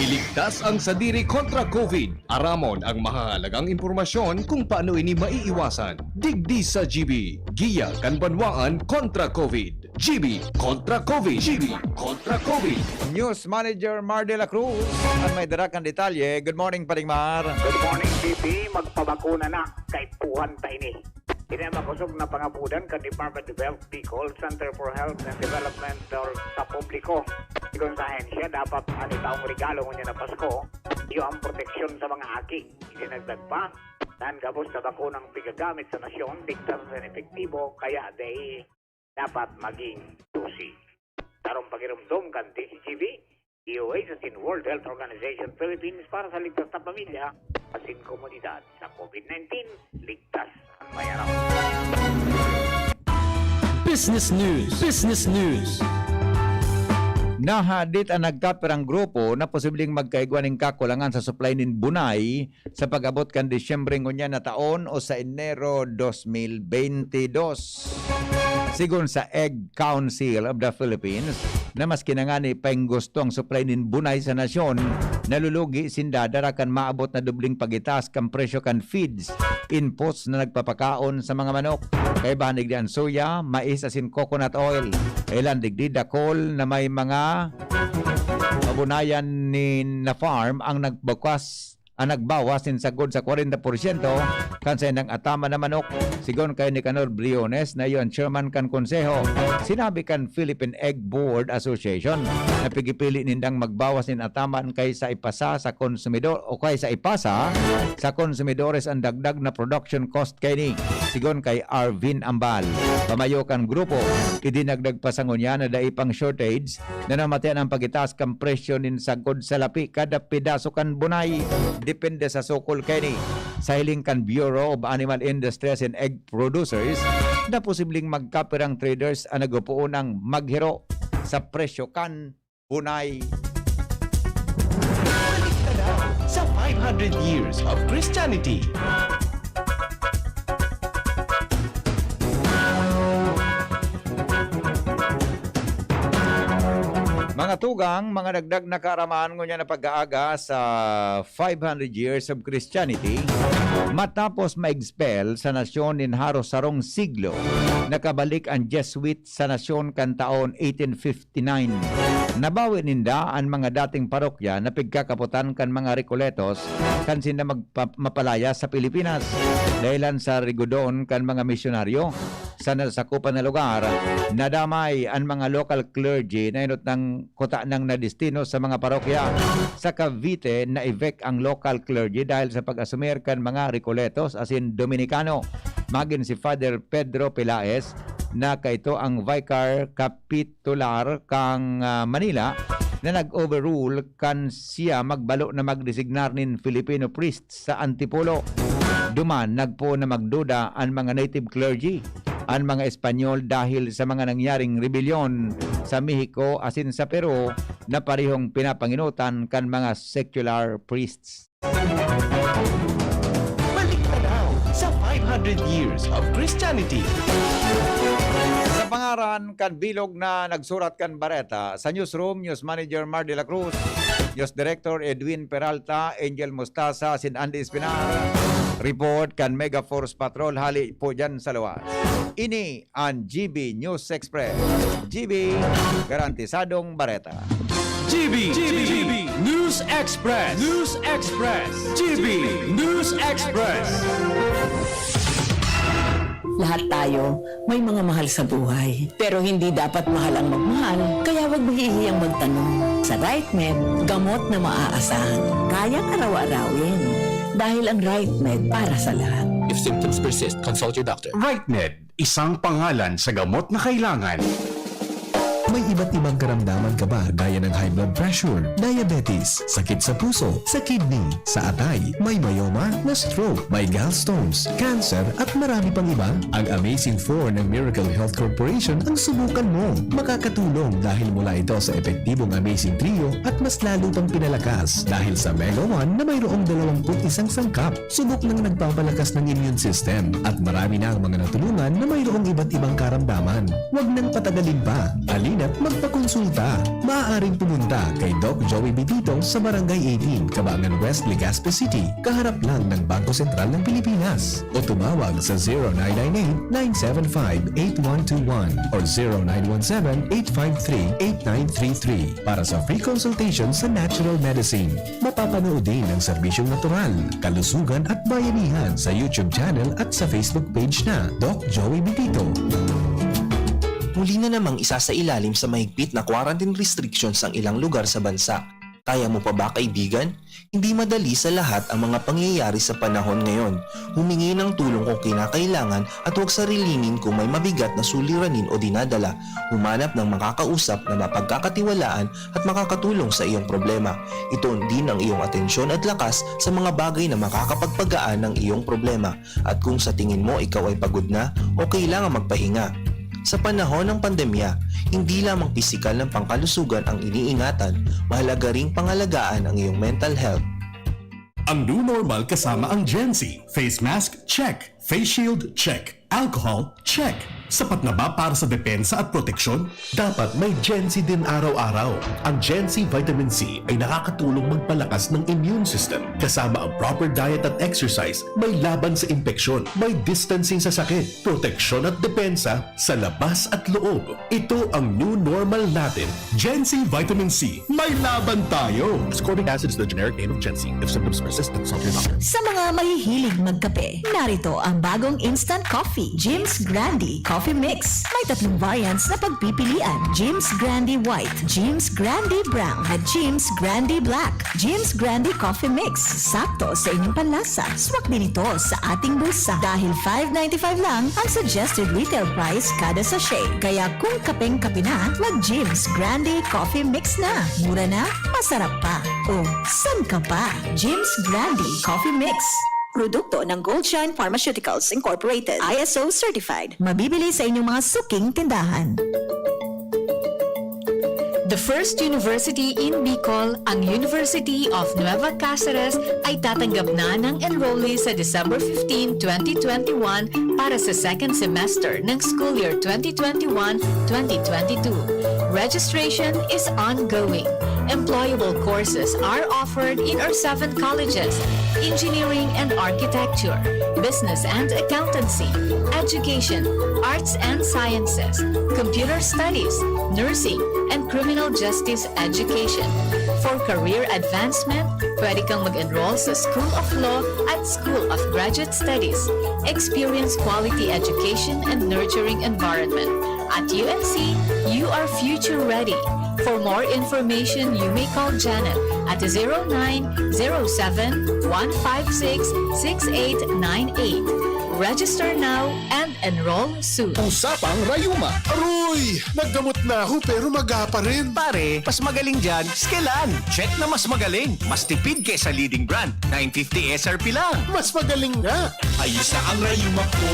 Iligtas ang sadiri kontra COVID. Aramon ang mahahalagang impormasyon kung paano ini maiiwasan. Digdi sa G B, Giya kan Banwaan kontra COVID. G B kontra COVID. G B kontra COVID. News Manager Mar de la Cruz, an may dara kan detalye. Good morning, Paring Mar. Good morning, G B. Magpabakuna na, kaipuhan ta ini. Ini ang makosog na pangapodan kan Department of Health Bicol, Center for Health and Development or sa publiko. Sigon sa ahensya, dapat an itaong regalo ngunyan na Pasko, iyo ang proteksyon sa mga aki. Idinagdag pa, na an gabos na bakunang pigagamit sa nasyon, ligtas asin epektibo, kaya dai dapat magin susi. Sarong pagiromdom kan D C G B, D O H asin World Health Organization Philippines para sa ligtas na pamilya asin komunidad. Sa COVID nineteen, ligtas an may aram. Business News. Business News. Nahadit an nagkapirang grupo na posibleng magkaigwa nin kakulangan sa supply nin bunay sa pag-abot kan Disyembre ngunyan na taon o sa Enero dos mil bente dos. Sigon sa Egg Council of the Philippines, na maski na ngani painggusto ang supply nin bunay sa nasyon, nalulugi sinda dara kan maabot na dubling pagitaas kan presyo kan feeds, inputs na nagpapakaon sa mga manok. Kaibahan digdi an soya, mais asin coconut oil. Ilan digdi dakol na may mga pabunayan ni na farm ang nagbukas, ang nagbawas nin sagkod sa kwarenta porsyento kan saindang ataman na manok. Sigon kay Nicanor Briones na iyo an chairman kan konseho, sinabi kan Philippine Egg Board Association na pigipili nindang magbawas nin ataman kaysa ipasa sa konsumidor o kaysa ipasa sa konsumidores an dagdag na production cost kaini. Sigon kay Arvin Ambal, pamayo kan grupo, idinagdag pa sa ngunyan na dai pang shortage na namatian ang pagitaas kan presyo nin sagkod sa lapi kada pedaso kan bunay, depende sa sukol kaini. Sa hiling kan Bureau of Animal Industries and Egg Producers, na posibleng magkapirang traders ang nagpopoon ang maghiro sa presyo kan bunay. Balik tanaw sa five hundred years of Christianity. Mga tugang, mga dagdag na kaaraman ngunyan na pag-aaga sa five hundred years of Christianity, matapos ma-expel sa nasyon nin haros sarong siglo, nakabalik an Jesuit sa nasyon kan taon eighteen fifty-nine. Nabawi ninda an mga dating parokya na pigkakapotan kan mga Recoletos kan sinda magpa-, mapalayas sa Pilipinas. Dahilan sa rigudon kan mga misyonaryo sa nasakupan na lugar, nadamay an mga local clergy na enot nang kutanang na destino sa mga parokya. Sa Cavite, na-evict ang local clergy dahil sa pag-asumir kan mga Recoletos asin Dominikano. Magin si Father Pedro Pelaez na kaito ang Vicar Capitular kan, ah, Manila na nag-overrule kan siya magbalo na magdesignar nin Filipino priest sa Antipolo. Duman, nagpoon na magduda an mga native clergy, an mga Espanyol dahil sa mga nangyaring rebelyon sa Mexico asin sa Peru na parehong pinapangenotan kan mga secular priests. Balik tanaw sa five hundred years of Christianity. Sa pangaran kan bilog na nagsurat kan bareta, sa newsroom, News Manager Mar de la Cruz, News Director Edwin Peralta, Angel Mostaza, asin Andy Espinar. Report kan Mega Force Patrol hali po dyan sa luwas. Ini an G B News Express. G B, garantisadong bareta. G B, G B, News Express. News Express. G B News Express. Lahat tayo may mga mahal sa buhay. Pero hindi dapat mahal ang magmahal, kaya wag mahihiyang magtanong. Sa RightMed, gamot na maaasahan. Kayang araw-arawin. Dahil ang RightMed para sa lahat. If symptoms persist, consult your doctor. RightMed, isang pangalan sa gamot na kailangan. May iba't ibang karamdaman ka ba, gaya ng high blood pressure, diabetes, sakit sa puso, sa kidney, sa atay, may myoma, na stroke, may gallstones, cancer, at marami pang iba? Ang Amazing four ng Miracle Health Corporation ang subukan mo. Makakatulong dahil mula ito sa epektibong Amazing Trio at mas lalo pang pinalakas dahil sa Mega one na mayroong dalawampu't isang sangkap. Subok ng nagpapalakas ng immune system at marami na ang mga natulungan na mayroong iba't ibang karamdaman. Huwag nang patagalin pa. Halina't magpakonsulta. Maaaring pumunta kay Doc Joey Bitito sa Barangay eighteen, Cabangan West, Legazpi City, kaharap lang ng Bangko Sentral ng Pilipinas. O tumawag sa zero nine nine eight, nine seven five, eight one two one or zero nine one seven, eight five three, eight nine three three para sa free consultation sa natural medicine. Mapapanood din ang serbisyong natural, kalusugan at bayanihan sa YouTube channel at sa Facebook page na Doc Joey Bitito. Muli na namang isasailalim sa mahigpit na quarantine restrictions ang ilang lugar sa bansa. Kaya mo pa ba, kaibigan? Hindi madali sa lahat ang mga pangyayari sa panahon ngayon. Humingi ng tulong kung kinakailangan at huwag sarilinin kung may mabigat na suliranin o dinadala. Humanap ng makakausap na mapagkakatiwalaan at makakatulong sa iyong problema. Ituon din ang iyong atensyon at lakas sa mga bagay na makakapagpagaan ng iyong problema. At kung sa tingin mo ikaw ay pagod na o kailangan magpahinga, sa panahon ng pandemya, hindi lamang pisikal na pangkalusugan ang iniingatan, mahalaga ring pangalagaan ang iyong mental health. Ang new normal kasama ang Gen Z. Face mask, check. Face shield, check. Alcohol, check. Sapat na ba para sa depensa at proteksyon? Dapat may Gen Z din araw-araw. Ang Gen Z Vitamin C ay nakakatulong magpalakas ng immune system. Kasama ang proper diet at exercise, may laban sa impeksyon, may distancing sa sakit, proteksyon at depensa sa labas at loob. Ito ang new normal natin. Gen Z Vitamin C, may laban tayo! Ascorbic acid is the generic name of Gen Z. If symptoms persist, consult your doctor. Sa mga mahihilig magkape, narito ang bagong instant coffee, Jim's Grande Coffee Mix. May tatlong variants na pagpipilian, Jim's Grande White, Jim's Grande Brown, at Jim's Grande Black. Jim's Grande Coffee Mix, sakto sa inyong panlasa. Swak din ito sa ating bulsa dahil five ninety-five lang ang suggested retail price kada sachet. Kaya kung kapeng-kape na, mag Jim's Grande Coffee Mix na. Mura na, masarap pa. O, san ka pa? Jim's Grande Coffee Mix. Produkto ng Goldshine Pharmaceuticals Incorporated, I S O certified. Mabibili sa inyong mga suking tindahan. The first university in Bicol, ang University of Nueva Caceres, ay tatanggap na ng enrollees sa December fifteen, twenty twenty-one para sa second semester ng school year twenty twenty-one, twenty twenty-two. Registration is ongoing. Employable courses are offered in our seven colleges: engineering and architecture, business and accountancy, education, arts and sciences, computer studies, nursing, and criminal justice education. For career advancement, pwede kang mag-enroll sa School of Law at School of Graduate Studies. Experience quality education and nurturing environment. At U N C, you are future ready. For more information, you may call Janet at zero nine zero seven, one five six, six eight nine eight. Register now and enroll soon. Usapang Rayuma. Aroy! Naggamot na ako pero maga pa rin. Pare, mas magaling dyan, Skelan. Check na mas magaling. Mas tipid kesa leading brand. Nine fifty S R P lang. Mas magaling nga. Ayos na ang rayuma ko.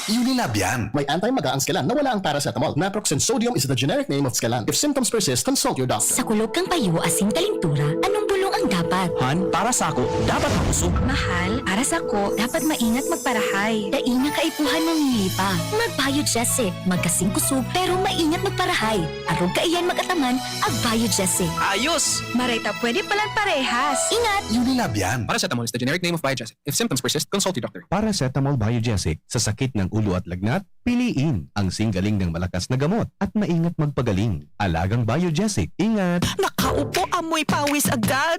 Unilab yan. May anti-maga ang Skelan na wala ang paracetamol, naproxen sodium is the generic name of Skelan. If symptoms persist, consult your doctor. Sa kulog kan payo asin kalintura, anong bulong ang dapat? Han, para sako, dapat makusog. Mahal, para sako, dapat maingat magparahay. Dai na kaipuhan mamili pa. Mag-Biogesic. Magkasing kusog, pero maingat magparahay. Arog kaiyan mag-ataman, ag-Biogesic. Ayos! Maray ta pwede palang parehas. Ingat! Unilab yan. Paracetamol is the generic name of Biogesic. If symptoms persist, consult your doctor. Paracetamol Biogesic sa sakit ng ulo at lagnat, piliin ang singgaling ng malakas na gamot at maingat magpagaling. Alagang Biogesic, ingat! Nakaupo, amoy pawis agad.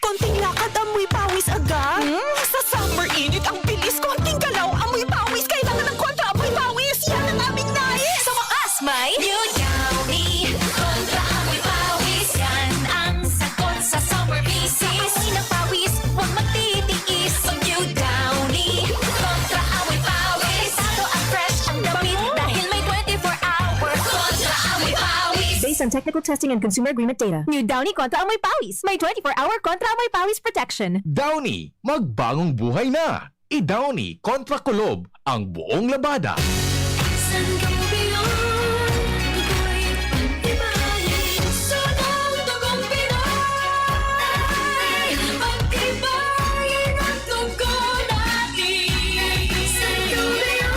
Konting lakad, amoy pawis agad. Sa summer init, ang bilis. Konting galaw, amoy pawis. Kailangan ng kontra amoy pawis. Yan ang aming nais. Sa wakas, may New Downy. Kontra amoy pawis. Yan ang sagot sa summer misis. Sa amoy ng pawis, huwag magtitiis. Mag New Downy. Kontra amoy pawis. Delikado at fresh ang damit dahil may twenty-four hours. Kontra on technical testing and consumer agreement data. New Downy Kontra Amoy Pawis. May twenty-four hour Kontra Amoy Pawis protection. Downy, magbangong buhay na! I-Downy kontra kulob ang buong labada. Sangobion, ako'y pag-ibahin. Sunong dugong Pinoy, pag-ibahin ang dugo natin. Sangobion,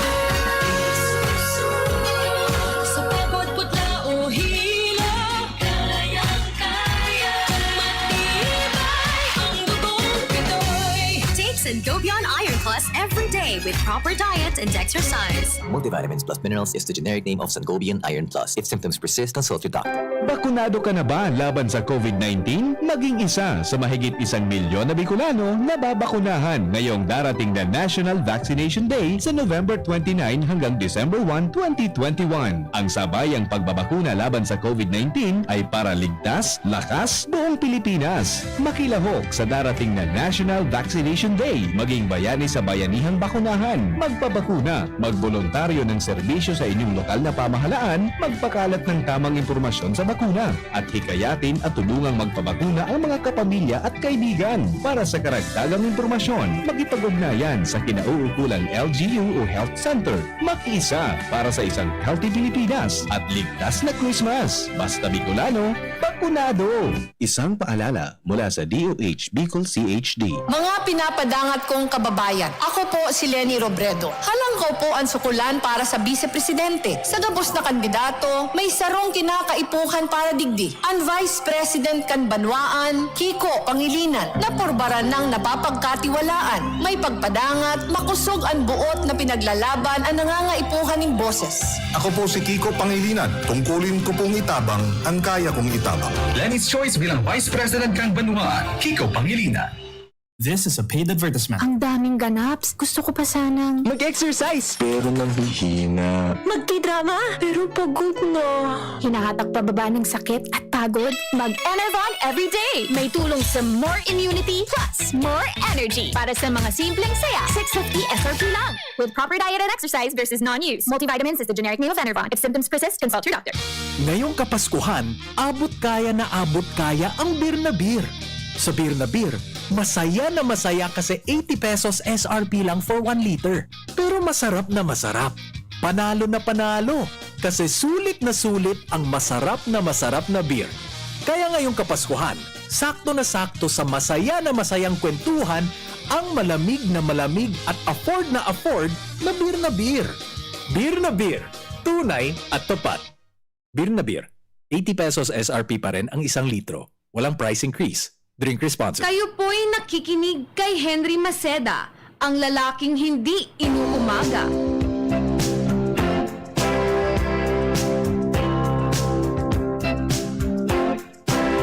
sa pagod, putla o hilo, kayang-kaya, matibay ang dugong Pinoy. Take Sangobion Iron Plus every day with proper diet and exercise. Multivitamins plus minerals is the generic name of Sangobion Iron Plus. If symptoms persist, consult your doctor. Bakunado ka na ba laban sa COVID nineteen? Maging isa sa mahigit isang milyon na Bicolano na babakunahan ngayong darating na National Vaccination Day sa November twenty-nine hanggang December one, twenty twenty-one. Ang sabayang pagbabakuna laban sa COVID nineteen ay para ligtas, lakas, buong Pilipinas. Makilahok sa darating na National Vaccination Day. Maging bayani sa bayanihang bakunahan. Magpabakuna. Magboluntaryo ng serbisyo sa inyong lokal na pamahalaan. Magpakalat ng tamang impormasyon sa bakuna. At hikayatin at tulungang magpabakuna ang mga kapamilya at kaibigan. Para sa karagdagang impormasyon, makipag-ugnayan sa kinauukulang L G U o Health Center. Makiisa para sa isang healthy Pilipinas at ligtas na Christmas. Basta Bicolano, bakunado! Isang paalala mula sa D O H Bicol C H D. Mga pinapadangat kong kababayan, ako po si Leni Robredo. Halangkaw po an sukulan para sa bise presidente. Sa gabos na kandidato, may sarong kinakaipuhan para digdi. An Vice President kan banwaan, Kiko Pangilinan, napurbaran nang napapagkatiwalaan, may pagpadangat, makosog an buot na pinaglalaban an nangangaipuhan nin boses. Ako po si Kiko Pangilinan. Tungkulin ko pong itabang ang kaya kong itabang. Leni's Choice bilang Vice President kan banwaan, Kiko Pangilinan. This is a paid advertisement. Ang daming ganaps. Gusto ko pa sanang mag-exercise. Pero nanghihina. Magkidrama. Pero pagod na. Hinahatak pababa ng sakit at pagod. Mag-Enervon everyday. May tulong sa more immunity plus more energy. Para sa mga simpleng saya, six fifty S R P lang. With proper diet and exercise versus non-use. Multivitamins is the generic name of Enervon. If symptoms persist, consult your doctor. Ngayong Kapaskuhan, abot kaya na abot kaya ang beer na beer. Sa beer na beer, masaya na masaya kasi eighty pesos S R P lang for one liter. Pero masarap na masarap. Panalo na panalo. Kasi sulit na sulit ang masarap na masarap na beer. Kaya ngayong Kapaskuhan, sakto na sakto sa masaya na masayang kwentuhan ang malamig na malamig at afford na afford na beer na beer. Beer na beer, tunay at tapat. Beer na beer, eighty pesos S R P pa rin ang isang litro. Walang price increase. Drink responsibly. Kayo po'y nakikinig kay Henry Maceda, ang lalaking hindi inuumaga.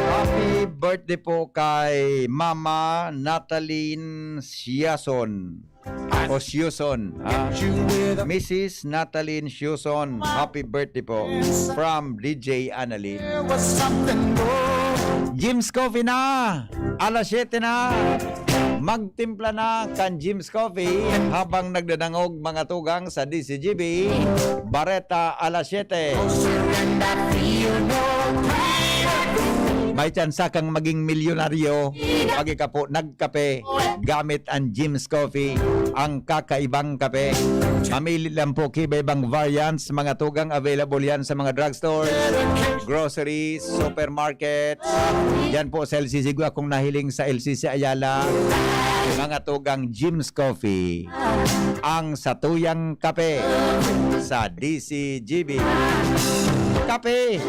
Happy birthday po kay Mama Natalie Siason. O Siuson, ha? Missus Natalie Siuson, happy birthday po. From D J Annalyn. Jim's Coffee na! Alas siyete na! Magtimpla na kan Jim's Coffee habang nagdadangog mga tugang sa D C G B. Bareta alas siyete. May tsansa kang maging milyonaryo pag ika po nagkape gamit ang Jim's Coffee, ang kakaibang kape. Mamili lang po, iba-ibang variants, mga tugang, available yan sa mga drugstores, groceries, supermarkets. Yan po sa L C C, gwa akong nahiling sa L C C Ayala. Mga tugang, Jim's Coffee, ang satuyang kape sa D C G B. Kape!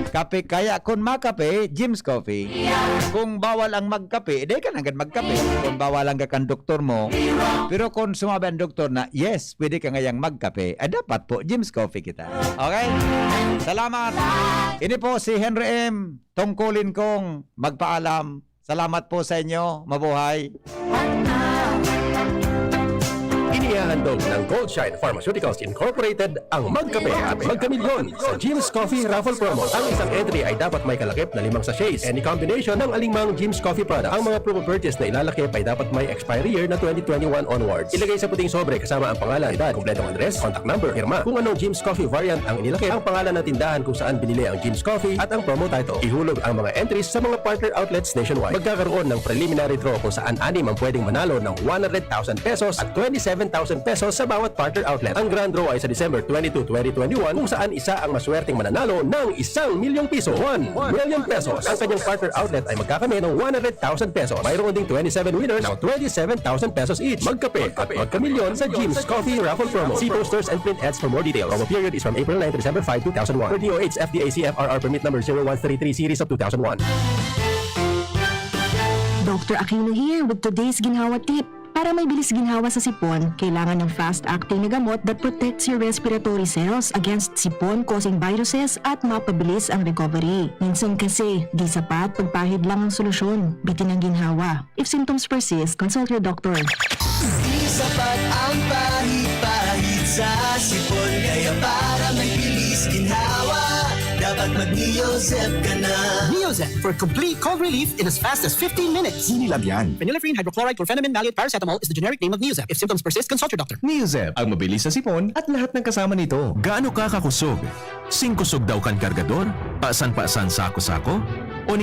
Kape kaya kun makape, Jim's Coffee. Kung bawal ang magkape, di ka nanggad magkape. Kung bawal ang kan doktor mo, pero kung sumabi ang doktor na, "Yes, pwede ka ngayang magkape," ay dapat po, Jim's Coffee kita. Okay? Salamat! Ini po si Henry M. Tungkulin kong magpaalam. Salamat po sa inyo. Mabuhay. Ini Ihahandog ng Goldshine Pharmaceuticals Incorporated ang Magkape at Magkamilyon sa Jim's Coffee Raffle Promo. Ang isang entry ay dapat may kalakip na limang sachets. Any combination ng alinmang Jim's Coffee product. Ang mga promo purchase na ilalakip ay dapat may expiry year na twenty twenty-one onwards. Ilagay sa puting sobre kasama ang pangalan, edad, kompletong address, contact number, pirma. Kung anong Jim's Coffee variant ang inilakip, ang pangalan ng tindahan kung saan binili ang Jim's Coffee at ang promo title. Ihulog ang mga entries sa mga partner outlets nationwide. Magkakaroon ng preliminary draw kung saan anim ang pwedeng manalo ng one hundred thousand pesos at twenty-seven thousand pesos sa bawat partner outlet. Ang grand draw ay sa December twenty-two, twenty twenty-one, kung saan isa ang maswerteng mananalo ng isang milyong piso, one million pesos. Ang kanyang partner outlet ay magkakamit ng one hundred thousand pesos. Mayroon ding twenty-seven winners na twenty-seven thousand pesos each. Magkape at magkamilyon sa Jim's Coffee Raffle Promo. See posters and print ads for more details. Promo period is from April nine to December five, two thousand one. Per D O H F D A C F R R permit number zero one three three series of two thousand one. Doctor Aquino here with today's ginhawa tip. Para may bilis ginhawa sa sipon, kailangan ng fast-acting na gamot that protects your respiratory cells against sipon-causing viruses at mapabilis ang recovery. Minsan kasi, di sapat pagpahid lang ang solusyon, bitin ang ginhawa. If symptoms persist, consult your doctor. Di sapat ang pahid-pahid sa sipon. Kaya para may bilis ginhawa, dapat mag-Neozep ka na. Neozep for complete cold relief in as fast as fifteen minutes. Unilab yan. Phenylephrine, hydrochloride, chlorphenamine, maleate, paracetamol is the generic name of Neozep. If symptoms persist, consult your doctor. Neozep, ang mabilis sa sipon at lahat ng kasama nito. Gaano ka kakusog? Singkusog daw kan kargador? Pasan-pasan sako-sako? O